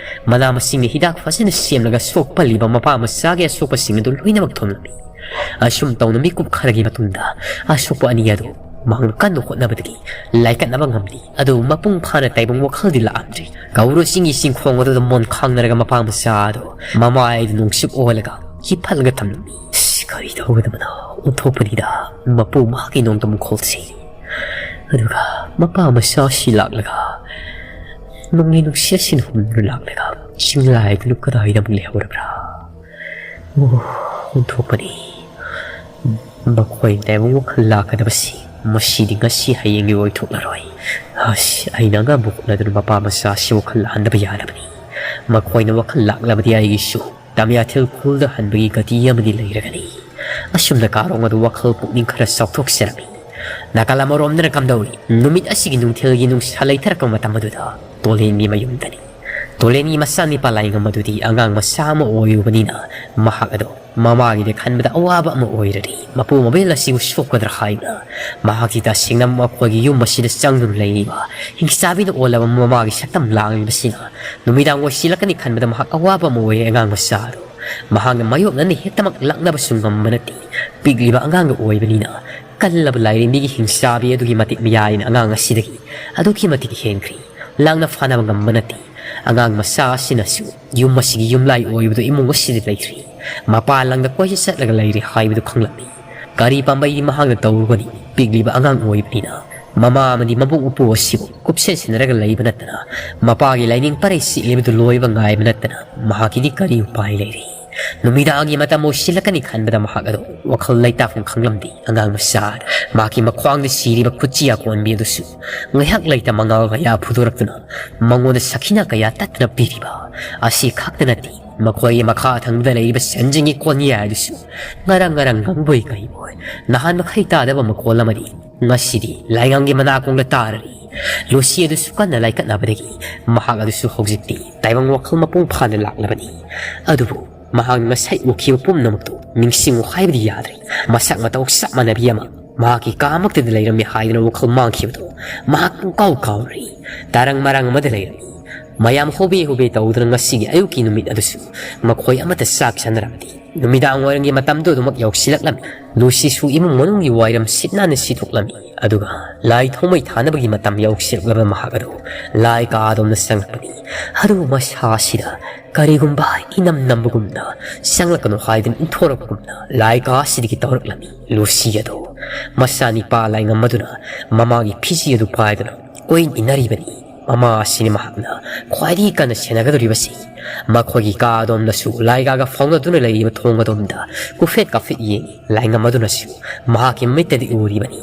ꯃꯅꯥ ꯃꯁꯤꯡꯅ ꯍꯤꯗꯥꯛ ꯐꯖꯅ ꯁꯦꯝꯂꯒ ꯁꯣꯛꯄꯜꯂꯤꯕ ꯃꯄꯥ ꯃꯆꯥꯒꯤ ꯑꯁꯣꯛꯄꯁꯤꯡ ꯑꯗꯨ ꯂꯣꯏꯅꯃꯛ ꯊꯣꯝꯂꯝꯃꯤ꯫ ꯑꯁꯨꯝ ꯇꯧꯅ ꯃꯤꯀꯨꯞ ꯈꯔꯒꯤ ꯃꯇꯨꯡꯗ ꯑꯁꯣꯛꯄ ꯑꯅꯤ ꯑꯗꯨ ꯃꯍꯥꯛꯅ ꯀꯟꯅ ꯍꯣꯠꯅꯕꯗꯒꯤ ꯂꯥꯏꯀꯠꯅꯕ ꯉꯝꯂꯤ꯫ ꯑꯗꯨꯕꯨ ꯃꯄꯨꯡ ꯐꯥꯅ ꯇꯥꯏꯕꯪ ꯋꯥꯈꯜꯗꯤ ꯂꯥꯛꯑꯝꯗ꯭ꯔꯤ꯫ ꯀꯧꯕ꯭ꯔꯨ ꯆꯤꯡꯒꯤ ꯆꯤꯡꯈꯣꯡ ꯑꯗꯨꯗ ꯃꯣꯟ ꯈꯥꯡꯅꯔꯒ ꯃꯄꯥ ꯃꯆꯥ ꯑꯗꯨ ꯃꯃꯥꯏꯗ ꯅꯨꯡꯁꯤꯠ ꯑꯣꯜꯂꯒ ꯍꯤꯞꯍꯜꯂꯒ ꯊꯝꯂꯝꯃꯤ꯫ ꯑꯁ, ꯀꯔꯤ ꯇꯧꯒꯗꯕꯅꯣ? ꯑꯣꯟꯊꯣꯛꯄꯅꯤꯗ ꯃꯄꯨ ꯃꯍꯥꯛꯀꯤ ꯅꯣꯡꯗꯝ ꯈꯣꯜꯁꯤ꯫ ꯑꯗꯨꯒ ꯃꯄꯥ ꯃꯆꯥꯁꯤ ꯂꯥꯛꯂꯒ ꯅꯣꯡꯂꯩ ꯅꯨꯡꯁꯤꯠ ꯑꯁꯤꯅ ꯍꯨꯝꯗꯨꯅ ꯂꯥꯛꯂꯒ ꯆꯤꯡꯂꯥꯏꯗꯨꯅ ꯀꯗꯥꯏꯗ ꯑꯃꯨꯛ ꯂꯩꯍꯧꯔꯕ꯭ꯔꯥ? ꯑꯣ, ꯑꯣꯟꯊꯣꯛꯄꯅꯤ꯫ ꯃꯈꯣꯏ ꯇꯥꯏꯕꯪ ꯋꯥꯈꯜ ꯂꯥꯛꯀꯗꯕꯁꯤ ꯃꯁꯤꯗꯤ ꯉꯁꯤ ꯍꯌꯦꯡꯒꯤ ꯑꯣꯏꯊꯣꯛꯂꯔꯣꯏ꯫ ꯑꯁ, ꯑꯩꯅ ꯑꯉꯝꯕ ꯍꯣꯠꯅꯗꯨꯅ ꯃꯄꯥ ꯃꯆꯥ ꯑꯁꯤ ꯋꯥꯈꯜ ꯂꯥꯛꯍꯟꯗꯕ ꯌꯥꯔꯕꯅꯤ꯫ ꯃꯈꯣꯏꯅ ꯋꯥꯈꯜ ꯂꯥꯛꯂꯕꯗꯤ ꯑꯩꯒꯤꯁꯨ ꯇꯃꯤꯌꯥꯊꯤꯜ ꯈꯨꯜꯗ ꯍꯟꯕꯒꯤ ꯒꯇꯤ ꯑꯃꯗꯤ ꯂꯩꯔꯒꯅꯤ꯫ ꯑꯁꯨꯝꯅ ꯀꯥꯔꯣꯡ ꯑꯗꯨ ꯋꯥꯈꯜ ꯄꯨꯛꯅꯤꯡ ꯈꯔ ꯆꯥꯎꯊꯣꯛꯆꯔꯝꯃꯤ꯫ ꯅꯥꯀꯜ ꯑꯃꯔꯣꯝꯗꯅ ꯀꯝꯗꯧꯔꯤ? ꯅꯨꯃꯤꯠ ꯑꯁꯤꯒꯤ ꯅꯨꯡꯊꯤꯜꯒꯤ ꯅꯨꯡꯁꯥ ꯂꯩꯊꯔꯛꯄ ꯃꯇꯝ ꯑꯗꯨꯗ ꯇꯣꯂꯦꯟꯒꯤ ꯃꯌꯨꯝꯗꯅꯤ꯫ ꯇꯣꯂꯦꯟꯒꯤ ꯃꯆꯥꯅꯤꯄꯥ ꯂꯥꯏꯉꯝ ꯑꯗꯨꯗꯤ ꯑꯉꯥꯡ ꯃꯆꯥ ꯑꯃ ꯑꯣꯏꯔꯨꯕꯅꯤꯅ ꯃꯍꯥꯛ ꯑꯗꯨ ꯃꯃꯥꯒꯤꯗꯤ ꯈꯟꯕꯗ ꯑꯋꯥꯕ ꯑꯃ ꯑꯣꯏꯔꯔꯤ꯫ ꯃꯄꯨ ꯃꯕꯦꯜ ꯑꯁꯤꯕꯨ ꯁꯣꯛꯀꯗ꯭ꯔꯥ ꯍꯥꯏꯅ꯫ ꯃꯍꯥꯛꯇꯤ ꯇꯁꯦꯡꯅ ꯃꯈꯣꯏꯒꯤ ꯌꯨꯝ ꯑꯁꯤꯗ ꯆꯪꯗꯨꯅ ꯂꯩꯔꯤꯕ ꯍꯤꯡꯆꯥꯕꯤꯅ ꯑꯣꯜꯂꯕ ꯃꯃꯥꯒꯤ ꯁꯛꯇꯝ ꯂꯥꯡꯂꯤꯕꯁꯤꯅ ꯅꯨꯃꯤꯗꯥꯡ ꯑꯣꯏꯁꯤꯜꯂꯛꯀꯅꯤ ꯈꯟꯕꯗ ꯃꯍꯥꯛ ꯑꯋꯥꯕ ꯑꯃ ꯑꯣꯏꯔꯦ ꯑꯉꯥꯡ ꯃꯆꯥ ꯑꯗꯨ꯫ ꯃꯍꯥꯛꯅ ꯃꯥꯌꯣꯛꯅꯅ ꯍꯦꯛꯇꯃꯛ ꯂꯥꯛꯅꯕꯁꯨ ꯉꯝꯕ ꯅꯠꯇꯦ꯫ ꯄꯤꯛꯂꯤꯕ ꯑꯉꯥꯡꯒ ꯑꯣꯏꯕꯅꯤꯅ ꯀꯜꯂꯕ ꯂꯥꯏꯔꯦꯝꯕꯤꯒꯤ ꯍꯤꯡꯆꯥꯕꯤ ꯑꯗꯨꯒꯤ ꯃꯇꯤꯛ ꯃꯌꯥꯏꯅ ꯑꯉꯥꯡ ꯑꯁꯤꯗꯒꯤ ꯑꯗꯨꯛꯀꯤ ꯃꯇꯤꯛ ꯍꯦꯟꯈ꯭ꯔꯤ꯫ ꯂꯥꯡꯅ ꯐꯥꯅꯕ ꯉꯝꯕ ꯅꯠꯇꯦ꯫ ꯑꯉꯥꯡ ꯃꯆꯥ ꯑꯁꯤꯅꯁꯨ ꯌꯨꯝ ꯑꯁꯤꯒꯤ ꯌꯨꯝꯂꯥꯏ ꯑꯣꯏꯕꯗꯨ ꯏꯃꯨꯡ ꯑꯁꯤꯗ ꯂꯩꯈ꯭ꯔꯤ꯫ ꯃꯄꯥꯟ ꯂꯝꯗ ꯀꯣꯏꯆꯠ ꯆꯠꯂꯒ ꯂꯩꯔꯦ ꯍꯥꯏꯕꯗꯨ ꯈꯪꯂꯝꯃꯤ꯫ ꯀꯔꯤ ꯄꯥꯝꯕꯩꯗꯤ ꯃꯍꯥꯛꯅ ꯇꯧꯔꯨꯒꯅꯤ? ꯄꯤꯛꯂꯤꯕ ꯑꯉꯥꯡ ꯑꯣꯏꯕꯅꯤꯅ ꯃꯃꯥ ꯑꯃꯗꯤ ꯃꯕꯨꯡ ꯎꯄꯨ ꯑꯁꯤꯕꯨ ꯀꯨꯞꯁꯦꯟ ꯁꯦꯟꯅꯔꯒ ꯂꯩꯕ ꯅꯠꯇꯅ ꯃꯄꯥꯒꯤ ꯂꯥꯏꯅꯤꯡ ꯄꯔꯩ ꯆꯤꯛꯂꯤꯕꯗꯨ ꯂꯣꯏꯕ ꯉꯥꯏꯕ ꯅꯠꯇꯅ ꯃꯍꯥꯛꯀꯤꯗꯤ ꯀꯔꯤ ꯎꯄꯥꯏ ꯂꯩꯔꯤ? ꯅꯨꯃꯤꯗꯥꯡꯒꯤ ꯃꯇꯝ ꯑꯣꯏꯁꯤꯜꯂꯛꯀꯅꯤ ꯈꯟꯕꯗ ꯃꯍꯥꯛ ꯑꯗꯨ ꯋꯥꯈꯜ ꯂꯩꯇꯥꯐꯝ ꯈꯪꯂꯝꯗꯦ꯫ ꯑꯉꯥꯡ ꯃꯆꯥ ꯃꯍꯥꯛꯀꯤ ꯃꯈ꯭ꯋꯥꯡꯗ ꯁꯤꯔꯤꯕ ꯈꯨꯠꯆꯤ ꯑꯀꯣꯟꯕꯤ ꯑꯗꯨꯁꯨ ꯉꯥꯏꯍꯥꯛ ꯂꯩꯇ ꯃꯉꯥꯜ ꯀꯌꯥ ꯐꯨꯗꯣꯔꯛꯇꯨꯅ ꯃꯉꯣꯟꯗ ꯁꯈꯤꯅ ꯀꯌꯥ ꯇꯠꯇꯅ ꯄꯤꯔꯤꯕ ꯑꯁꯤ ꯈꯛꯇ ꯅꯠꯇꯦ, ꯃꯈꯣꯏꯒꯤ ꯃꯈꯥ ꯊꯪꯕꯗ ꯂꯩꯔꯤꯕ ꯁꯟꯁꯤꯡꯒꯤ ꯀꯣꯟꯌꯥꯏ ꯑꯗꯨꯁꯨ ꯉꯔꯪ ꯉꯔꯪ ꯉꯪꯕꯣꯏ ꯀꯩꯕꯣꯏ ꯅꯍꯥꯟ ꯃꯈꯩ ꯇꯥꯗꯕ ꯃꯈꯣꯜ ꯑꯃꯗꯤ ꯉꯁꯤꯗꯤ ꯂꯥꯏꯉꯥꯡꯒꯤ ꯃꯅꯥꯀꯣꯡꯗ ꯇꯥꯔꯔꯤ꯫ ꯂꯨꯁꯤ ꯑꯗꯨꯁꯨ ꯀꯟꯅ ꯂꯥꯏꯀꯠꯅꯕꯗꯒꯤ ꯃꯍꯥꯛ ꯑꯗꯨꯁꯨ ꯍꯧꯖꯤꯛꯇꯤ ꯇꯥꯏꯕꯪ ꯋꯥꯈꯜ ꯃꯄꯨꯡ ꯐꯥꯅ ꯂꯥꯛꯂꯕꯅꯤ꯫ ꯑꯗꯨꯕꯨ ꯃꯍꯥꯛꯅ ꯉꯁꯥꯏ ꯎꯈꯤꯕ ꯄꯨꯝꯅꯃꯛꯇꯨ ꯅꯤꯡꯁꯤꯡꯉꯨ ꯍꯥꯏꯕꯗꯤ ꯌꯥꯗ꯭ꯔꯦ꯫ ꯃꯁꯛ ꯃꯇꯧ ꯆꯞ ꯃꯥꯟꯅꯕꯤ ꯑꯃ ꯃꯍꯥꯛꯀꯤ ꯀꯥꯃꯛꯇꯗ ꯂꯩꯔꯝꯃꯤ ꯍꯥꯏꯗꯨꯅ ꯋꯥꯈꯜ ꯃꯥꯡꯈꯤꯕꯗꯨ ꯃꯍꯥꯛ ꯄꯨꯡꯀꯥꯎ ꯀꯥꯎꯔꯤ꯫ ꯇꯥꯔꯪ ꯃꯔꯥꯡ ꯑꯃꯗ ꯂꯩꯔꯝꯃꯤ꯫ ꯃꯌꯥꯝ ꯍꯣꯕꯦ ꯍꯣꯕꯦ ꯇꯧꯗꯨꯅ ꯉꯁꯤꯒꯤ ꯑꯌꯨꯛꯀꯤ ꯅꯨꯃꯤꯠ ꯑꯗꯨꯁꯨ ꯃꯈꯣꯏ ꯑꯃꯠꯇ ꯆꯥꯛ ꯆꯥꯅꯔꯝꯗꯦ꯫ ꯅꯨꯃꯤꯗꯥꯡ ꯋꯥꯏꯔꯝꯒꯤ ꯃꯇꯝꯗꯨ ꯑꯗꯨꯃꯛ ꯌꯧꯁꯤꯜꯂꯛꯂꯝꯃꯤ꯫ ꯂꯨꯁꯤꯁꯨ ꯏꯃꯨꯡ ꯃꯅꯨꯡꯒꯤ ꯋꯥꯏꯔꯝ ꯁꯤꯠ ꯅꯥꯟꯅ ꯁꯤꯊꯣꯛꯂꯝꯃꯤ꯫ ꯑꯗꯨꯒ ꯂꯥꯏ ꯊꯥꯎꯃꯩ ꯊꯥꯅꯕꯒꯤ ꯃꯇꯝ ꯌꯧꯁꯤꯜꯂꯛꯂꯕ ꯃꯍꯥꯛ ꯑꯗꯨ ꯂꯥꯏ ꯀꯥꯗꯣꯝꯗ ꯆꯪꯂꯛꯄꯅꯤ꯫ ꯑꯗꯨꯕꯨ ꯃꯁꯥ ꯑꯁꯤꯗ ꯀꯔꯤꯒꯨꯝꯕ ꯏꯅꯝ ꯅꯝꯕꯒꯨꯝꯅ ꯆꯪꯂꯛꯀꯅꯨ ꯍꯥꯏꯗꯨꯅ ꯏꯟꯊꯣꯔꯛꯄꯒꯨꯝꯅ ꯂꯥꯏ ꯀꯥ ꯑꯁꯤꯗꯒꯤ ꯇꯧꯔꯛꯂꯝꯃꯤ꯫ ꯂꯨꯁꯤ ꯑꯗꯨ ꯃꯆꯥꯅꯤꯄꯥ ꯂꯥꯏꯉꯝ ꯑꯗꯨꯅ ꯃꯃꯥꯒꯤ ꯐꯤꯖꯤ ꯑꯗꯨ ꯄꯥꯏꯗꯨꯅ ꯀꯣꯏꯏꯟ ꯏꯟꯅꯔꯤꯕꯅꯤ꯫ ꯃꯃꯥ ꯑꯁꯤꯅꯤ ꯃꯍꯥꯛꯅ ꯈ꯭ꯋꯥꯏꯗꯒꯤ ꯀꯟꯅ ꯁꯦꯟꯅꯒꯗꯧꯔꯤꯕꯁꯤ꯫ ꯃꯈꯣꯏꯒꯤ ꯀꯥ ꯑꯗꯣꯝꯗꯁꯨ ꯂꯥꯏꯒꯥꯒ ꯐꯥꯎꯅꯗꯨꯅ ꯂꯩꯔꯤꯕ ꯊꯣꯡ ꯑꯗꯣꯝꯗ ꯀꯨꯐꯦꯠ ꯀꯥꯐꯦꯠ ꯌꯦꯡꯉꯤ꯫ ꯂꯥꯏꯉꯝ ꯑꯗꯨꯅꯁꯨ ꯃꯍꯥꯛꯀꯤ ꯃꯃꯤꯠꯇꯗꯤ ꯎꯔꯤꯕꯅꯤ꯫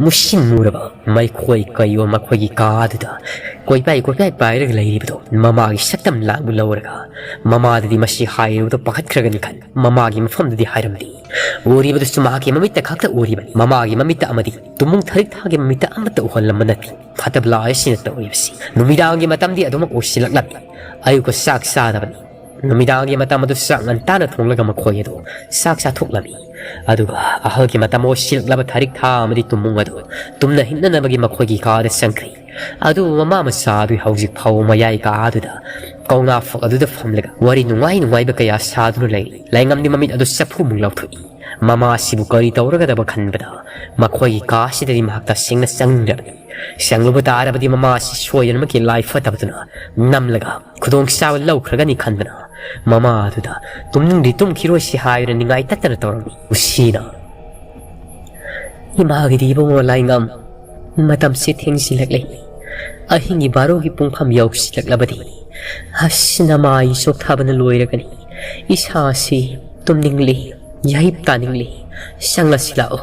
ꯃꯨꯁꯤꯟ ꯃꯨꯔꯕ ꯃꯩꯈꯣꯏ ꯀꯩꯌꯣ ꯃꯈꯣꯏꯒꯤ ꯀꯥ ꯑꯗꯨꯗ ꯀꯣꯏꯄꯥꯏ ꯀꯣꯏꯄꯥꯏ ꯄꯥꯏꯔꯒ ꯂꯩꯔꯤꯕꯗꯣ ꯃꯃꯥꯒꯤ ꯁꯛꯇꯝ ꯂꯥꯡꯕ ꯂꯧꯔꯒ ꯃꯃꯥꯗꯗꯤ ꯃꯁꯤ ꯍꯥꯏꯔꯨꯕꯗ ꯄꯥꯈꯠꯈ꯭ꯔꯒꯅꯤ ꯈꯟ ꯃꯃꯥꯒꯤ ꯃꯐꯝꯗꯗꯤ ꯍꯥꯏꯔꯝꯗꯦ꯫ ꯎꯔꯤꯕꯗꯨꯁꯨ ꯃꯍꯥꯛꯀꯤ ꯃꯃꯤꯠꯇ ꯈꯛꯇ ꯎꯔꯤꯕꯅꯤ꯫ ꯃꯃꯥꯒꯤ ꯃꯃꯤꯠꯇ ꯑꯃꯗꯤ ꯇꯨꯃꯨꯡ ꯊꯔꯤꯛ ꯊꯥꯒꯤ ꯃꯃꯤꯠꯇ ꯑꯃꯠꯇ ꯎꯍꯜꯂꯝꯕ ꯅꯠꯇꯦ꯫ ꯐꯠꯇꯕ ꯂꯥꯏ ꯑꯁꯤꯅ ꯇꯧꯔꯤꯕꯁꯤ꯫ ꯅꯨꯃꯤꯗꯥꯡꯒꯤ ꯃꯇꯝꯗꯤ ꯑꯗꯨꯃꯛ ꯑꯣꯏꯁꯤꯜꯂꯛꯂꯝꯃꯤ꯫ ꯑꯌꯨꯛꯀ ꯆꯥꯛ ꯆꯥꯗꯕꯅꯤ꯫ ꯅꯨꯃꯤꯗꯥꯡꯒꯤ ꯃꯇꯝ ꯑꯗꯨ ꯆꯥꯛ ꯉꯟꯇꯥꯅ ꯊꯣꯡꯂꯒ ꯃꯈꯣꯏ ꯑꯗꯨ ꯆꯥꯛ ꯆꯥꯊꯣꯛꯂꯝꯃꯤ꯫ ꯑꯗꯨꯒ ꯑꯍꯜꯒꯤ ꯃꯇꯝ ꯑꯣꯏꯁꯤꯜꯂꯛꯂꯕ ꯊꯥꯔꯤꯛ ꯊꯥ ꯑꯃꯗꯤ ꯇꯨꯝꯃꯨꯡ ꯑꯗꯨ ꯇꯨꯝꯅ ꯍꯤꯞꯅꯅꯕꯒꯤ ꯃꯈꯣꯏꯒꯤ ꯀꯥꯗ ꯆꯪꯈ꯭ꯔꯤ꯫ ꯑꯗꯨꯕꯨ ꯃꯃꯥ ꯃꯆꯥ ꯑꯗꯨ ꯍꯧꯖꯤꯛ ꯐꯥꯎꯕ ꯃꯌꯥꯏ ꯀꯥ ꯑꯗꯨꯗ ꯀꯧꯅꯥ ꯐꯛ ꯑꯗꯨꯗ ꯐꯝꯂꯒ ꯋꯥꯔꯤ ꯅꯨꯡꯉꯥꯏ ꯅꯨꯡꯉꯥꯏꯕ ꯀꯌꯥ ꯁꯥꯗꯨꯅ ꯂꯩꯔꯤ꯫ ꯂꯥꯏꯉꯝꯗꯤ ꯃꯃꯤꯠ ꯑꯗꯨ ꯆꯐꯨꯃꯨꯛ ꯂꯥꯎꯊꯣꯛꯏ꯫ ꯃꯃꯥꯁꯤꯕꯨ ꯀꯔꯤ ꯇꯧꯔꯒꯗꯕ ꯈꯟꯕꯗ ꯃꯈꯣꯏꯒꯤ ꯀꯥ ꯑꯁꯤꯗꯗꯤ ꯃꯍꯥꯛ ꯇꯁꯦꯡꯅ ꯆꯪꯅꯤꯡꯗ꯭ꯔꯕꯅꯤ꯫ ꯆꯪꯂꯨꯕ ꯇꯥꯔꯕꯗꯤ ꯃꯃꯥꯁꯤ ꯁꯣꯏꯗꯅꯃꯛꯀꯤ ꯂꯥꯏ ꯐꯠꯇꯕꯗꯨꯅ ꯅꯝꯂꯒ ꯈꯨꯗꯣꯡꯆꯥꯕ ꯂꯧꯈ꯭ꯔꯒꯅꯤ ꯈꯟꯕꯅ ꯃꯃꯥ ꯑꯗꯨꯗ ꯇꯨꯝꯅꯤꯡꯗꯤ ꯇꯨꯝꯈꯤꯔꯣꯏꯁꯤ ꯍꯥꯏꯗꯨꯅ ꯅꯤꯡꯉꯥꯏ ꯇꯠꯇꯅ ꯇꯧꯔꯝꯃꯤ꯫ ꯎꯁꯤꯅ, "ꯏꯃꯥꯒꯤꯗꯤ ꯏꯕꯨꯡꯉꯣ ꯂꯥꯏꯉꯝ, ꯃꯇꯝꯁꯦ ꯊꯦꯡꯖꯤꯜꯂꯛꯂꯦ꯫ ꯑꯍꯤꯡꯒꯤ ꯕꯥꯔꯣꯒꯤ ꯄꯨꯡꯐꯝ ꯌꯧꯁꯤꯜꯂꯛꯂꯕꯗꯤ ꯑꯁ ꯅꯃꯥꯏ ꯆꯣꯛꯊꯕꯅ ꯂꯣꯏꯔꯒꯅꯤ꯫ ꯏꯁꯥꯁꯤ ꯇꯨꯝꯅꯤꯡꯂꯤ, ꯌꯥꯍꯤꯞ ꯇꯥꯅꯤꯡꯂꯤ꯫ ꯆꯪꯂꯁꯤ ꯂꯥꯛꯑꯣ꯫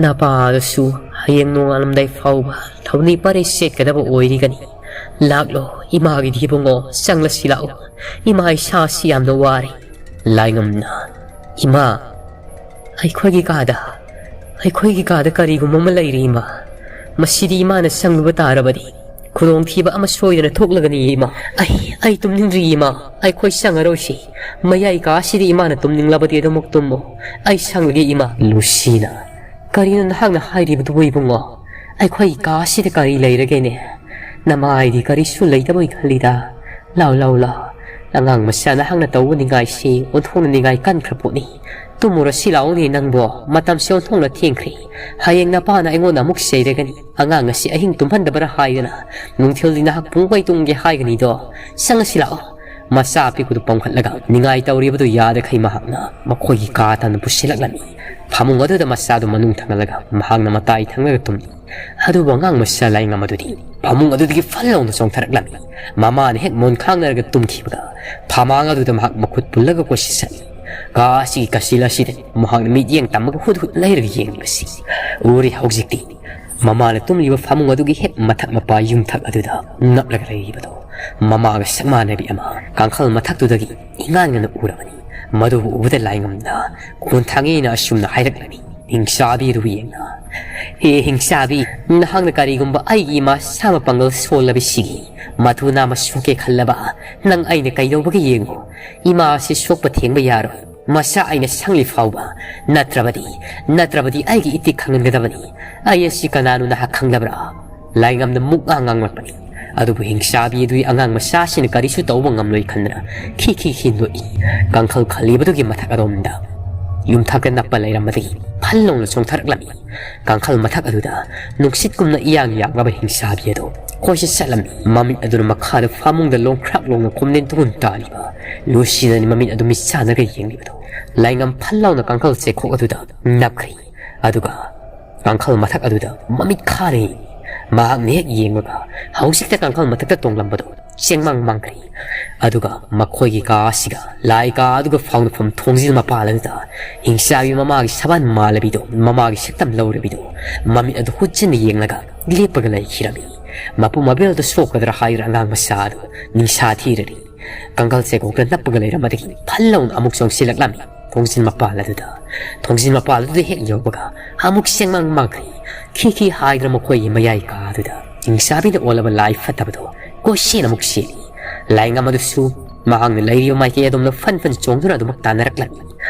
ꯅꯄꯥꯗꯨꯁꯨ ꯍꯌꯦꯡ ꯅꯣꯡꯉꯥꯜꯂꯝꯗꯥꯏ ꯐꯥꯎꯕ ꯊꯧꯅꯤ ꯄꯔꯩ ꯁꯦꯠꯀꯗꯕ ꯑꯣꯏꯔꯤꯒꯅꯤ꯫ ꯂꯥꯛꯂꯣ ꯏꯃꯥꯒꯤꯗꯤ ꯏꯕꯨꯡꯉꯣ, ꯆꯪꯂꯁꯤ ꯂꯥꯛꯑꯣ꯫ ꯏꯃꯥ ꯏꯁꯥꯁꯤ ꯌꯥꯝꯅ ꯋꯥꯔꯦ꯫" ꯂꯥꯏꯉꯝꯅ, "ꯏꯃꯥ, ꯑꯩꯈꯣꯏꯒꯤ ꯀꯥꯗ, ꯑꯩꯈꯣꯏꯒꯤ ꯀꯥꯗ ꯀꯔꯤꯒꯨꯝꯕ ꯑꯃ ꯂꯩꯔꯤ ꯏꯃꯥ꯫ ꯃꯁꯤꯗꯤ ꯏꯃꯥꯅ ꯆꯪꯂꯨꯕ ꯇꯥꯔꯕꯗꯤ ꯈꯨꯗꯣꯡꯊꯤꯕ ꯑꯃ ꯁꯣꯏꯗꯅ ꯊꯣꯛꯂꯒꯅꯤ ꯏꯃꯥ꯫ ꯑꯩ, ꯑꯩ ꯇꯨꯝꯅꯤꯡꯗ꯭ꯔꯤ ꯏꯃꯥ, ꯑꯩꯈꯣꯏ ꯆꯪꯉꯔꯣꯏꯁꯤ꯫ ꯃꯌꯥꯏ ꯀꯥ ꯑꯁꯤꯗ ꯏꯃꯥꯅ ꯇꯨꯝꯅꯤꯡꯂꯕꯗꯤ ꯑꯗꯨꯃꯛ ꯇꯨꯝꯃꯣ꯫ ꯑꯩ ꯁꯪꯂꯒꯦ ꯏꯃꯥ꯫" ꯂꯨꯁꯤꯅ, "ꯀꯔꯤꯅꯣ ꯅꯍꯥꯛꯅ ꯍꯥꯏꯔꯤꯕꯗꯨꯕꯨ ꯏꯕꯨꯡꯉꯣ? ꯑꯩꯈꯣꯏ ꯀꯥ ꯑꯁꯤꯗ ꯀꯔꯤ ꯂꯩꯔꯒꯦꯅꯦ? ꯅꯃꯥꯏꯗꯤ ꯀꯔꯤꯁꯨ ꯂꯩꯇꯕꯩ ꯈꯜꯂꯤꯗ꯫ ꯂꯥꯎ, ꯂꯥꯎ, ꯂꯥꯎ꯫ ꯑꯉꯥꯡ ꯃꯆꯥ ꯅꯍꯥꯛꯅ ꯇꯧꯕ ꯅꯤꯡꯉꯥꯏꯁꯤ ꯑꯣꯟꯊꯣꯛꯅ ꯅꯤꯡꯉꯥꯏ ꯀꯟꯈ꯭ꯔ ꯄꯣꯠꯅꯤ꯫ ꯇꯨꯝꯃꯨꯔꯁꯤ ꯂꯥꯛꯑꯣꯅꯦ ꯅꯪꯕꯣ꯫ ꯃꯇꯝꯁꯦ ꯑꯣꯟꯊꯣꯛꯅ ꯊꯦꯡꯈ꯭ꯔꯦ꯫ ꯍꯌꯦꯡ ꯅꯄꯥꯅ ꯑꯩꯉꯣꯟꯗ ꯑꯃꯨꯛ ꯆꯩꯔꯒꯅꯤ꯫ ꯑꯉꯥꯡ ꯑꯁꯤ ꯑꯍꯤꯡ ꯇꯨꯝꯍꯟꯗꯕꯔꯥ ꯍꯥꯏꯗꯅ ꯅꯨꯡꯊꯤꯜꯗꯤ ꯅꯍꯥꯛ ꯄꯨꯡ ꯀꯩ ꯇꯨꯝꯒꯦ ꯍꯥꯏꯒꯅꯤꯗꯣ꯫ ꯆꯪꯉꯁꯤ ꯂꯥꯛꯑꯣ꯫" ꯃꯆꯥ ꯑꯄꯤꯛꯄꯗꯨ ꯄꯝꯈꯠꯂꯒ ꯅꯤꯡꯉꯥꯏ ꯇꯧꯔꯤꯕꯗꯨ ꯌꯥꯗꯈꯩ ꯃꯍꯥꯛꯅ ꯃꯈꯣꯏꯒꯤ ꯀꯥ ꯇꯥꯟꯅ ꯄꯨꯁꯤꯜꯂꯛꯂꯝꯃꯤ꯫ ꯐꯃꯨꯡ ꯑꯗꯨꯗ ꯃꯆꯥꯗꯨ ꯃꯅꯨꯡ ꯊꯪꯍꯜꯂꯒ ꯃꯍꯥꯛꯅ ꯃꯇꯥꯏ ꯊꯪꯂꯒ ꯇꯨꯝꯃꯤ꯫ ꯑꯗꯨꯕꯨ ꯑꯉꯥꯡ ꯃꯆꯥ ꯂꯥꯏꯉꯝ ꯑꯗꯨꯗꯤ ꯐꯃꯨꯡ ꯑꯗꯨꯗꯒꯤ ꯐꯜ ꯂꯥꯎꯅ ꯆꯣꯡꯊꯔꯛꯂꯝꯃꯤ꯫ ꯃꯃꯥꯅ ꯍꯦꯛ ꯃꯣꯟ ꯈꯥꯡꯅꯔꯒ ꯇꯨꯝꯈꯤꯕꯒ ꯐꯃꯥꯡ ꯑꯗꯨꯗ ꯃꯍꯥꯛ ꯃꯈꯨꯠ ꯄꯨꯜꯂꯒ ꯀꯣꯏꯁꯤꯟ ꯆꯠꯂꯤ꯫ ꯀꯥ ꯑꯁꯤꯒꯤ ꯀꯥꯆꯤꯜ ꯑꯁꯤꯗ ꯃꯍꯥꯛꯅ ꯃꯤꯠꯌꯦꯡ ꯇꯝꯃꯒ ꯍꯨꯠ ꯍꯨꯠ ꯂꯩꯔꯒ ꯌꯦꯡꯂꯤꯕꯁꯤ ꯎꯔꯤ꯫ ꯍꯧꯖꯤꯛꯇꯤ ꯃꯃꯥꯅ ꯇꯨꯝꯂꯤꯕ ꯐꯃꯨꯡ ꯑꯗꯨꯒꯤ ꯍꯦꯛ ꯃꯊꯛ ꯃꯄꯥ ꯌꯨꯝꯊꯛ ꯑꯗꯨꯗ ꯅꯞꯂꯒ ꯂꯩꯔꯤꯕꯗꯨ ꯃꯃꯥꯒ ꯁꯛ ꯃꯥꯟꯅꯕꯤ ꯑꯃ ꯀꯥꯡꯈꯜ ꯃꯊꯛꯇꯨꯗꯒꯤ ꯏꯉꯥꯟ ꯉꯟꯅ ꯎꯔꯕꯅꯤ꯫ ꯃꯗꯨꯕꯨ ꯎꯕꯗ ꯂꯥꯏꯉꯝꯅ ꯈꯣꯟ ꯊꯥꯡꯉꯦꯅ ꯑꯁꯨꯝꯅ ꯍꯥꯏꯔꯛꯂꯅꯤ꯫ ꯍꯤꯡꯆꯥꯕꯤ ꯑꯗꯨꯕꯨ ꯌꯦꯡꯅ, "ꯍꯦ ꯍꯤꯡꯆꯥꯕꯤ, ꯅꯍꯥꯛꯅ ꯀꯔꯤꯒꯨꯝꯕ ꯑꯩꯒꯤ ꯏꯃꯥ ꯁꯥ ꯃꯄꯥꯡꯒꯜ ꯁꯣꯜꯂꯕꯤꯁꯤꯒꯤ "ꯃꯇꯨ ꯅꯥꯝꯃ ꯁꯣꯛꯀꯦ ꯈꯜꯂꯕ ꯅꯪ ꯑꯩꯅ ꯀꯩꯗꯧꯕꯒꯤ ꯌꯦꯡꯉꯨ? ꯏꯃꯥ ꯑꯁꯤ ꯁꯣꯛꯄ ꯊꯦꯡꯕ ꯌꯥꯔꯣꯏ꯫ ꯃꯁꯥ ꯑꯩꯅ ꯁꯪꯂꯤ ꯐꯥꯎꯕ, ꯅꯠꯇ꯭ꯔꯕꯗꯤ, ꯅꯠꯇ꯭ꯔꯕꯗꯤ ꯑꯩꯒꯤ ꯏꯇꯤꯛ ꯈꯪꯍꯟꯒꯗꯕꯅꯤ꯫ ꯑꯩ ꯑꯁꯤ ꯀꯅꯥꯅꯣ ꯅꯍꯥꯛ ꯈꯪꯗꯕ꯭ꯔꯥ?" ꯂꯥꯏꯉꯝꯅ ꯃꯨꯛ ꯉꯥꯡ ꯉꯥꯡꯂꯛꯄꯅꯤ꯫ ꯑꯗꯨꯕꯨ ꯍꯤꯡꯆꯥꯕꯤ ꯑꯗꯨꯒꯤ ꯑꯉꯥꯡ ꯃꯆꯥꯁꯤꯅ ꯀꯔꯤꯁꯨ ꯇꯧꯕ ꯉꯝꯂꯣꯏ ꯈꯟꯗꯅ ꯈꯤ ꯈꯤ ꯈꯤ ꯅꯣꯛꯏ꯫ ꯀꯥꯡꯈꯜ ꯈꯜꯂꯤꯕꯗꯨꯒꯤ ꯃꯊꯛ ꯑꯗꯣꯝꯗ ꯌꯨꯝꯊꯛꯇ ꯅꯞꯄ ꯂꯩꯔꯝꯕꯗꯒꯤ ꯐꯜ ꯂꯥꯎꯅ ꯆꯣꯡꯊꯔꯛꯂꯝꯃꯤ꯫ ꯀꯥꯡꯈꯜ ꯃꯊꯛ ꯑꯗꯨꯗ ꯅꯨꯡꯁꯤꯠꯀꯨꯝꯅ ꯏꯌꯥꯡ ꯌꯥꯡꯂꯕ ꯍꯤꯡꯆꯥꯕꯤ ꯑꯗꯨ ꯀꯣꯏꯆꯠ ꯆꯠꯂꯝꯃꯤ꯫ ꯃꯃꯤꯠ ꯑꯗꯨꯅ ꯃꯈꯥꯗ ꯐꯃꯨꯡꯗ ꯂꯣꯡꯈ꯭ꯔꯥꯛ ꯂꯣꯡꯅ ꯈꯣꯝꯂꯦꯟ ꯇꯨꯒꯨꯟ ꯇꯥꯔꯤꯕ ꯂꯨꯁꯤꯗꯅꯤ ꯃꯃꯤꯠ ꯑꯗꯨ ꯃꯤꯠ ꯆꯥꯟꯅꯒ ꯌꯦꯡꯂꯤꯕꯗꯨ꯫ ꯂꯥꯏꯉꯝ ꯐꯜ ꯂꯥꯎꯅ ꯀꯥꯡꯈꯜ ꯆꯦꯈꯣꯛ ꯑꯗꯨꯗ ꯅꯞꯈ꯭ꯔꯦ꯫ ꯑꯗꯨꯒ ꯀꯥꯡꯈꯜ ꯃꯊꯛ ꯑꯗꯨꯗ ꯃꯃꯤꯠ ꯈꯥꯔꯦ꯫ ꯃꯍꯥꯛꯅ ꯍꯦꯛ ꯌꯦꯡꯕꯒ ꯍꯧꯖꯤꯛꯇ ꯀꯥꯡꯈꯜ ꯃꯊꯛꯇ ꯇꯣꯡꯂꯝꯕꯗꯨ ꯆꯦꯡꯃꯥꯡ ꯃꯥꯡꯈ꯭ꯔꯦ꯫ ꯑꯗꯨꯒ ꯃꯈꯣꯏꯒꯤ ꯀꯥ ꯑꯁꯤꯒ ꯂꯥꯏ ꯀꯥ ꯑꯗꯨꯒ ꯐꯥꯎꯅꯐꯝ ꯊꯣꯡꯖꯤꯜ ꯃꯄꯥꯜ ꯑꯗꯨꯗ ꯍꯤꯡꯆꯥꯕꯤ ꯃꯃꯥꯒꯤ ꯁꯕꯥꯟ ꯃꯥꯜꯂꯕꯤꯗꯣ, ꯃꯃꯥꯒꯤ ꯁꯛꯇꯝ ꯂꯧꯔꯕꯤꯗꯣ, ꯃꯃꯤꯠ ꯑꯗꯨ ꯍꯨꯠꯆꯤꯟꯅ ꯌꯦꯡꯂꯒ ꯂꯦꯞꯄꯒ ꯂꯩꯈꯤꯔꯝꯃꯤ꯫ ꯃꯄꯨ ꯃꯕꯦꯜꯗ ꯁꯣꯛꯀꯗ꯭ꯔꯥ ꯍꯥꯏꯗꯨꯅ ꯑꯉꯥꯡ ꯃꯆꯥ ꯑꯗꯨ ꯅꯤꯡꯁꯥ ꯊꯤꯔꯔꯤ꯫ ꯀꯥꯡꯈꯜ ꯆꯦꯒꯣꯛꯇ ꯅꯞꯄꯒ ꯂꯩꯔꯝꯕꯗꯒꯤ ꯐꯜ ꯂꯥꯎꯅ ꯑꯃꯨꯛ ꯆꯣꯡꯁꯤꯜꯂꯛꯂꯝꯃꯤ꯫ ꯊꯣꯡꯖꯤꯟ ꯃꯄꯥꯜ ꯑꯗꯨꯗ, ꯊꯣꯡꯖꯤꯟ ꯃꯄꯥꯜ ꯑꯗꯨꯗ ꯍꯦꯛ ꯌꯧꯕꯒ ꯑꯃꯨꯛ ꯆꯦꯡꯃꯥꯡ ꯃꯥꯡꯈ꯭ꯔꯤ꯫ ꯈꯤ ꯈꯤ ꯍꯥꯏꯗꯨꯅ ꯃꯈꯣꯏꯒꯤ ꯃꯌꯥꯏ ꯀꯥ ꯑꯗꯨꯗ ꯍꯤꯡꯆꯥꯕꯤꯅ ꯑꯣꯜꯂꯕ ꯂꯥꯏ ꯐꯠꯇꯕꯗꯣ ꯀꯣꯏꯆꯦꯟ ꯑꯃꯨꯛ ꯆꯦꯜꯂꯤ꯫ ꯂꯥꯏꯉꯝ ꯑꯗꯨꯁꯨ ꯃꯍꯥꯛꯅ ꯂꯩꯔꯤꯕ ꯃꯥꯏꯀꯩ ꯑꯗꯣꯝꯗ ꯐꯟ ꯐꯟ ꯆꯣꯡꯗꯨꯅ ꯑꯗꯨꯃꯛ ꯇꯥꯟꯅꯔꯛꯂꯝꯃꯤ꯫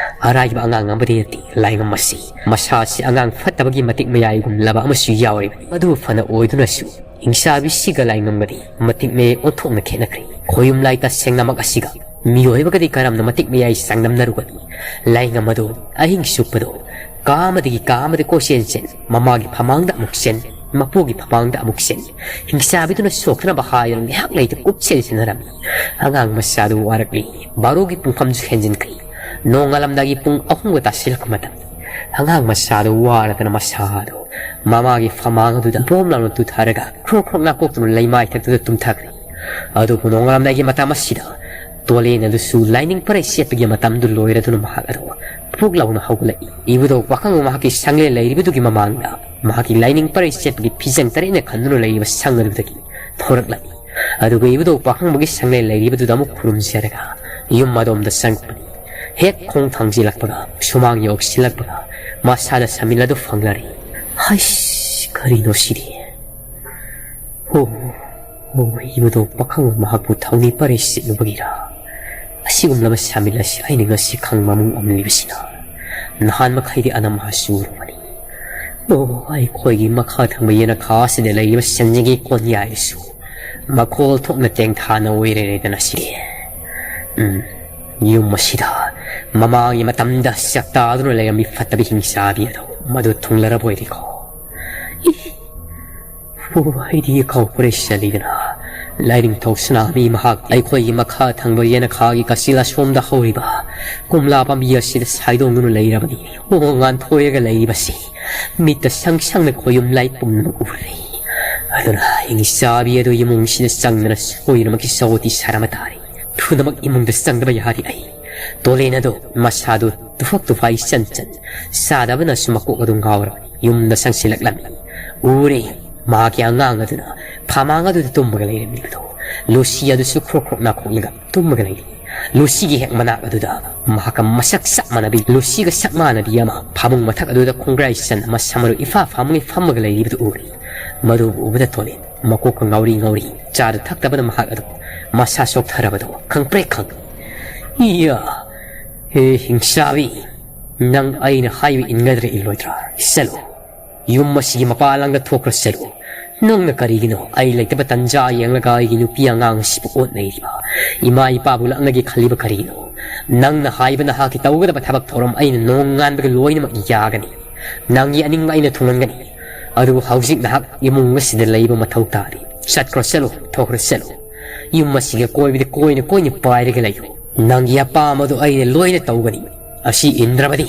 ꯑꯔꯥꯏꯕ ꯑꯉꯥꯡ ꯑꯃꯗꯤ ꯅꯠꯇꯦ ꯂꯥꯏꯉꯝ ꯑꯁꯤ꯫ ꯃꯁꯥꯁꯤ ꯑꯉꯥꯡ ꯐꯠꯇꯕꯒꯤ ꯃꯇꯤꯛ ꯃꯌꯥꯏꯒꯨꯝꯂꯕ ꯑꯃꯁꯨ ꯌꯥꯎꯔꯤꯕꯅꯤ꯫ ꯑꯗꯨ ꯐꯅ ꯑꯣꯏꯗꯨꯅꯁꯨ ꯍꯤꯡꯆꯥꯕꯤꯁꯤꯒ ꯂꯥꯏꯉꯝꯒꯗꯤ ꯃꯇꯤꯛ ꯃꯌꯥꯏ ꯑꯣꯟꯊꯣꯛꯅ ꯈꯦꯠꯅꯈ꯭ꯔꯦ꯫ ꯈꯣꯌꯨꯝ ꯂꯥꯏ ꯇꯁꯦꯡꯅꯃꯛ ꯑꯁꯤꯒ ꯃꯤꯑꯣꯏꯕꯒꯗꯤ ꯀꯔꯝꯅ ꯃꯇꯤꯛ ꯃꯌꯥꯏ ꯆꯥꯡꯗꯝꯅꯔꯨꯒꯅꯤ? ꯂꯥꯏꯉꯝ ꯑꯗꯨ ꯑꯍꯤꯡ ꯆꯨꯞꯄꯗꯣ ꯀꯥ ꯑꯃꯗꯒꯤ ꯀꯥ ꯑꯃꯗ ꯀꯣꯏꯆꯦꯟ ꯆꯦꯟ, ꯃꯃꯥꯒꯤ ꯐꯃꯥꯡꯗ ꯑꯃꯨꯛ ꯆꯦꯟ, ꯃꯄꯨꯒꯤ ꯐꯃꯥꯡꯗ ꯑꯃꯨꯛ ꯆꯦꯟ, ꯍꯤꯡꯆꯥꯕꯤꯗꯨꯅ ꯁꯣꯛꯇꯅꯕ ꯍꯥꯏꯗꯨꯅ ꯉꯥꯏꯍꯥꯛ ꯂꯩꯇ ꯀꯨꯞꯁꯦꯟ ꯁꯦꯟꯅꯔꯝꯃꯤ꯫ ꯑꯉꯥꯡ ꯃꯆꯥꯗꯨ ꯋꯥꯔꯛꯂꯤ꯫ ꯕꯥꯔꯣꯒꯤ ꯄꯨꯡꯐꯝꯁꯨ ꯍꯦꯟꯖꯤꯟꯈ꯭ꯔꯦ꯫ ꯅꯣꯡꯉꯥꯜꯂꯝꯗꯥꯏꯒꯤ ꯄꯨꯡ ꯑꯍꯨꯝꯒ ꯇꯥꯁꯤꯜꯂꯛꯄ ꯃꯇꯝ꯫ ꯑꯉꯥꯡ ꯃꯆꯥꯗꯨ ꯋꯥꯔꯗꯅ ꯃꯁꯥꯗꯨ ꯃꯃꯥꯒꯤ ꯐꯃꯥꯡ ꯑꯗꯨꯗ ꯕꯣꯝ ꯂꯥꯎꯅ ꯇꯨꯊꯔꯒ ꯈ꯭ꯔꯣꯛ ꯈ꯭ꯔꯣꯛ ꯅꯥꯀꯣꯛꯇꯨꯅ ꯂꯩꯃꯥꯏ ꯊꯛꯇꯨꯗ ꯇꯨꯝꯊꯈ꯭ꯔꯦ꯫ ꯑꯗꯨꯕꯨ ꯅꯣꯡꯉꯥꯜꯂꯝꯗꯥꯏꯒꯤ ꯃꯇꯝ ꯑꯁꯤꯗ ꯇꯣꯂꯦꯟ ꯑꯗꯨꯁꯨ ꯂꯥꯏꯅꯤꯡ ꯄꯔꯩ ꯁꯦꯠꯄꯒꯤ ꯃꯇꯝꯗꯨ ꯂꯣꯏꯔꯗꯨꯅ ꯃꯍꯥꯛ ꯑꯗꯨ ꯄꯨꯛ ꯂꯥꯎꯅ ꯍꯧꯒꯠꯂꯛꯏ꯫ ꯏꯕꯨꯙꯧ ꯄꯥꯈꯪꯕ ꯃꯍꯥꯛꯀꯤ ꯁꯪꯂꯦꯟ ꯂꯩꯔꯤꯕꯗꯨꯒꯤ ꯃꯃꯥꯡꯗ ꯃꯍꯥꯛꯀꯤ ꯂꯥꯏꯅꯤꯡ ꯄꯔꯩ ꯁꯦꯠꯄꯒꯤ ꯐꯤꯖꯪ ꯇꯔꯦꯠꯅ ꯈꯟꯗꯨꯅ ꯂꯩꯔꯤꯕ ꯁꯪ ꯑꯗꯨꯗꯒꯤ ꯊꯣꯔꯛꯂꯝꯃꯤ꯫ ꯑꯗꯨꯒ ꯏꯕꯨꯙꯧ ꯄꯥꯈꯪꯕꯒꯤ ꯁꯪꯂꯦꯟ ꯂꯩꯔꯤꯕꯗꯨꯗ ꯑꯃꯨꯛ ꯈꯨꯔꯨꯝꯖꯔꯒ ꯌꯨꯝ ꯑꯗꯣꯝꯗ ꯆꯪꯂꯛꯄꯅꯤ꯫ ꯍꯦꯛ ꯈꯣꯡ ꯊꯥꯡꯖꯤꯜꯂꯛꯄꯒ ꯁꯨꯃꯥꯡ ꯌꯧꯁꯤꯜꯂꯛꯄꯒ ꯃꯁꯥꯗ ꯁꯃꯤꯜ ꯑꯗꯨ ꯐꯪꯂꯔꯦ꯫ ꯍꯩꯁ, ꯀꯔꯤꯅꯣ ꯁꯤꯗꯤ? ꯍꯣ, ꯎꯕꯗꯣ ꯄꯥꯈꯪ ꯃꯍꯥꯛꯄꯨ ꯊꯧꯅꯤ ꯄꯔꯦ ꯁꯤꯠꯂꯨꯕꯒꯤꯔ? ꯑꯁꯤꯒꯨꯝꯂꯕ ꯁꯥꯃꯤꯜ ꯑꯁꯤ ꯑꯩꯅ ꯉꯁꯤ ꯈꯪꯕ ꯑꯃꯨꯛ ꯉꯝꯂꯤꯕꯁꯤꯅ꯫ ꯅꯍꯥꯟ ꯃꯈꯩꯗꯤ ꯑꯅꯝ ꯑꯍꯥꯁꯨ ꯎꯔꯨꯕꯅꯤ꯫ ꯑꯣ, ꯑꯩꯈꯣꯏꯒꯤ ꯃꯈꯥ ꯊꯪꯕ ꯌꯦꯅꯈꯥ ꯑꯁꯤꯗ ꯂꯩꯔꯤꯕ ꯁꯟꯖꯤꯒꯤ ꯀꯣꯟꯌꯥꯏꯁꯨ ꯃꯈꯣꯜ ꯊꯣꯛꯅ ꯇꯦꯡꯊꯥꯅ ꯑꯣꯏꯔꯦꯗꯅ ꯁꯤꯗꯤ꯫ ꯎꯝ, ꯌꯨꯝ ꯑꯁꯤꯗ ꯃꯃꯥꯡꯒꯤ ꯃꯇꯝꯗ ꯆꯥꯛꯇꯥꯗꯨꯅ ꯂꯩꯔꯝꯃꯤ ꯐꯠꯇꯕ ꯍꯤꯡꯆꯥꯕꯤ ꯑꯗꯣ ꯃꯗꯨ ꯊꯨꯡꯂꯔꯕ ꯑꯣꯏꯔꯦꯀꯣ꯫ ꯏ, ꯑꯣ, ꯑꯩꯗꯤ ꯀꯥꯎꯈ꯭ꯔꯦ ꯁꯤꯗ ꯂꯩꯗꯅ꯫ ꯂꯥꯏꯅꯤꯡꯊꯧ ꯁꯅꯥꯃꯤ ꯃꯍꯥꯛ ꯑꯩꯈꯣꯏꯒꯤ ꯃꯈꯥ ꯊꯪꯕ ꯌꯦꯅꯈꯥꯒꯤ ꯀꯥꯆꯤꯜ ꯑꯁꯣꯝꯗ ꯍꯧꯔꯤꯕ ꯀꯣꯝꯂꯥ ꯄꯥꯝꯕꯤ ꯑꯁꯤꯗ ꯁꯥꯏꯗꯣꯡꯗꯨꯅ ꯂꯩꯔꯕꯅꯤ꯫ ꯑꯣ, ꯉꯥꯟꯊꯣꯏꯔꯒ ꯂꯩꯔꯤꯕꯁꯤ ꯃꯤꯠꯇ ꯁꯪ ꯁꯪꯅ ꯈꯣꯌꯨꯝ ꯂꯥꯏ ꯄꯨꯝꯅꯃꯛ ꯎꯔꯦ꯫ ꯑꯗꯨꯅ ꯍꯤꯡꯆꯥꯕꯤ ꯑꯗꯨ ꯏꯃꯨꯡꯁꯤꯗ ꯆꯪꯗꯅ ꯁꯣꯏꯗꯅꯃꯛꯀꯤ ꯁꯣꯇꯤ ꯁꯥꯔꯝꯕ ꯇꯥꯔꯦ꯫ ꯊꯨꯅꯃꯛ ꯏꯃꯨꯡꯗ ꯆꯪꯗꯕ ꯌꯥꯔꯤ꯫ ꯑꯩ ꯇꯣꯂꯦꯟ ꯑꯗꯨ ꯃꯁꯥꯗꯨ ꯇꯨꯐꯛ ꯇꯨꯐꯥꯏ ꯆꯟ ꯆꯟ ꯆꯥꯗꯕꯅꯁꯨ ꯃꯀꯣꯛ ꯑꯗꯨ ꯉꯥꯎꯔꯕꯅꯤ꯫ ꯌꯨꯝꯗ ꯆꯪꯁꯤꯜꯂꯛꯂꯝꯃꯤ꯫ ꯎꯔꯦ, ꯃꯍꯥꯛꯀꯤ ꯑꯉꯥꯡ ꯑꯗꯨꯅ ꯐꯃꯥꯡ ꯑꯗꯨꯗ ꯇꯨꯝꯃꯒ ꯂꯩꯔꯝꯂꯤꯕꯗꯨ꯫ ꯂꯨꯁꯤ ꯑꯗꯨꯁꯨ ꯈ꯭ꯔꯣꯛ ꯈ꯭ꯔꯣꯛ ꯅꯥꯈꯣꯛꯂꯒ ꯇꯨꯝꯃꯒ ꯂꯩꯔꯤ꯫ ꯂꯨꯁꯤꯒꯤ ꯍꯦꯛ ꯃꯅꯥꯛ ꯑꯗꯨꯗ ꯃꯍꯥꯛꯀ ꯃꯁꯛ ꯆꯞ ꯃꯥꯟꯅꯕꯤ, ꯂꯨꯁꯤꯒ ꯁꯛ ꯃꯥꯟꯅꯕꯤ ꯑꯃ ꯐꯃꯨꯡ ꯃꯊꯛ ꯑꯗꯨꯗ ꯈꯣꯡꯒ꯭ꯔꯥꯏ ꯆꯟꯅ ꯃꯁꯥ ꯃꯔꯨ ꯏꯐꯥ ꯐꯥꯃꯒꯤ ꯐꯝꯃꯒ ꯂꯩꯔꯤꯕꯗꯨ ꯎꯔꯤ꯫ ꯃꯗꯨꯕꯨ ꯎꯕꯗ ꯇꯣꯂꯦꯟ ꯃꯀꯣꯛꯀ ꯉꯥꯎꯔꯤ ꯉꯥꯎꯔꯤ, ꯆꯥꯗ ꯊꯛꯇꯕꯅ ꯃꯍꯥꯛ ꯑꯗꯨ ꯃꯁꯥ ꯁꯣꯛꯊꯔꯕꯗꯨ ꯈꯪꯄ꯭ꯔꯦꯛ ꯈꯪꯏ꯫ ꯏꯌꯥ! ꯍꯦ ꯍꯤꯡꯆꯥꯕꯤ, ꯅꯪ ꯑꯩꯅ ꯍꯥꯏꯕ ꯏꯟꯒꯗ꯭ꯔꯥ ꯏꯜꯂꯣꯏꯗ꯭ꯔꯥ? ꯆꯠꯂꯨ, ꯌꯨꯝ ꯑꯁꯤꯒꯤ ꯃꯄꯥꯜ ꯂꯥꯡꯗ ꯊꯣꯛꯈ꯭ꯔ ꯆꯠꯂꯨ꯫ ꯅꯪꯅ ꯀꯔꯤꯒꯤꯅꯣ ꯑꯩ ꯂꯩꯇꯕ ꯇꯟꯖꯥ ꯌꯦꯡꯂꯒ ꯑꯩꯒꯤ ꯅꯨꯄꯤ ꯑꯉꯥꯡ ꯑꯁꯤꯕꯨ ꯑꯣꯠꯅꯩꯔꯤꯕ? ꯏꯃꯥ ꯏꯄꯥꯕꯨ ꯂꯛꯅꯒꯦ ꯈꯜꯂꯤꯕ ꯀꯔꯤꯒꯤꯅꯣ? ꯅꯪꯅ ꯍꯥꯏꯕ ꯅꯍꯥꯛꯀꯤ ꯇꯧꯒꯗꯕ ꯊꯕꯛ ꯊꯧꯔꯝ ꯑꯩꯅ ꯅꯣꯡꯉꯥꯟꯕꯒ ꯂꯣꯏꯅꯃꯛ ꯌꯥꯒꯅꯤ꯫ ꯅꯪꯒꯤ ꯑꯅꯤꯡꯕ ꯑꯩꯅ ꯊꯨꯡꯍꯟꯒꯅꯤ꯫ ꯑꯗꯨꯕꯨ ꯍꯧꯖꯤꯛ ꯅꯍꯥꯛ ꯏꯃꯨꯡ ꯑꯁꯤꯗ ꯂꯩꯕ ꯃꯊꯧ ꯇꯥꯗꯦ꯫ ꯆꯠꯈ꯭ꯔꯣ ꯆꯠꯂꯨ, ꯊꯣꯛꯈ꯭ꯔꯣ ꯆꯠꯂꯨ꯫ ꯌꯨꯝ ꯑꯁꯤꯒꯤ ꯑꯀꯣꯏꯕꯗ ꯀꯣꯏꯅ ꯀꯣꯏꯅ ꯄꯥꯏꯔꯒ ꯂꯩꯌꯨ꯫ ꯅꯪꯒꯤ ꯑꯄꯥꯝꯕꯗꯨ ꯑꯩꯅ ꯂꯣꯏꯅ ꯇꯧꯒꯅꯤ꯫ ꯑꯁꯤ ꯏꯟꯗ꯭ꯔꯕꯗꯤ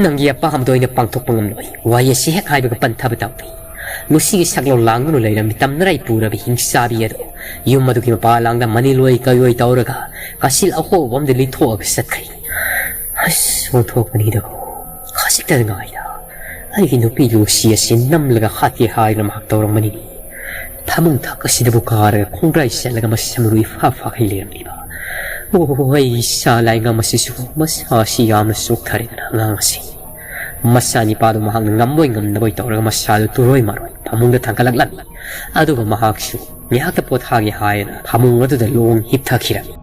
ꯅꯪꯒꯤ ꯑꯄꯥꯝꯕꯗꯨ ꯑꯩꯅ ꯄꯥꯡꯊꯣꯛꯄ ꯉꯝꯂꯣꯏ꯫ ꯋꯥꯍꯩ ꯑꯁꯤ ꯍꯦꯛ ꯍꯥꯏꯕꯒ ꯄꯟꯊꯕ ꯇꯧꯏ꯫ ꯂꯨꯁꯤꯒꯤ ꯁꯛꯂꯧ ꯂꯥꯡꯗꯨꯅ ꯂꯩꯔꯝꯃꯤ ꯇꯝꯅꯔꯥꯏ ꯄꯨꯔꯕ ꯍꯤꯡꯆꯥꯕꯤ ꯑꯗꯨ ꯌꯨꯝ ꯑꯗꯨꯒꯤ ꯃꯄꯥ ꯂꯥꯡꯗ ꯃꯅꯤꯂꯣꯏ ꯀꯩꯑꯣꯏ ꯇꯧꯔꯒ ꯀꯥꯆꯤꯜ ꯑꯍꯣꯕ ꯑꯃꯗ ꯂꯤꯊꯣꯛꯑꯒ ꯆꯠꯈ꯭ꯔꯦ꯫ ꯑꯁ, ꯑꯣꯟꯊꯣꯛꯄꯅꯤꯗꯀꯣ꯫ ꯈꯖꯤꯛꯇꯗ ꯉꯥꯏꯗ ꯑꯩꯒꯤ ꯅꯨꯄꯤ ꯂꯨꯁꯤ ꯑꯁꯤ ꯅꯝꯂꯒ ꯍꯥꯠꯀꯦ ꯍꯥꯏꯗꯨꯅ ꯃꯍꯥꯛ ꯇꯧꯔꯝꯕꯅꯤꯅꯦ꯫ ꯐꯃꯨꯡ ꯊꯛ ꯑꯁꯤꯗꯕꯨ ꯀꯥꯔꯒ ꯈꯣꯡꯒ꯭ꯔꯥꯏ ꯆꯠꯂꯒ ꯃꯁꯝ ꯃꯔꯨ ꯏꯐꯥ ꯐꯥꯈꯩ ꯂꯩꯔꯝꯂꯤꯕ꯫ ꯑꯣ, ꯑꯩ ꯏꯁꯥ ꯂꯥꯏꯉꯝ ꯑꯁꯤꯁꯨ ꯃꯁꯥꯁꯤ ꯌꯥꯝꯅ ꯆꯣꯛꯊꯔꯦꯗꯅ ꯑꯉꯥꯡ ꯑꯁꯤ꯫ ꯃꯆꯥꯅꯤꯄꯥꯗꯨ ꯃꯍꯥꯛꯅ ꯉꯝꯕꯣꯏ ꯉꯝꯗꯕꯣꯏ ꯇꯧꯔꯒ ꯃꯁꯥꯗꯨ ꯇꯨꯔꯣꯏ ꯃꯥꯔꯣꯏ ꯐꯃꯨꯡꯗ ꯊꯥꯡꯒꯠꯂꯛꯂꯝꯃꯤ꯫ ꯑꯗꯨꯒ ꯃꯍꯥꯛꯁꯨ ꯉꯥꯏꯍꯥꯛꯇ ꯄꯣꯊꯥꯒꯦ ꯍꯥꯏꯅ ꯐꯃꯨꯡ ꯑꯗꯨꯗ ꯂꯣꯡ ꯍꯤꯞꯊꯈꯤꯔꯝꯃꯤ꯫